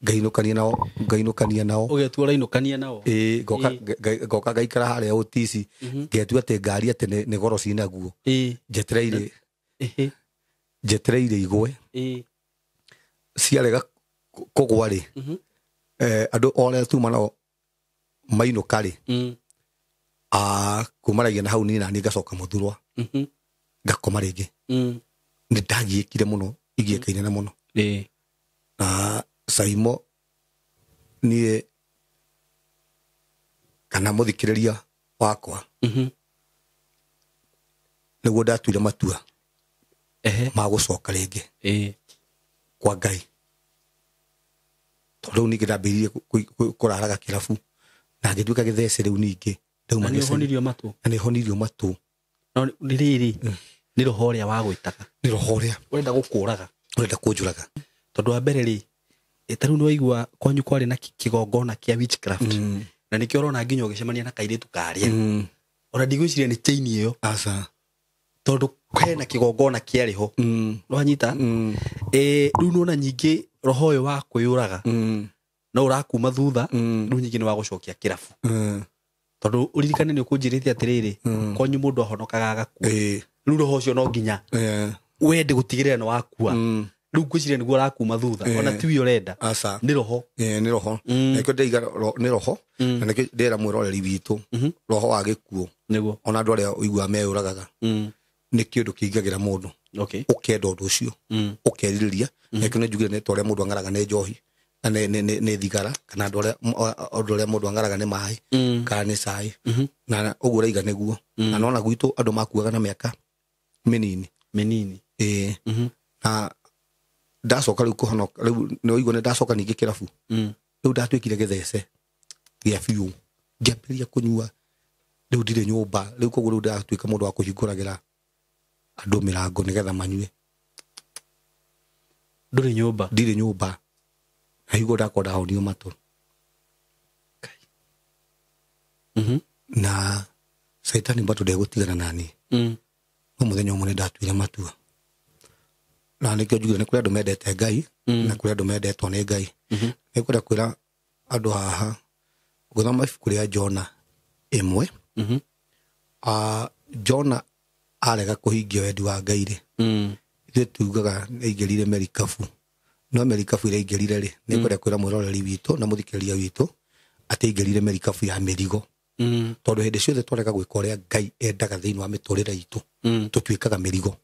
Speaker 1: Ngainũkania nao, ngainũkania nao.
Speaker 2: Ũgetua ũrainũkania nao?
Speaker 1: Ĩĩ, ngoka ngaikara harĩa Otici, ngetua atĩ ngari atĩ nĩ goro cinaguo. Njetereire. Njetereire igwe. Ciarega kũgwa rĩ. Andũ othe tuma nao mainũka rĩ. Kumaragia na hau niĩ naniĩ ngacoka Mũthurwa. Ngakoma rĩngĩ. Nĩ ndagiĩkire mũno, igiĩka inene mũno. Na Saimo niĩ kana mũthikĩrĩria wakwa. Nĩguo ndatuire matua. Ma gũcoka rĩngĩ. Kwa Ngai. Tondũ rĩu ningĩ ndambĩrĩirie kũraraga kĩrabu. Na ngĩtuĩka gĩthece rĩu ningĩ. Ndauma
Speaker 2: Na nĩ
Speaker 1: gĩcagi.
Speaker 2: ũhonirio matũ?
Speaker 1: Na nĩ honirio matũ.
Speaker 2: No, nĩ rĩrĩ, nĩ roho ũrĩa wagwĩtaga.
Speaker 1: Nĩ roho ũrĩa.
Speaker 2: Ũrenda gũkũraga.
Speaker 1: Ũrenda kũnjũraga.
Speaker 2: Tondũ wa mbere rĩ, ta rĩu nĩ waigua kwanyu kwarĩ na kĩgongona kĩa witchcraft. Na nĩkĩo ũrona nginya ũgĩcemania na kairĩtu karĩa. Ona ndigwĩciria nĩ chain ĩyo.
Speaker 1: Aca.
Speaker 2: Tondũ hena kĩgongona kĩarĩ ho. Nĩwanyita? Rĩu nĩwona nyingĩ roho ũyũ wa kwĩyũraga. No ũrakuma thutha, rĩu nyingĩ nĩ wa gũcokia kĩrabu. Tondũ ũririkane nĩ ũkũnjĩrĩte atĩrĩrĩ, kwanyu mũndũ ahonokaga agakua. Rĩu roho ũcio no nginya wende gũtigĩrĩra nĩ wakua. Rĩu ngwĩciria nĩguo ũrakuma thutha, ona tiwe ũrenda.
Speaker 1: Aca.
Speaker 2: Nĩ roho.
Speaker 1: Nĩ roho. Nĩkĩo ndĩraiga nĩ roho. Na nĩkĩo ndĩrera mwĩroreri witũ, roho wa gĩkuũ.
Speaker 2: Nĩguo.
Speaker 1: Ona andũ arĩa ũiguaga meyũragaga. Nĩ kĩũndũ kĩingagĩra mũndũ.
Speaker 2: Okay.
Speaker 1: Ũkenda ũndũ ũcio. Ũkerirĩria. Nĩkĩo nĩ njugire nĩ ta ũrĩa mũndũ ang'araga nĩ njohi. Nĩ thigara kana andũ arĩa mũndũ ang'araga nĩ maĩ kana nĩ cai. Na ũguo ũraiga nĩguo. Na nona gwitũ andũ makuaga na mĩaka mĩnini.
Speaker 2: Mĩnini.
Speaker 1: Ĩĩ. Na ndacoka rĩu kũhonoka rĩu nĩ ũigua nĩ ndacoka ningĩ kĩrabu. Rĩu ndatuĩkire gĩthece gĩa biũ. Ngĩambĩrĩria kũnyua rĩu ndirĩ nyũmba rĩu koguo rĩu ndatuĩka mũndũ wa kũhingũragĩra andũ mĩrango nĩgetha manyue.
Speaker 2: Ndũrĩ nyũmba?
Speaker 1: Ndirĩ nyũmba. Na hingo ndakorwo ndahonio matũ. Na caitani bado ndegũtigana nani. No mũthenya ũmwe nĩ ndatuire matua. Na nĩkĩo njugire nĩ kũrĩ andũ mendete Ngai na kũrĩ andũ mendetwo nĩ Ngai. Nĩngwenda kwĩra andũ haha gũthoma ibuku rĩa Jona 1. Jona arega kũhingia wendi wa Ngai rĩ. Ithuĩ tugaga nĩaingĩrire merikabu. No merikabu ĩrĩa aingĩrire rĩ, nĩngwenda kwĩra mwĩroreri witũ na mũthikĩrĩria witũ atĩ aingĩrire merikabu ya mĩrigo. Tondũ hĩndĩ ciothe twarega gwĩka ũrĩa Ngai endaga thĩinĩ wa mĩtũrĩre itũ, tũtuĩkaga mĩrigo.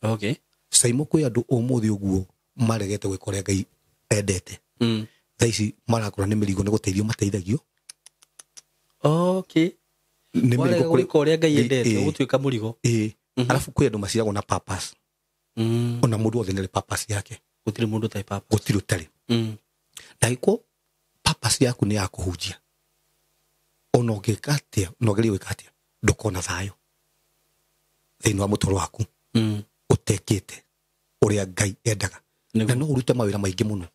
Speaker 2: Okay.
Speaker 1: Caimo kwĩ andũ ũmũthĩ ũguo maregete gwĩka ũrĩa Ngai endete. Thaa ici marakũra nĩ mĩrigo nĩ gũteithio mateithagio.
Speaker 2: Okay.
Speaker 1: Nĩ mĩrigo
Speaker 2: gwĩka ũrĩa Ngai endete, ũgũtuĩka mũrigo.
Speaker 1: Ĩĩ. Alafu kwĩ andũ maciaragwo na purpose. Ona mũndũ wothe nĩ purpose yake.
Speaker 2: Gũtirĩ mũndũ ũtarĩ purpose.
Speaker 1: Gũtirĩ ũtarĩ. Na angĩkorwo purpose yaku nĩ ya kũhunjia, ona ũngĩka atĩa, ona ũgerie gwĩka atĩa, ndũkona thayũ thĩinĩ wa mũtũrĩre waku ũtekĩte ũrĩa Ngai endaga. Na no ũrute mawĩra maingĩ mũno,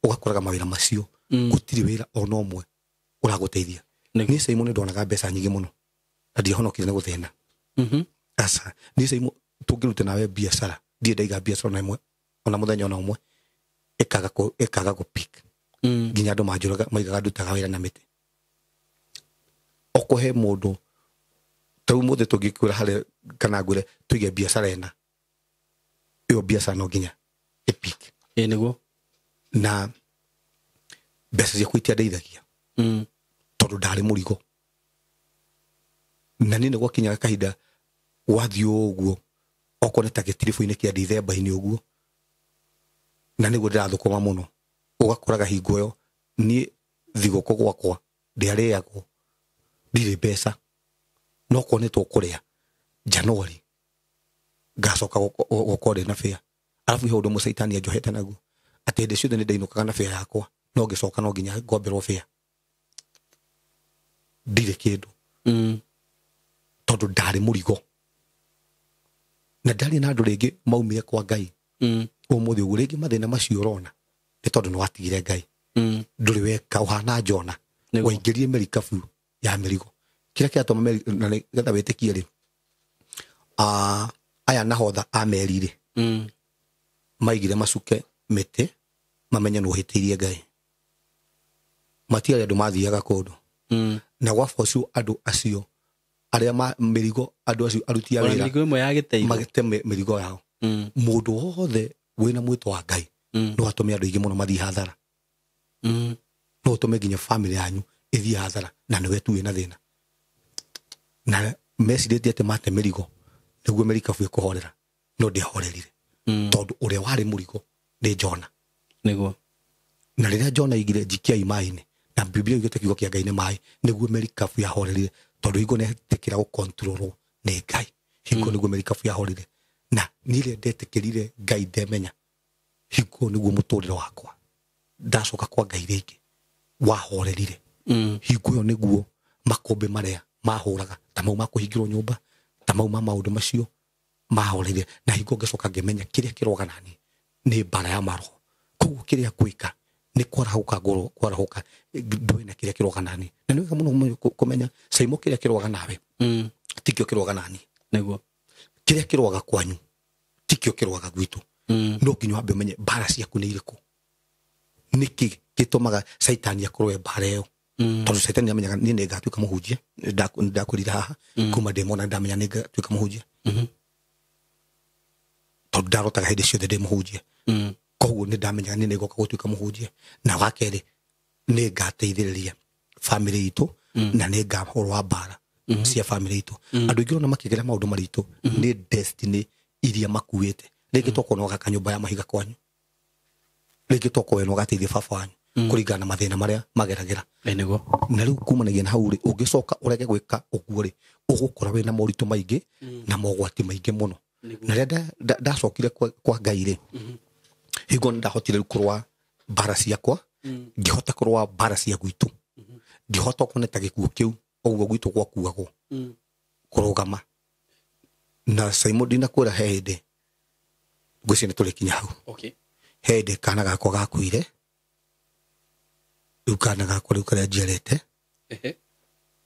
Speaker 1: ũgakoraga mawĩra macio gũtirĩ wĩra ona ũmwe ũragũteithia. Niĩ Caimo nĩ ndonaga mbeca nyingĩ mũno na ndiahonokire nĩ gũthĩna. Aca, niĩ Caimo tũngĩruta nawe biacara, ndirĩ ndaiga biacara ona ĩmwe, ona mũthenya ona ũmwe ĩkaga gũ-pick. Nginya andũ manjũraga maigaga ndutaga wĩra na mĩtĩ. Okohe mũndũ ta rĩu mũthĩ tũngĩkwĩra harĩa kana ngwĩre tũige biacara ĩna, ĩyo biacara no nginya ĩpick.
Speaker 2: Ĩĩ nĩguo.
Speaker 1: Na mbeca ciaku itiandeithagia. Tondũ ndarĩ mũrigo. Na niĩ nĩ gwakinyaga kahinda gwathiĩ ũguo okorwo nĩ ta gĩtiribũ-inĩ kĩa Dithemba-inĩ ũguo, na nĩguo ndĩrathũkũma mũno, ũgakoraga hingo ĩyo niĩ thigũkũ gwakwa ndĩarĩagwo, ndirĩ mbeca, no okorwo nĩ tũkũrĩa Januari ngacoka gũkorwo ndĩ na bĩa. Arabu he ũndũ ũmwe caitani anjohete naguo, atĩ hĩndĩ ciothe nĩ ndainũkaga na bĩa yakwa, no ngĩcoka no nginya ngomberwo bĩa. Ndirĩ kĩndũ. Tondũ ndarĩ mũrigo. Na ndarĩ na andũ rĩngĩ maumire kwa Ngai. Ũmũthĩ ũguo rĩngĩ mathĩna macio ũrona nĩ tondũ nĩ watigire Ngai. Ndũrĩ weka ũhana Jona. Waingĩrire merikabu ya mĩrigo. Kĩrĩa kĩratũma na nĩgetha wĩtĩkie rĩ, aya nahodha a meri rĩ, maigire macuke mĩtĩ mamenye nĩ ũhĩtĩirie Ngai. Matiarĩ andũ mathiaga kũndũ. Na gwaba ũcio andũ acio arĩa mĩrigo andũ acio aruti a wĩra
Speaker 2: mĩrigo ĩmwe ya gĩteithio.
Speaker 1: Magĩte mĩrigo yao. Mũndũ wothe wĩna mwĩto wa Ngai no atũme andũ aingĩ mũno mathiĩ hathara. No ũtũme nginya family yanyu ĩthiĩ hathara na nĩwe tu wĩna thĩna. Na mecirĩtie atĩ mate mĩrigo nĩguo merikabu ĩkũhorera, no ndĩahorerire. Tondũ ũrĩa warĩ mũrigo nĩ Jona.
Speaker 2: Nĩguo.
Speaker 1: Na rĩrĩa Jona aigire njikiai maĩ-inĩ, na Biblia yugĩte kiugo kĩa Ngai nĩ maĩ, nĩguo merikabu yahorerire, tondũ hingo nĩetĩkĩra gũkontrolwo nĩ Ngai. Hingo nĩguo merikabu yahorire. Na niĩ rĩrĩa ndetĩkĩrire Ngai ndemenya, hingo nĩguo mũtũrĩre wakwa ndacoka kwa Ngai rĩngĩ wahorerire. Hingo ĩyo nĩguo makũmbĩ marĩa mahũraga ta mau ma kũhingĩrwo nyũmba, ta mau ma maũndũ macio mahorerire. Na hingo ngĩcoka ngĩmenya kĩrĩa kĩroga nani nĩ mbara ya maroho. Koguo kĩrĩa ngwĩka nĩ kwarahũka ngoro, kwarahũka ndũĩ na kĩrĩa kĩroga nani. Na nĩ wega mũno kũmenya Caimo kĩrĩa kĩroga nawe tikĩo kĩroga nani.
Speaker 2: Nĩguo.
Speaker 1: Kĩrĩa kĩroga kwanyu tikĩo kĩroga gwitũ. No nginya wambe ũmenye mbara ciaku nĩ irĩkũ. Nĩkĩ gĩtũmaga caitani akorwo e mbara ĩyo? Tondũ caitani nĩamenyaga niĩ nĩngatuĩka mũhunjia, ndakwĩrire haha, kuma ndĩ mwana ndamenya nĩngatuĩka mũhunjia. Tondũ ndarotaga hĩndĩ ciothe ndĩ mũhunjia. Koguo nĩndamenyaga niĩ nĩngoka gũtuĩka mũhunjia. Na wa kerĩ nĩngateithĩrĩria family itũ na nĩngahũrwo mbara cia family itũ. Andũ aingĩ ũrona makĩgera maũndũ maritũ nĩ destiny iria makuĩte. Rĩngĩ tokorwo no gaka nyũmba ya mahiga kwanyu, rĩngĩ tokorwo no gateithie baba wanyu, Kũringana na mathĩna marĩa mageragĩra.
Speaker 2: Nĩguo.
Speaker 1: Na rĩu kumanagia na hau rĩ, ũngĩcoka ũrege gwĩka ũguo rĩ, ũgũkora wĩna moritũ maingĩ na mogwati maingĩ mũno. Na rĩrĩa ndacokire kwa Ngai rĩ, hingo nĩ ndahotire rĩu kũrũa mbara ciakwa, ngĩhota kũrũa mbara cia gwitũ, ngĩhota kuona ta gĩkuũ kĩu ũguo gwitũ gwakuagwo kũrũgama. Na Simon ndinakwĩra he hĩndĩ ngwĩciria nĩ tũrĩkinya hau.
Speaker 2: Okay.
Speaker 1: He hĩndĩ kana gakwa gakuire, rĩu kana gakwa rĩu karĩa njiarĩte,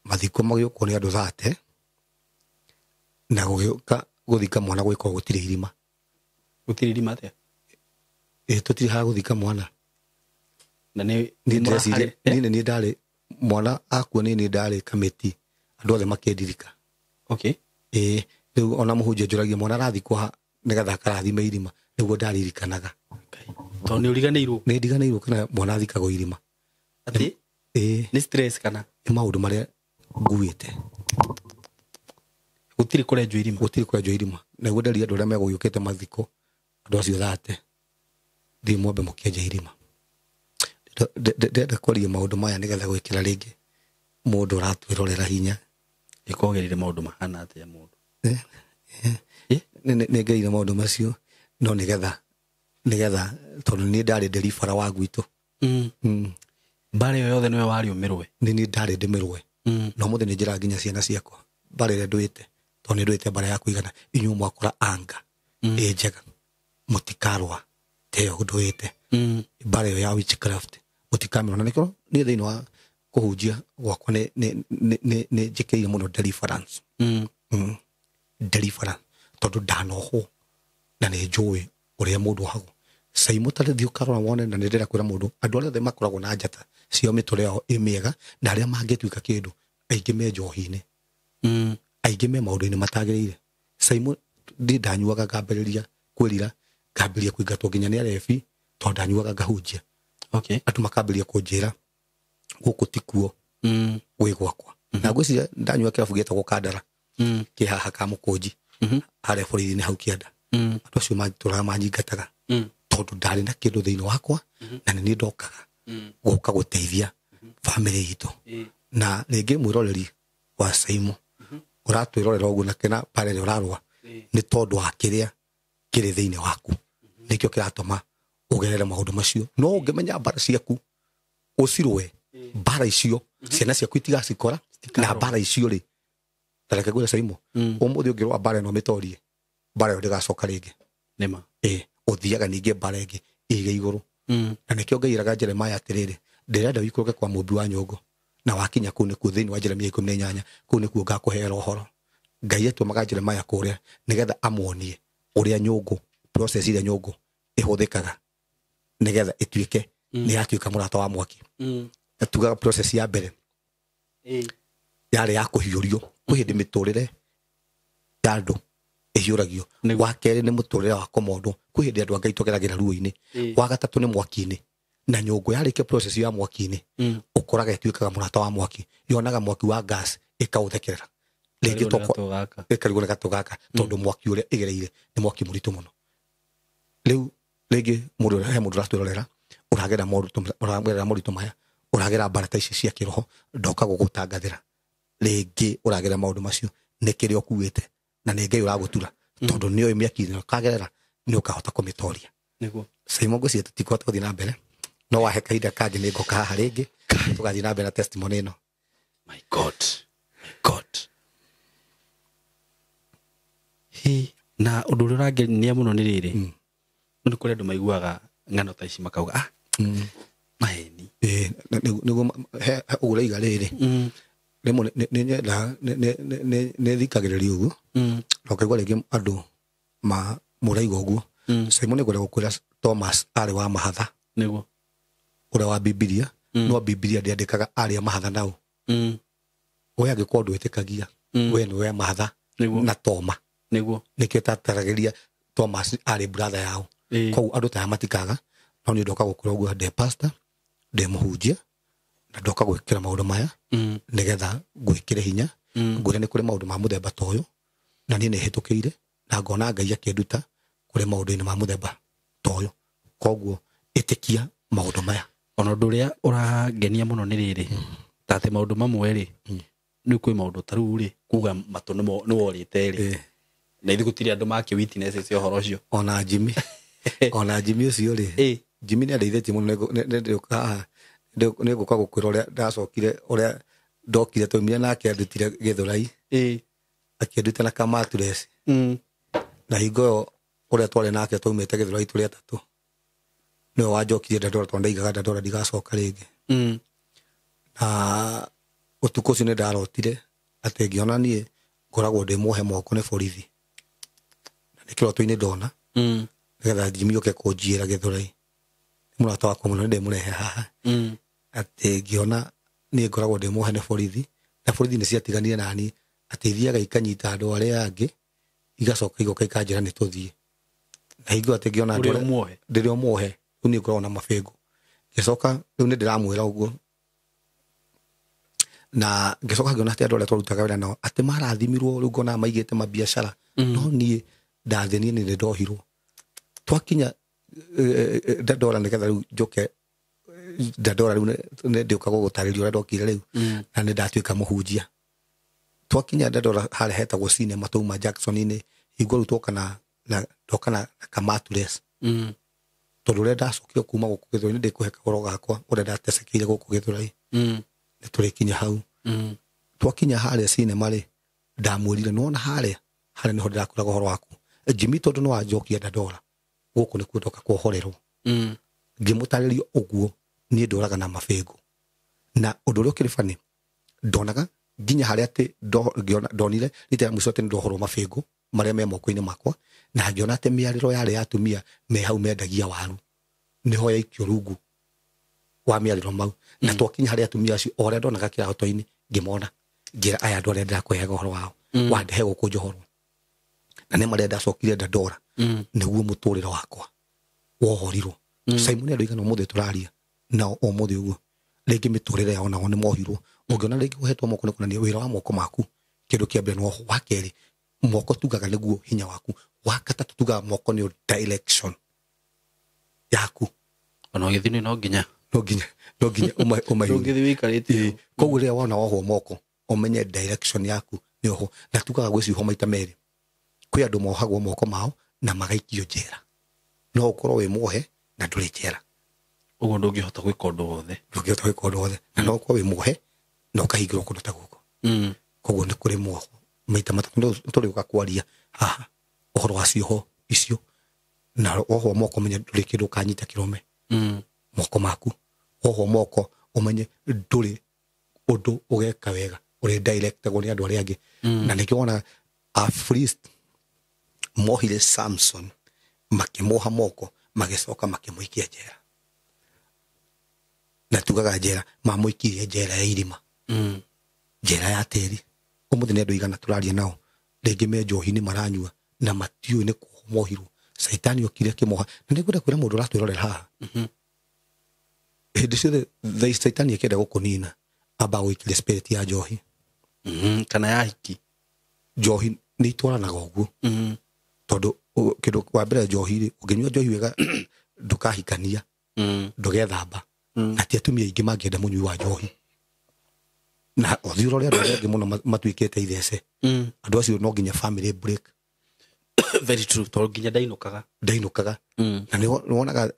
Speaker 1: mathiko magĩũkwo nĩ andũ thate, na gũgĩũka gũthika mwana gwĩkwo gũtirĩ irima.
Speaker 2: Gũtirĩ irima atĩa?
Speaker 1: Ĩ, tũtirĩ ha gũthika mwana.
Speaker 2: Na nĩ
Speaker 1: Niĩ ndĩreciria, niĩ nĩ ndarĩ mwana akua, niĩ nĩ ndarĩ kamĩti, andũ othe makĩndirika.
Speaker 2: Okay.
Speaker 1: Ĩ, rĩu ona mũhunjia njũragia mwana arathikwo ha nĩgetha akarathime irima, nĩguo ndaririkanaga.
Speaker 2: Tondũ nĩ ũriganĩirwo.
Speaker 1: Nĩ ndiganĩirwo kana mwana athikagwo irima.
Speaker 2: Atĩ?
Speaker 1: Ĩ.
Speaker 2: Nĩ stress kana?
Speaker 1: Nĩ maũndũ marĩa nguĩte.
Speaker 2: Gũtirĩ kũrenjwo irima.
Speaker 1: Gũtirĩ kũrenjwo irima. Nĩguo nderia andũ arĩa megũgĩũkĩte mathiko, andũ acio thate, thiĩ mwambe mũkĩenje irima. Ndĩrenda kwaria maũndũ maya nĩgetha gwĩkĩra rĩngĩ mũndũ ũratwĩrorera hinya.
Speaker 2: Ĩkogerire maũndũ mahana atĩa mũndũ?
Speaker 1: Nĩ ngeire maũndũ macio, no nĩgetha tondũ niĩ ndarĩ nderibara wa gwitũ.
Speaker 2: Mbara ĩyo yothe nĩwe warĩ ũmĩrũe?
Speaker 1: Nĩ niĩ ndarĩ ndĩmĩrũe. Na ũmũthĩ nĩ njĩraga nginya ciana ciakwa mbara ĩrĩa ndũĩte, tondũ nĩ ndũĩte mbara ya kũigana, inyuĩ mwakora anga ĩ njega, mũtikarũa ta ĩyo ndũĩte. Mbara ĩyo ya witchcraft mũtikamĩrũa. Na nĩkĩo niĩ thĩinĩ wa kũhunjia gwakwa nĩ njĩkĩrĩire mũno deliverance. Deliverance tondũ ndanohwo na nĩ njũĩ ũrĩa mũndũ ohagwo. Simon ta rĩthiĩ ũkarora wone, na nĩ ndĩrenda kwĩra mũndũ, andũ arĩa othe makoragwo na njata cio mĩtũrĩre yao ĩ mĩega, na arĩa mangĩtuĩka kĩndũ, aingĩ me njohi-inĩ. Aingĩ me maũndũ-inĩ matagĩrĩire. Simon ndiĩ ndanyuaga ngambĩrĩria kwĩrira, ngambĩrĩria kũingatwo nginya nĩ arebi, tondũ ndanyuaga ngahunjia.
Speaker 2: Okay.
Speaker 1: Andũ makambĩrĩria kũnjĩra gũkũ ti kuo gwĩ gwakwa. Na ngwĩciria ndanyua kĩrabu gĩetagwo Kandara, kĩ haha Kamũkũnji, harĩa borithi-inĩ hau kĩanda. Andũ acio matũraga manyingataga tondũ ndarĩ na kĩndũ thĩinĩ wakwa, na nĩ niĩ ndokaga gũka gũteithia bamĩrĩ itũ. Na rĩngĩ mwĩroreri wa Simon ũratwĩrorera ũguo na kĩna mbara ĩrĩa ũrarũa, nĩ tondũ wa kĩrĩa kĩrĩ thĩinĩ waku, nĩkĩo kĩratũma ũgerere maũndũ macio. No ũngĩmenya mbara ciaku ũcirũe, mbara icio ciana ciaku itigacikora, na mbara icio rĩ, ta reke ngwĩre Simon, ũmũthĩ ũngĩrũa mbara ĩno mĩtorie, mbara ĩyo ndĩgacoka rĩngĩ.
Speaker 2: Nĩma.
Speaker 1: Ĩ, ũthiaga ningĩ mbara ĩngĩ ĩige igũrũ. Na nĩkĩo Ngai eraga Jeremiah atĩrĩrĩ, ndĩrenda ũikũrũke kwa mũmbi wa nyũngũ, na wakinya kũu nĩkuo thĩinĩ wa Jeremia 18, kũu nĩkuo ngakũheera ũhoro. Ngai atũmaga Jeremiah kũrĩa nĩgetha amuonie ũrĩa nyũngũ, process ĩrĩa nyũngũ ĩhũthĩkaga nĩgetha ĩtuĩke nĩ yatuĩka mũrata wa mwaki. Tugaga process ya mbere yarĩ ya kũhiũrio, kwĩ hĩndĩ mĩtũrĩre ya andũ ĩhiũragio. Wa kerĩ nĩ mũtũrĩre wa kũmondwo, kwĩ hĩndĩ andũ a Ngai tũgeragĩra ruo-inĩ. Wa gatatũ nĩ mwaki-inĩ, na nyũngũ yarĩkia process ya mwaki-inĩ, ũkoraga ĩtuĩkaga mũrata wa mwaki, yonaga mwaki wa gas ĩkaũthekerera rĩngĩ ĩkarigwo nĩ gatũ gaka, tondũ mwaki ũrĩa ĩgereire nĩ mwaki mũritũ mũno. Rĩu rĩngĩ mũndũ, he mũndũ ũratwĩrorera ũragerera moritũ maya, ũragera mbara ta ici cia kĩroho, ndoka gũgũtangathĩra rĩngĩ ũragera maũndũ macio nĩ kĩrĩa ũkuĩte, na nĩ Ngai ũragũtura, tondũ nĩoĩ mĩaki-inĩ ũkagerera nĩ ũkahota kũmĩtoria.
Speaker 2: Nĩguo.
Speaker 1: Simon ngwĩciria tũtikũhota gũthiĩ na mbere, no wahe kahinda kangĩ nĩ ngoka haha rĩngĩ tũgathiĩ na mbere na testimony ĩno.
Speaker 2: My God, my God. Hi, na ũndũ ũrĩa ũrangenia mũno nĩ rĩrĩ, nĩ kũrĩ andũ maiguaga ng'ano ta ici makauga, ah, maheni.
Speaker 1: Nĩguo ũguo ũraiga rĩrĩ, rĩmwe nĩ nyendaga, nĩ thikagĩrĩria ũguo, na ũkaigua rĩngĩ andũ mũraiga ũguo. Simon nĩ ngwenda gũkwĩra Thomas arĩ wa mahatha.
Speaker 2: Nĩguo.
Speaker 1: Ũrĩa wa Bibilia, no Bibilia ndĩandĩkaga arĩ a mahatha nao. We angĩkorwo ndwĩtĩkagia, we nĩwe wa mahatha na Toma.
Speaker 2: Nĩguo.
Speaker 1: Nĩkĩo tataragĩria Thomas arĩ brother yao. Koguo andũ ta aya matikaga, no niĩ ndoka gũkwĩra ũguo, ndĩ pastor, ndĩ mũhunjia, na ndoka gwĩkĩra maũndũ maya nĩgetha ngwĩkĩre hinya, ngwĩre nĩ kũrĩ maũndũ ma mũthemba ta ũyũ, na niĩ nĩ hĩtũkĩire, na ngona Ngai akĩnduta kũrĩ maũndũ-inĩ ma mũthemba ta ũyũ. Koguo ĩtĩkia maũndũ maya.
Speaker 2: Ona ũndũ ũrĩa ũrangenia mũno nĩ rĩrĩ, ta atĩ maũndũ mamwe rĩ, nĩ kwĩ maũndũ ta rĩu rĩ, kuga matũ nĩ worĩte rĩ, na ithuĩ gũtirĩ andũ makĩ witness cia ũhoro ũcio.
Speaker 1: Ona Jimmy, ona Jimmy ũcio rĩ, Jimmy nĩ andeithĩtie mũno. Nĩ ngũka gũkwĩra ũrĩa ndacokire, ũrĩa ndokire twaumire nake andutire Gĩthũrai, akĩnduta na kamaturesi. Na hingo ĩyo ũrĩa twarĩ nake twaumĩte Gĩthũrai tũrĩ atatũ, nĩwe wanjokirie Dandora, tondũ ndaigaga Dandora ndigacoka rĩngĩ. Na ũtukũ ũcio nĩ ndarotire atĩ ngĩona niĩ ngoragwo ndĩ muohe moko nĩ borithi, na nĩ kĩroto-inĩ ndona, nĩgetha Jimmy oke kũnjiĩra Gĩthũrai. Nĩ mũrata wakwa mũno, nĩ ndĩmũrehe haha. Atĩ ngĩona niĩ ngoragwo ndĩ muohe nĩ borithi, na borithi nĩ ciatiganire nani, atĩ ithiaga ikanyita andũ arĩa angĩ, igacoka igoka ikanjĩra nĩ tũthiĩ. Na hingo atĩ ngĩona ndĩrĩ o muohe, rĩu niĩ ngoragwo na mabĩngũ. Ngĩcoka rĩu nĩ ndĩramwĩra ũguo, na ngĩcoka ngĩona atĩ andũ arĩa twarutaga wĩra nao atĩ marathimirwo, rĩu ngona maigĩte mabiacara, no niĩ ndathĩnire, nĩ ndohirwo. Twakinya Dandora nĩgetha rĩu njoke Dandora, rĩu nĩ ndĩũka gũgũtarĩria ũrĩa ndokire rĩu, na nĩ ndatuĩka mũhunjia. Twakinya Dandora harĩa hetagwo cinema, twauma Jackson-inĩ, hingo rĩu twoka na ndoka na kamatures. Tondũ ũrĩa ndacokire kuma gũkũ Gĩthũrai, nĩ ndĩkũhe kahoro gakwa ũrĩa ndatecekeire gũkũ Gĩthũrai, nĩ tũrĩkinya hau. Twakinya harĩa cinema rĩ, ndamwĩrire nĩwona harĩa nĩho ndĩrakwĩraga ũhoro waku Jimmy, tondũ nĩwanjokia Dandora gũkũ nĩkuo ndoka kuohorerwo. Ngĩmũtarĩria ũguo niĩ ndoraga na mabĩngũ. Na ũndũ ũrĩa ũkĩrĩ bani, ndonaga nginya harĩa atĩ ndonire rita rĩa mũico atĩ nĩndohorwo mabĩngũ marĩa me moko-inĩ makwa, na ngĩona atĩ mĩarĩro yarĩ ya atumia me hau mendagia waru, nĩho yaikio rungu wa mĩarĩro mau. Na twakinya harĩa atumia acio, o ũrĩa ndonaga kĩrahoto-inĩ ngĩmona, ngĩra aya andũ arĩa ndĩrakũheaga ũhoro wao, wandehe gũkũ njohorwo. Na nĩ marĩa ndacokire Dandora, nĩguo mũtũrĩre wakwa wohorirwo. Simon andũ aigana ũmũthĩ tũraria nao ũmũthĩ ũguo, rĩngĩ mĩtũrĩre yao nao nĩ mohirwo. Ũngĩona rĩngĩ ũhetwo moko nĩ kuonania wĩra wa moko maku, kĩndũ kĩa mbere nĩ woho. Wa kerĩ, moko tugaga nĩguo hinya waku. Wa gatatũ tugaga moko nĩ direction yaku.
Speaker 2: Ona ũgĩthiĩ no nginya
Speaker 1: no nginya ũmahiũrie.
Speaker 2: Ndũngĩthiĩ wĩikarĩte.
Speaker 1: Koguo rĩrĩa wona wohwo moko, ũmenye direction yaku nĩ oho. Na tugaga gwĩ ciugo maita merĩ, kwĩ andũ mohagwo moko mao na magaikio njera. No ũkorwo wĩ muohe na ndũrĩ njera.
Speaker 2: Ũguo ndũngĩhota gwĩka ũndũ wothe.
Speaker 1: Ndũngĩhota gwĩka ũndũ wothe. Na no ũkorwo wĩ muohe na ũkahingĩrwo kũndũ ta gũkũ. Koguo nĩ kũrĩ muoho maita matatũ tũrĩũka kwaria haha ũhoro wa cioho icio. Na wohwo moko ũmenye ndũrĩ kĩndũ ũkanyita kĩrũme. Moko maku. Wohwo moko ũmenye ndũrĩ ũndũ ũgeka wega, ũrĩ directagwo nĩ andũ arĩa angĩ. Na nĩkĩo wonaga Afilisti mohire Samson, makĩmuoha moko, magĩcoka makĩmũikia njera. Na tugaga njera, mamũikirie njera ya irima, njera ya tĩri. Ũmũthĩ nĩ andũ aigana tũraria nao, rĩngĩ me njohi-inĩ maranyua na matiũĩ nĩ kuohwo mohirwo. Caitani okire akĩmoha. Na nĩngwenda kwĩra mũndũ ũratwĩrorera haha, hĩndĩ ciothe caitani akĩenda gũkũnina, amba gũikiria spirit ya njohi.
Speaker 2: Kana ya hiki.
Speaker 1: Njohi nĩ itwaranaga ũguo. Tondũ kĩndũ wa mbere njohi rĩ, ũngĩnyua njohi wega ndũkahikania, ndũgethamba. Na ti atumia aingĩ mangĩenda mũnyui wa njohi. Na ũthiĩ ũrore andũ arĩa angĩ mũno matuĩkĩte ithece. Andũ acio no nginya family break.
Speaker 2: Very true. Tondũ nginya ndainũkaga.
Speaker 1: Ndainũkaga. Na nĩ wonaga,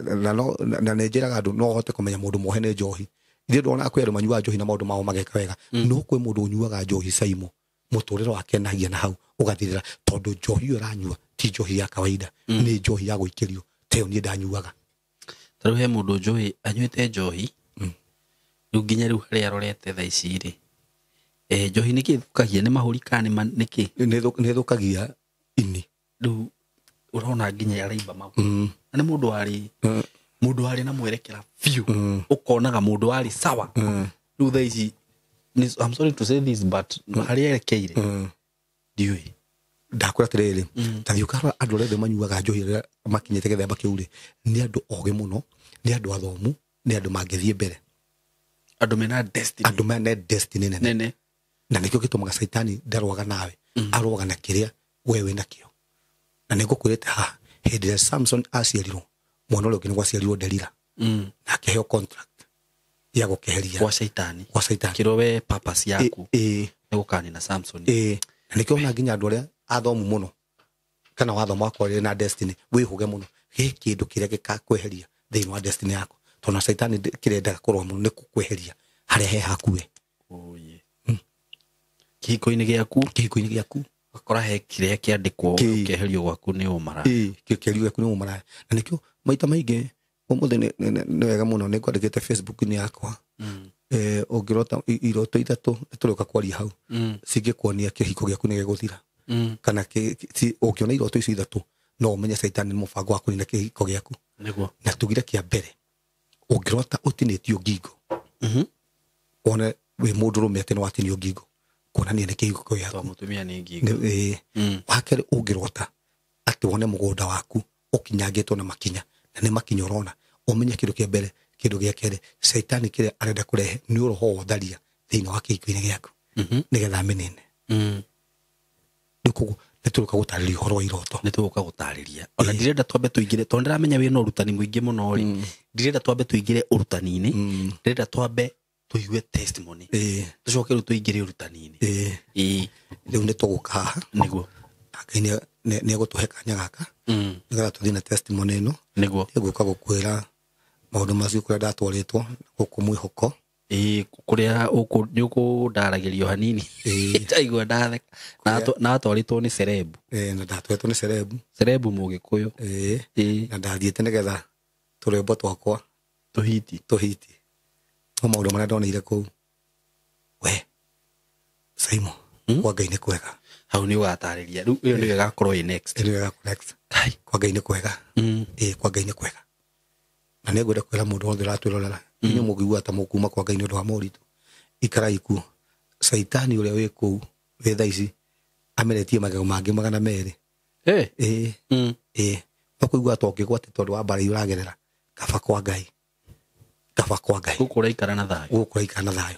Speaker 1: na nĩ njĩraga andũ no ũhote kũmenya mũndũ muohe nĩ njohi. Ithuĩ ndonaga kwĩ andũ manyuaga njohi na maũndũ mao mageka wega. No kwĩ mũndũ ũnyuaga njohi Saimo, mũtũrĩre wake nagia na hau ũgathirĩra, tondũ njohi ĩyo ĩranyua ti njohi ya kawaida, nĩ njohi ya gũikĩrio. Ta ĩyo niĩ ndanyuaga.
Speaker 2: Ta rĩu he mũndũ njũĩ anyuĩte njohi, rĩu nginya rĩu harĩa arorete thaa ici rĩ, njohi nĩkĩ ĩthũkagia? Nĩ mahũri kana nĩ kĩ?
Speaker 1: Nĩ ĩthũkagia ini.
Speaker 2: Rĩu ũrona nginya araimba mau. Na nĩ mũndũ warĩ, mũndũ warĩ na mwerekera biũ, ũkonaga mũndũ warĩ sawa. Rĩu thaa ici, I'm sorry to say this, but harĩa erekeire ndiũĩ.
Speaker 1: Ndakwĩra atĩrĩrĩ, ta thiĩ ũkarora andũ arĩa othe manyuaga njohi rĩrĩa makinyĩte gĩthemba kĩu rĩ, nĩ andũ ogĩ mũno, nĩ andũ athomu, nĩ andũ mangĩthiĩ mbere.
Speaker 2: Andũ mena destiny.
Speaker 1: Andũ mena destiny nene. Na nĩkĩo gĩtũmaga caitani ndarũaga nawe, arũaga na kĩrĩa we wĩ nakĩo. Na nĩngũkwĩrĩte haha, hĩndĩ ĩrĩa Samson aciarirwo, mwana ũrĩa ũngĩ nĩguo aciarirwo Delila. Na akĩheo contract. Ya gũkeheria
Speaker 2: Gwa caitani.
Speaker 1: Gwa caitani.
Speaker 2: Kĩrwo we purpose yaku.
Speaker 1: Ĩ.
Speaker 2: Nĩ gũkanina Samson.
Speaker 1: Ĩ, na nĩkĩo ona nginya andũ arĩa athomu mũno kana wathoma wakwa na destiny wĩhũge mũno gĩ kĩndũ kĩrĩa gĩkakweheria thĩinĩ wa destiny yaku, tondũ na caitani kĩrĩa endaga kũrũa mũno nĩ gũkweheria harĩa he hakuwe.
Speaker 2: Oye. Kĩhiko-inĩ gĩaku.
Speaker 1: Kĩhiko-inĩ gĩaku.
Speaker 2: Ũgakora he kĩrĩa kĩandĩkwo ũkeherio gwaku nĩ ũmaraya.
Speaker 1: Ĩ, kĩeherio gĩaku nĩ ũmaraya. Na nĩkĩo maita maingĩ ũmũthĩ nĩ wega mũno nĩ ngwandĩkĩte Facebook-inĩ yakwa. Ũngĩrota iroto ithatũ nĩtũrĩũka kwaria hau. Cingĩkuonia kĩhiko gĩaku nĩ gĩgũthira. Kana ũngĩona iroto icio ithatũ no ũmenye caitani nĩ mũbango wa kũnina kĩhiko gĩaku.
Speaker 2: Nĩguo.
Speaker 1: Na tugire kĩa mbere ũngĩrota ũtinĩtio ngingo. Wone wĩ mũndũrũme atĩ nĩwatinio ngingo kuonania nĩ kĩhiko gĩaku.
Speaker 2: Tondũ mũtumia nĩ ngingo.
Speaker 1: Wa kerĩ ũngĩrota atĩ wone mũgũnda waku ũkinyangĩtwo na makinya na nĩ makinya ũrona ũmenye kĩndũ kĩa mbere. Kĩndũ gĩa kerĩ caitani kĩrĩa arenda kũrehe nĩ ũroho wa ũtharia thĩinĩ wa kĩhiko-inĩ gĩaku nĩgetha amĩnine. Rĩu koguo nĩtũgũka gũtarĩria ũhoro wa iroto.
Speaker 2: Nĩtũgũka gũtarĩria. Ona ndirenda twambe tũingĩre tondũ ndĩramenya wĩna ũrutani mũingĩ mũno rĩ. Ndirenda twambe tũingĩre ũrutani-inĩ. Ndĩrenda twambe tũigue testimony. Tũcoke rĩu tũingĩre ũrutani-inĩ.
Speaker 1: Rĩu nĩtũgũka haha.
Speaker 2: Nĩguo.
Speaker 1: Ngai nĩegũtũhe kanya gaka. Nĩgetha tũthiĩ na testimony ĩno.
Speaker 2: Nĩguo.
Speaker 1: Nĩngũka gũkwĩra maũndũ macio kũrĩa ndatwarĩtwo gũkũ mwĩhoko.
Speaker 2: Kũrĩa nĩũkũndaragĩrio hanini. Ndaigua ndatheka. Na atwarĩtwo nĩ cerebu.
Speaker 1: Na ndatwarĩtwo nĩ cerebu.
Speaker 2: Cerebu mũgĩkũyũ.
Speaker 1: Na ndathiĩte nĩgetha tũrwĩmbo twakwa
Speaker 2: tũhiti.
Speaker 1: Tũhiti. No maũndũ marĩa ndoneire kũu. We Saimo, kwa Ngai nĩ kwega.
Speaker 2: Hau nĩ ũgatarĩria. Rĩu ĩyo nĩyo ĩgakorwo ĩ next.
Speaker 1: Ĩyo nĩyo ĩgakorwo next. Kwa Ngai nĩ kwega. Kwa Ngai nĩ kwega. Na nĩngwenda kwĩra mũndũ wothe ũratwĩrorera. Inyuĩ mũngĩigua ta mũkuma kwa Ngai nĩ ũndũ wa moritũ. Ikarai kuo. Caitani ũrĩa wĩ kũu wĩ thaa ici ameretie magego mangĩ 200. No kũigua ta ũngĩgwa atĩ tondũ wa mbara iria ũragerera. Kaba kwa Ngai. Kaba kwa Ngai.
Speaker 2: Gũkũ ũraikara na thayũ.
Speaker 1: Gũkũ ũraikara na thayũ.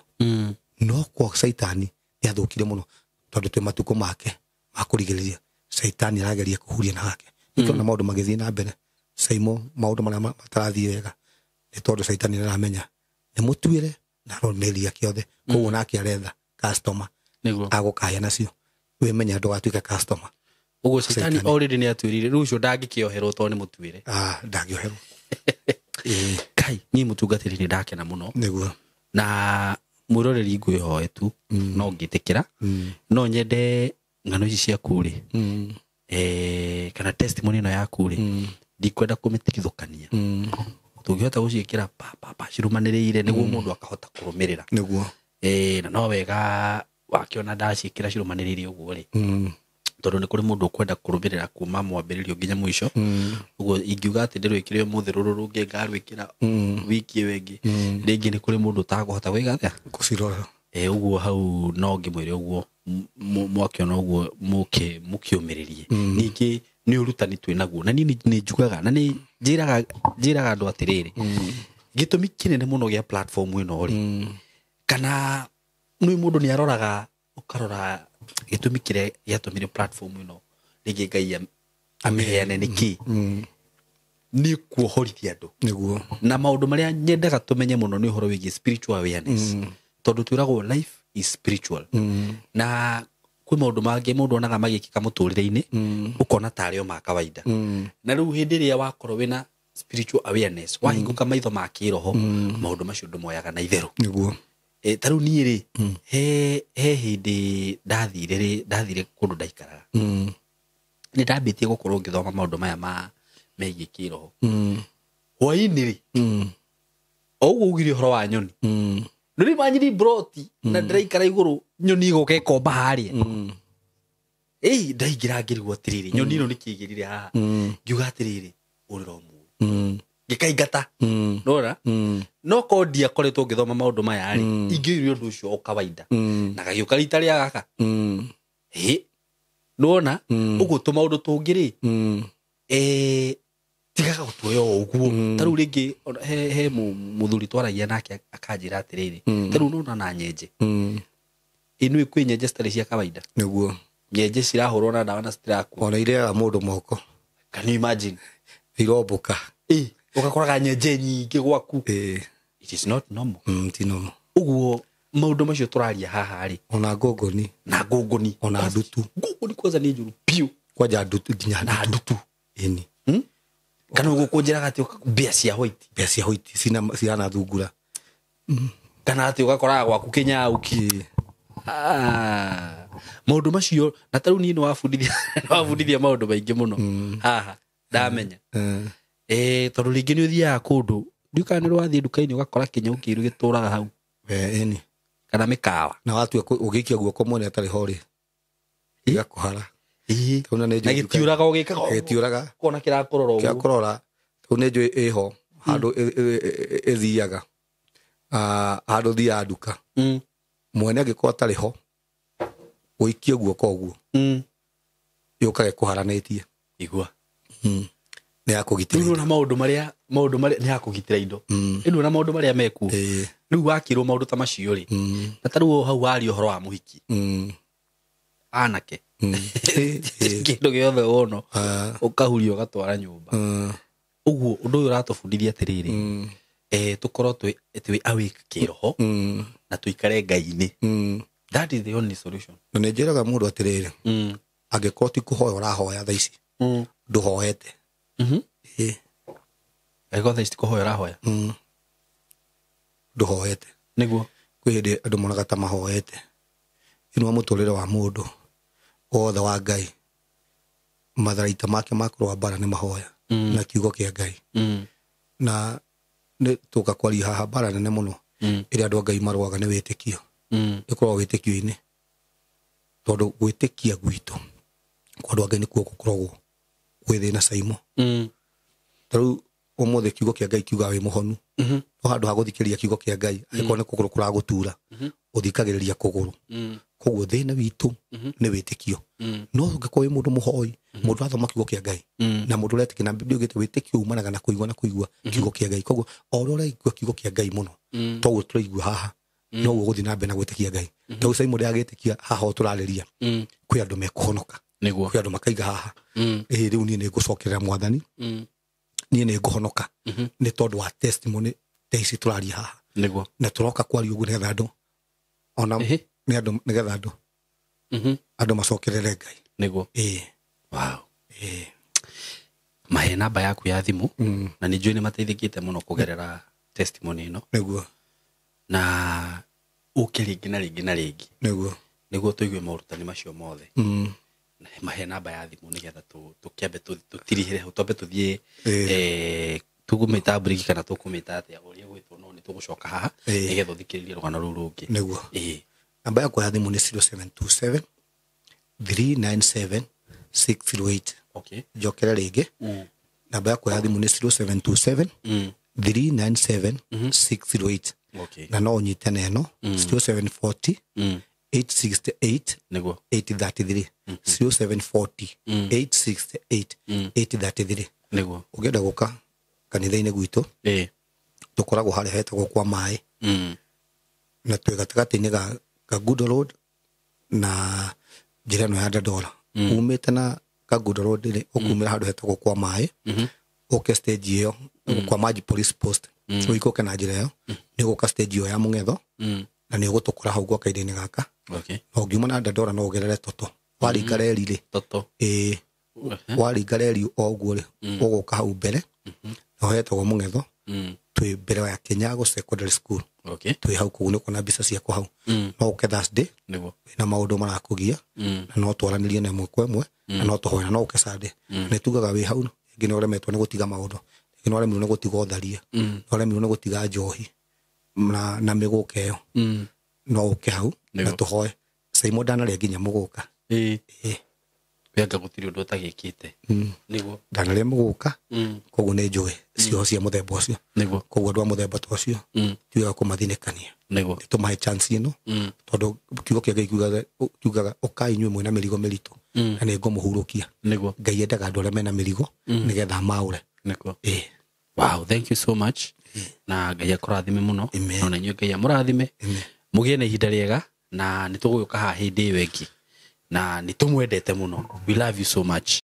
Speaker 1: No kwa caitani nĩ athũkire mũno tondũ twĩ matukũ make ma kũrigĩrĩria. Caitani arageria kũhuria na gake. Nĩkĩo na maũndũ magĩthiĩ na mbere. Saimo maũndũ marĩa matarathiĩ wega nĩ tondũ caitani nĩaramenya nĩ mũtuĩre na aromeria kĩothe. Koguo nake aretha customer.
Speaker 2: Nĩguo.
Speaker 1: Agũkaya nacio. Wĩmenye ndũgatuĩke customer.
Speaker 2: Ũguo caitani already nĩatuĩrire. Rĩu ũcio ndangĩkĩoherwo tondũ nĩ mũtuĩre.
Speaker 1: Ndangĩoherwo.
Speaker 2: Kai niĩ mũtungatĩri nĩ ndakena mũno.
Speaker 1: Nĩguo.
Speaker 2: Na mwĩroreri ngwĩhoe tu no ngĩtĩkĩra. No nyende ng'ano ici ciaku rĩ. Kana testimony ĩno yaku rĩ. Ndikwenda kũmĩtigithũkania. Tũngĩhota gũciĩkĩra pa pa pa cirumanĩrĩire nĩguo mũndũ akahota kũrũmĩrĩra.
Speaker 1: Nĩguo.
Speaker 2: Na no wega wakĩona ndaciĩkĩra cirumanĩrĩire ũguo rĩ. Tondũ nĩ kũrĩ mũndũ ũkwenda kũrũmĩrĩra kuma mwambĩrĩrio nginya mũico. Ũguo ingiuga atĩ ndĩrwĩkĩre ũmũthĩ rũrũ rũngĩ ngarwĩkĩra wiki ĩyo ĩngĩ. Rĩngĩ nĩ kũrĩ mũndũ ũtakũhota gwĩka atĩa?
Speaker 1: Gũcirora.
Speaker 2: Ũguo hau no ngĩmwĩre ũguo mwakĩona ũguo mũkĩũmĩrĩrie. Ningĩ nĩ ũrutani twĩ naguo. Na niĩ nĩ njugaga na nĩ njĩraga andũ atĩrĩrĩ. Gĩtũmi kĩnene mũno gĩa platform ĩno rĩ. Kana nĩ mũndũ nĩ aroraga ũkarora gĩtũmi kĩrĩa gĩatũmire platform ĩno rĩngĩ Ngai amĩheane nĩkĩ? Nĩ kuohorithia andũ.
Speaker 1: Nĩguo.
Speaker 2: Na maũndũ marĩa nyendaga tũmenye mũno nĩ ũhoro wĩgiĩ spiritual awareness. Tondũ twĩragwo life is spiritual. Na kwĩ maũndũ mangĩ mũndũ onaga magĩkĩka mũtũrĩre-inĩ, ũkona tarĩ o ma kawaida. Na rĩu hĩndĩ ĩrĩa wakorwo wĩna spiritual awareness, wahingũka maitho ma kĩroho, maũndũ macio ndũmoyaga na itherũ.
Speaker 1: Nĩguo.
Speaker 2: Ta rĩu niĩ rĩ, he hĩndĩ ndathire kũndũ ndaikaraga. Nĩ ndambĩtie gũkorwo ngĩthoma maũndũ maya ma megiĩ kĩroho. Hwaĩ-inĩ rĩ, o ũguo ugire ũhoro wa nyoni. Nĩ manyiri broti na ndĩraikara igũrũ nyoni ĩgoka ĩkomba harĩa. Ndaingĩra ngĩrigwo atĩrĩrĩ, nyoni ĩno nĩkĩ ĩgĩrire haha? Ngiuga atĩrĩrĩ, ũrĩra ũmũĩ. Ngĩkaingata. Nĩwona? No korwo ndiakoretwo ngĩthoma maũndũ maya rĩ, ingĩoire ũndũ ũcio o kawaida. Na gagĩũka rita rĩa gaka. Nĩwona? Ũguo tũmaũndũ tũngĩ rĩ, tigaga gũtuoya o ũguo. Ta rĩu rĩngĩ, he mũthuri twaragia nake akanjĩra atĩrĩrĩ, ta rĩu nĩwona na nyenje. Ĩ nĩũĩ kwĩ nyenje citarĩ cia kawaida?
Speaker 1: Nĩguo.
Speaker 2: Nyenje cirahũrwo na ndawa na citirakua.
Speaker 1: Ona irĩaga mũndũ moko.
Speaker 2: Can you imagine?
Speaker 1: Irombũka.
Speaker 2: Ũgakoraga nyenje nyingĩ gwaku. It is not normal.
Speaker 1: Ti normal.
Speaker 2: Ũguo maũndũ macio tũraria haha rĩ,
Speaker 1: ona ngũngũni,
Speaker 2: na ngũngũni,
Speaker 1: ona ndutu.
Speaker 2: Ngũngũni kwanza nĩ njũru biũ.
Speaker 1: Kwanja ndutu, nginya
Speaker 2: na ndutu.
Speaker 1: Ĩni.
Speaker 2: Kana ũguo kũnjĩraga atĩ mbĩa cia white.
Speaker 1: Mbĩa cia white cihana thungura.
Speaker 2: Kana atĩ ũgakoraga gwaku kĩnyauki. Maũndũ macio na tarĩu niĩ nĩwabundithia maũndũ maingĩ mũno haha ndamenya. Tondũ rĩngĩ nĩ ũthiaga kũndũ ndiũĩ kana nĩ wathiĩ nduka-inĩ ũgakora kĩnyau kĩiru gĩtũraga hau.
Speaker 1: Ĩni.
Speaker 2: Kana mĩkawa.
Speaker 1: Na watua ũgĩikia guoko mwene atarĩ ho rĩ, gĩgakũhara.
Speaker 2: Na gĩtiũraga ũgĩkaga ũguo.
Speaker 1: Gĩtiũraga.
Speaker 2: Kona kĩrakũrora ũguo.
Speaker 1: Kĩrakũrora. Tondũ nĩ njũĩ ĩho handũ ĩthiaga. Handũ thiaga nduka. Mwene angĩkorwo atarĩ ho, ũikie guoko ũguo. Yũkage kũharanĩtie.
Speaker 2: Igua.
Speaker 1: Nĩ ya kũgitĩra.
Speaker 2: Rĩu na maũndũ marĩa nĩ ya kũgitĩra indo. Rĩu na maũndũ marĩa mekuo. Rĩu wakĩrwo maũndũ ta macio rĩ. Na ta rĩu hau waria ũhoro wa mũhiki. Anake. Kĩndũ gĩothe wono ũkahuria ũgatwara nyũmba. Ũguo ũndũ ũyũ ũratũbundithia atĩrĩrĩ. Tũkorwo twĩ awake kĩroho na tũikare Ngai-inĩ. That is the only solution.
Speaker 1: Na nĩ njĩraga mũndũ atĩrĩrĩ. Angĩkorwo ti kũhoya ũrahoya thaa ici. Ndũhoete.
Speaker 2: Angĩkorwo thaa ici ti kũhoya ũrahoya.
Speaker 1: Ndũhoete.
Speaker 2: Nĩguo.
Speaker 1: Kwĩ hĩndĩ andũ monaga ta mahoete. Ĩno mũtũrĩre wa mũndũ wothe wa Ngai, matharaita make ma kũrũa mbara nĩ mahoya na kiugo kĩa Ngai. Na nĩ tũka kwaria haha mbara nene mũno ĩrĩa andũ a Ngai marũaga nĩ wĩtĩkio. Ĩkoragwo wĩtĩkio-inĩ, tondũ gwĩtĩkia gwitũ kwa andũ a Ngai nĩkuo gũkoragwo gwĩ thĩna caimo. Ta rĩu ũmũthĩ kiugo kĩa Ngai kiugaga wĩ mũhonu. No handũ ha gũthikĩrĩria kiugo kĩa Ngai, angĩkorwo nĩ kũgũrũ kũragũtura, ũthikagĩrĩria kũgũrũ. Koguo thĩna witũ nĩ wĩtĩkio. No ũngĩkorwo wĩ mũndũ mũhoi, mũndũ athoma kiugo kĩa Ngai, na mũndũ ũretĩkia, na Biblia ĩugĩte wĩtĩkio umanaga na kũigua na kũigua kiugo kĩa Ngai. Koguo o ũrĩa ũraigua kiugo kĩa Ngai mũno, toguo tũraigua haha, noguo ũgũthiĩ na mbere na gwĩtĩkia Ngai. Tondũ Simon ndagĩtĩkia haha o tũrarĩria, kwĩ andũ mekũhonoka.
Speaker 2: Nĩguo.
Speaker 1: Kwĩ andũ makaiga haha. Rĩu niĩ nĩngũcokerera Mwathani, niĩ nĩngũhonoka. Nĩ tondũ wa testimony ta ici tũraria haha.
Speaker 2: Nĩguo.
Speaker 1: Na tũroka kwaria ũguo nĩgetha andũ ona nĩ andũ nĩgetha andũ andũ macokerere Ngai.
Speaker 2: Nĩguo. Wow. Mahe namba yaku ya thimũ, na nĩ njũĩ nĩ mateithĩkĩte mũno kũgerera testimony ĩno.
Speaker 1: Nĩguo.
Speaker 2: Na ũke rĩngĩ na rĩngĩ na rĩngĩ.
Speaker 1: Nĩguo.
Speaker 2: Nĩguo tũigue morutani macio mothe. Mahe namba ya thimũ nĩgetha tũkĩambe tũtirihĩre hau, twambe tũthiĩ, tũkũmĩta break kana tũkũmĩta atĩa, ũrĩa gwĩtwo, no nĩ tũgũcoka haha nĩgetha ũthikĩrĩrie rũgano rũu rũngĩ.
Speaker 1: Nĩguo. Namba yakwa ya thimũ nĩ 0727 397 608. Njokere rĩngĩ. Namba yakwa ya thimũ nĩ 0727 397 608. Na no ũnyite na ĩno, 0740 868
Speaker 2: Nĩguo.
Speaker 1: 833. 0740 868 833.
Speaker 2: Nĩguo.
Speaker 1: Ũngĩenda gũka kanitha-inĩ gwitũ, tũkoragwo harĩa hetagwo kwa maĩ. Na twĩ gatagatĩ-inĩ ga Good Road na njĩra ĩno ya Dandora. Umĩte na Kangundo Road rĩ, ũkumĩra handũ hetagwo kwa maĩ, ũke stage ĩyo, kwa Maji Police Post. Ũikũrũke na njĩra ĩyo, nĩ ũgũka stage ĩyo ya Mũng'etho, na nĩ ũgũtũkora hau gwa kahinda-inĩ gaka. Na ũngiuma na Dandora no ũgerere Toto. Waringa reri rĩ,
Speaker 2: Toto.
Speaker 1: Waringa reri o ũguo rĩ, ũgũka hau mbere, na hetagwo Mũng'etho, twĩ mbere ya Kenyago Secondary School. Twĩ hau kũu nĩ kuona mbica ciakwa hau. No ũke Thursday, wĩna maũndũ marakũgia, na no twaranĩrie na ĩmwe kwa ĩmwe, na no tũhoe, na no ũke Sunday. Nĩ tugaga wĩ hau, rĩngĩ nĩ ũremetwo nĩ gũtiga maũndũ, rĩngĩ nĩ ũremirwo nĩ gũtiga ũtharia, nĩ ũremirwo nĩ gũtiga njohi, na mĩgũka ĩyo. No ũke hau, na tũhoe. Simon ndanarĩa nginya mũgũka.
Speaker 2: Wega gũtirĩ ũndũ ũtagĩkĩte. Nĩguo.
Speaker 1: Ndanarĩa mũgũka, koguo nĩ njũĩ cioho cia mũthemba ũcio.
Speaker 2: Nĩguo.
Speaker 1: Koguo andũ a mũthemba ta ũcio, ti wega kũmathinĩkania.
Speaker 2: Nĩguo.
Speaker 1: Nĩ tũmahe chance ĩno, tondũ kiugo kĩa Ngai kiugaga, ũkai inyuĩ mwĩna mĩrigo mĩritũ, na nĩ ngũmũhurũkia.
Speaker 2: Nĩguo.
Speaker 1: Ngai endaga andũ arĩa mena mĩrigo, nĩgetha amaũre.
Speaker 2: Nĩguo. Wow, thank you so much. Na Ngai akũrathime mũno.
Speaker 1: Amen.
Speaker 2: Na inyuĩ Ngai amũrathime.
Speaker 1: Amen.
Speaker 2: Mũgĩe na ihinda rĩega, na nĩ tũgũgĩũka haha hĩndĩ ĩyo ĩngĩ. Na nĩ tũmwendete mũno. We love you so much.